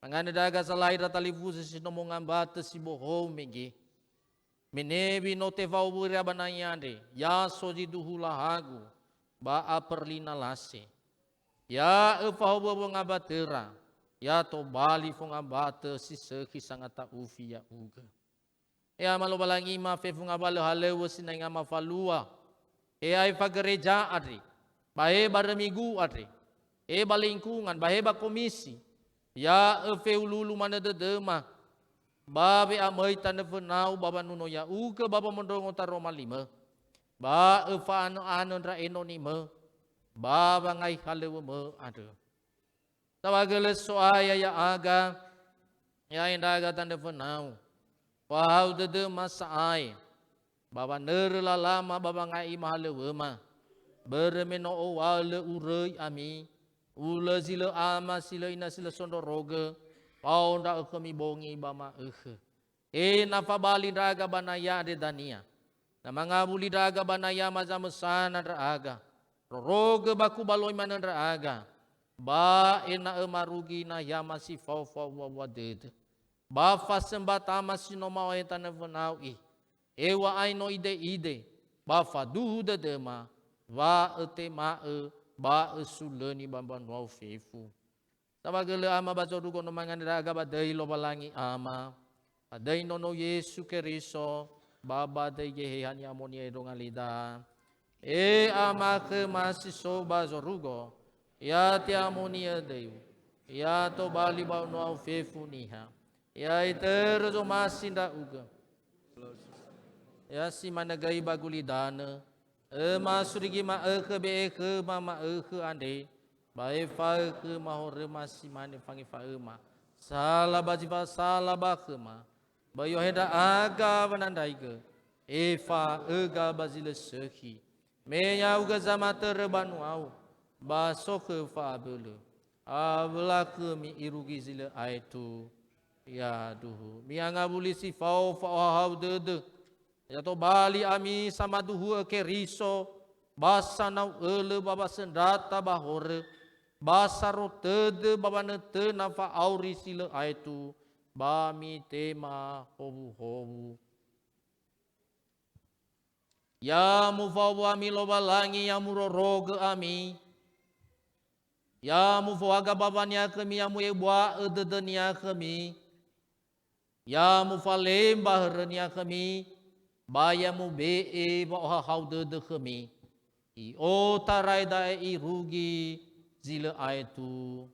Mangandrö ndra'aga salai ndra talifusö si no mongambatö si bohou mege. Menewi no tefao wöra ba nai andre, ya so zi duhu lahagu, ba Aperlina Lase. Ya öfahowu'ö wongambatöra, ya tobali fongambatö si sökhi sangata'ufi ya'ugö. E Ama Lowalangima, fefu ngawalö halöŵö sinai ngama falua. He aefa gereja andre, ba he barö migu andre, he ba lingkungan, ba he ba komisi. Ya öfeululu manö dödöma, ba we'amöi tanö fönau ba wanuno ya'ugö ba wamondrongo taroma limö. Ba öfa'anö-anö ndra enonimö, ba wangai halöŵömö andrö. Saohagölö So'aya ya'aga, ya'e ndra'aga tanö fönau. Fahau dödöma sa'ae, ba wanörö lalama ba wangai mahalöŵöma. Börö me no owalö uröi ami, ulö zi lö ama, si lö ina, si lö sondrorogö, fao ndra'ö khömi bongi ba ma'ökhö. E na fabali ndra'aga ba naya andre dania. Na mangawuli ndra'aga ba naya ma zamösana ndra'aga. Rorogö ba kubaloi manö ndra'aga. Ba ena'ö marugi naya ma si fao-fao wua-wua dödö. Ba fasömbatama si no ma'ohe tanö fönau i. Eŵa'ae no ide-ide. Ba faduhu dödöma. Wa ötema'ö, ba ösulöni ba mbanuau fefu. Saohagölö Ama ba zorugo no mangandrö ndra'aga ba döi Lowalangi Ama, ba döi Nono Yesu Keriso, ba ba döi Geheha ni'amoni'ö ndrongo lida. E Ama khöma si so ba zorugo, ya te'amoni'ö döi-U, ya tobali ba unuau fefu niha, ya itörö zomasi ndra'ugö. Ya si manö göi ba gulidanö, Öma surigi ma'ökhö be'e khöma ma'ökhö andre, ba efaö khöma horöma si mane fangefa'öma. Sala ba zi fasala ba khöma, ba i'ohe ndra'aga wanandraigö, efa'öga ba zi lö sökhi. Me ya'ugö zamatörö banuau, ba sokhö fa'abölö. Awö lakhömi irugi zi lö aetu. Yaduhu. Mi'angawuli si fao fa'ohahau dödö. Ya tobali ami samaduhu'ö Keriso, ba sanau ölö ba wasöndrata ba horö, ba saro tödö ba wanötöna fa'auri si lö aetu, ba mitema howuhowu. Ya mufaowu ami Lowalangi, ya murorogö ami, ya mufohaga bawania khömi, ya mu'ebua'ö dödönia khömi, ya mufalemba hörönia khömi, ba ya mube'e wa'ohahau dödö khömi. I'otarai da'e irugi zi lö aetu.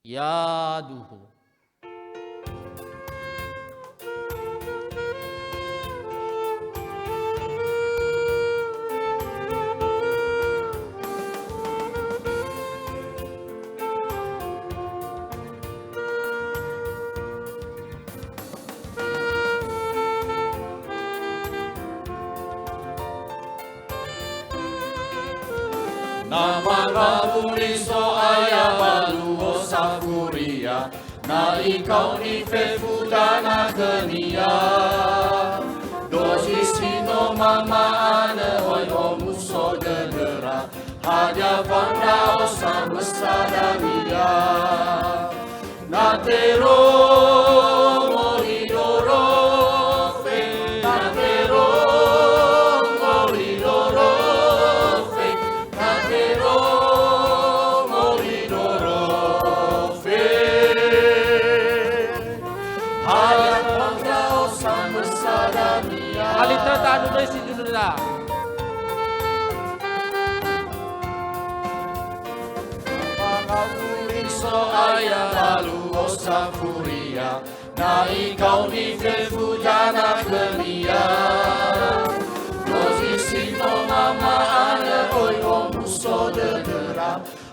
Yaduhu. Na mangawuli So'aya ba luo safuria, na ikaoni fefu dana khönia. Dozi si no mama'anö oi omuso dödöra, hadia fao ndra'o samösa dania. Na terou moroi dorofe, na terou moroi dorofe, na terou moroi dorofe. Hadia fao ndra'o samösa dania. Alita tanu desi dulu dah. Mangawuli So'aya ba luo safuria, na ikaoni fefu dana khönia. Dozi si no mama'anö oi omuso dödöra,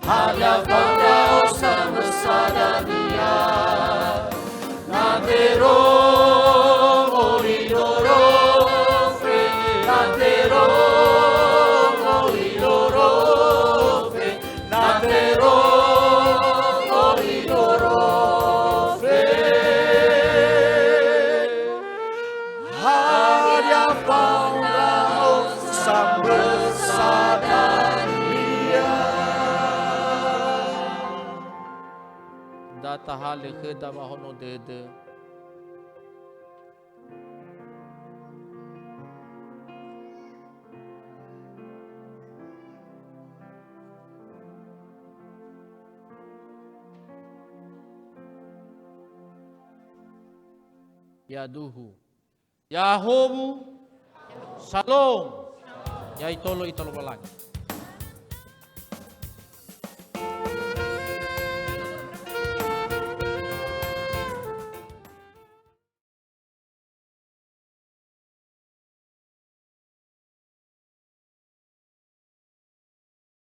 hadia fao ndra'o samösa dania. Na terou moroi dorofe, na terou moroi dorofe, na terou moroi dorofe. Hadia fao ndra'o samösa dania. Da tahalö khöda ba hono dödö. Yaduhu. Yahowu. Shalom. Ya itolo ita Lowalangi.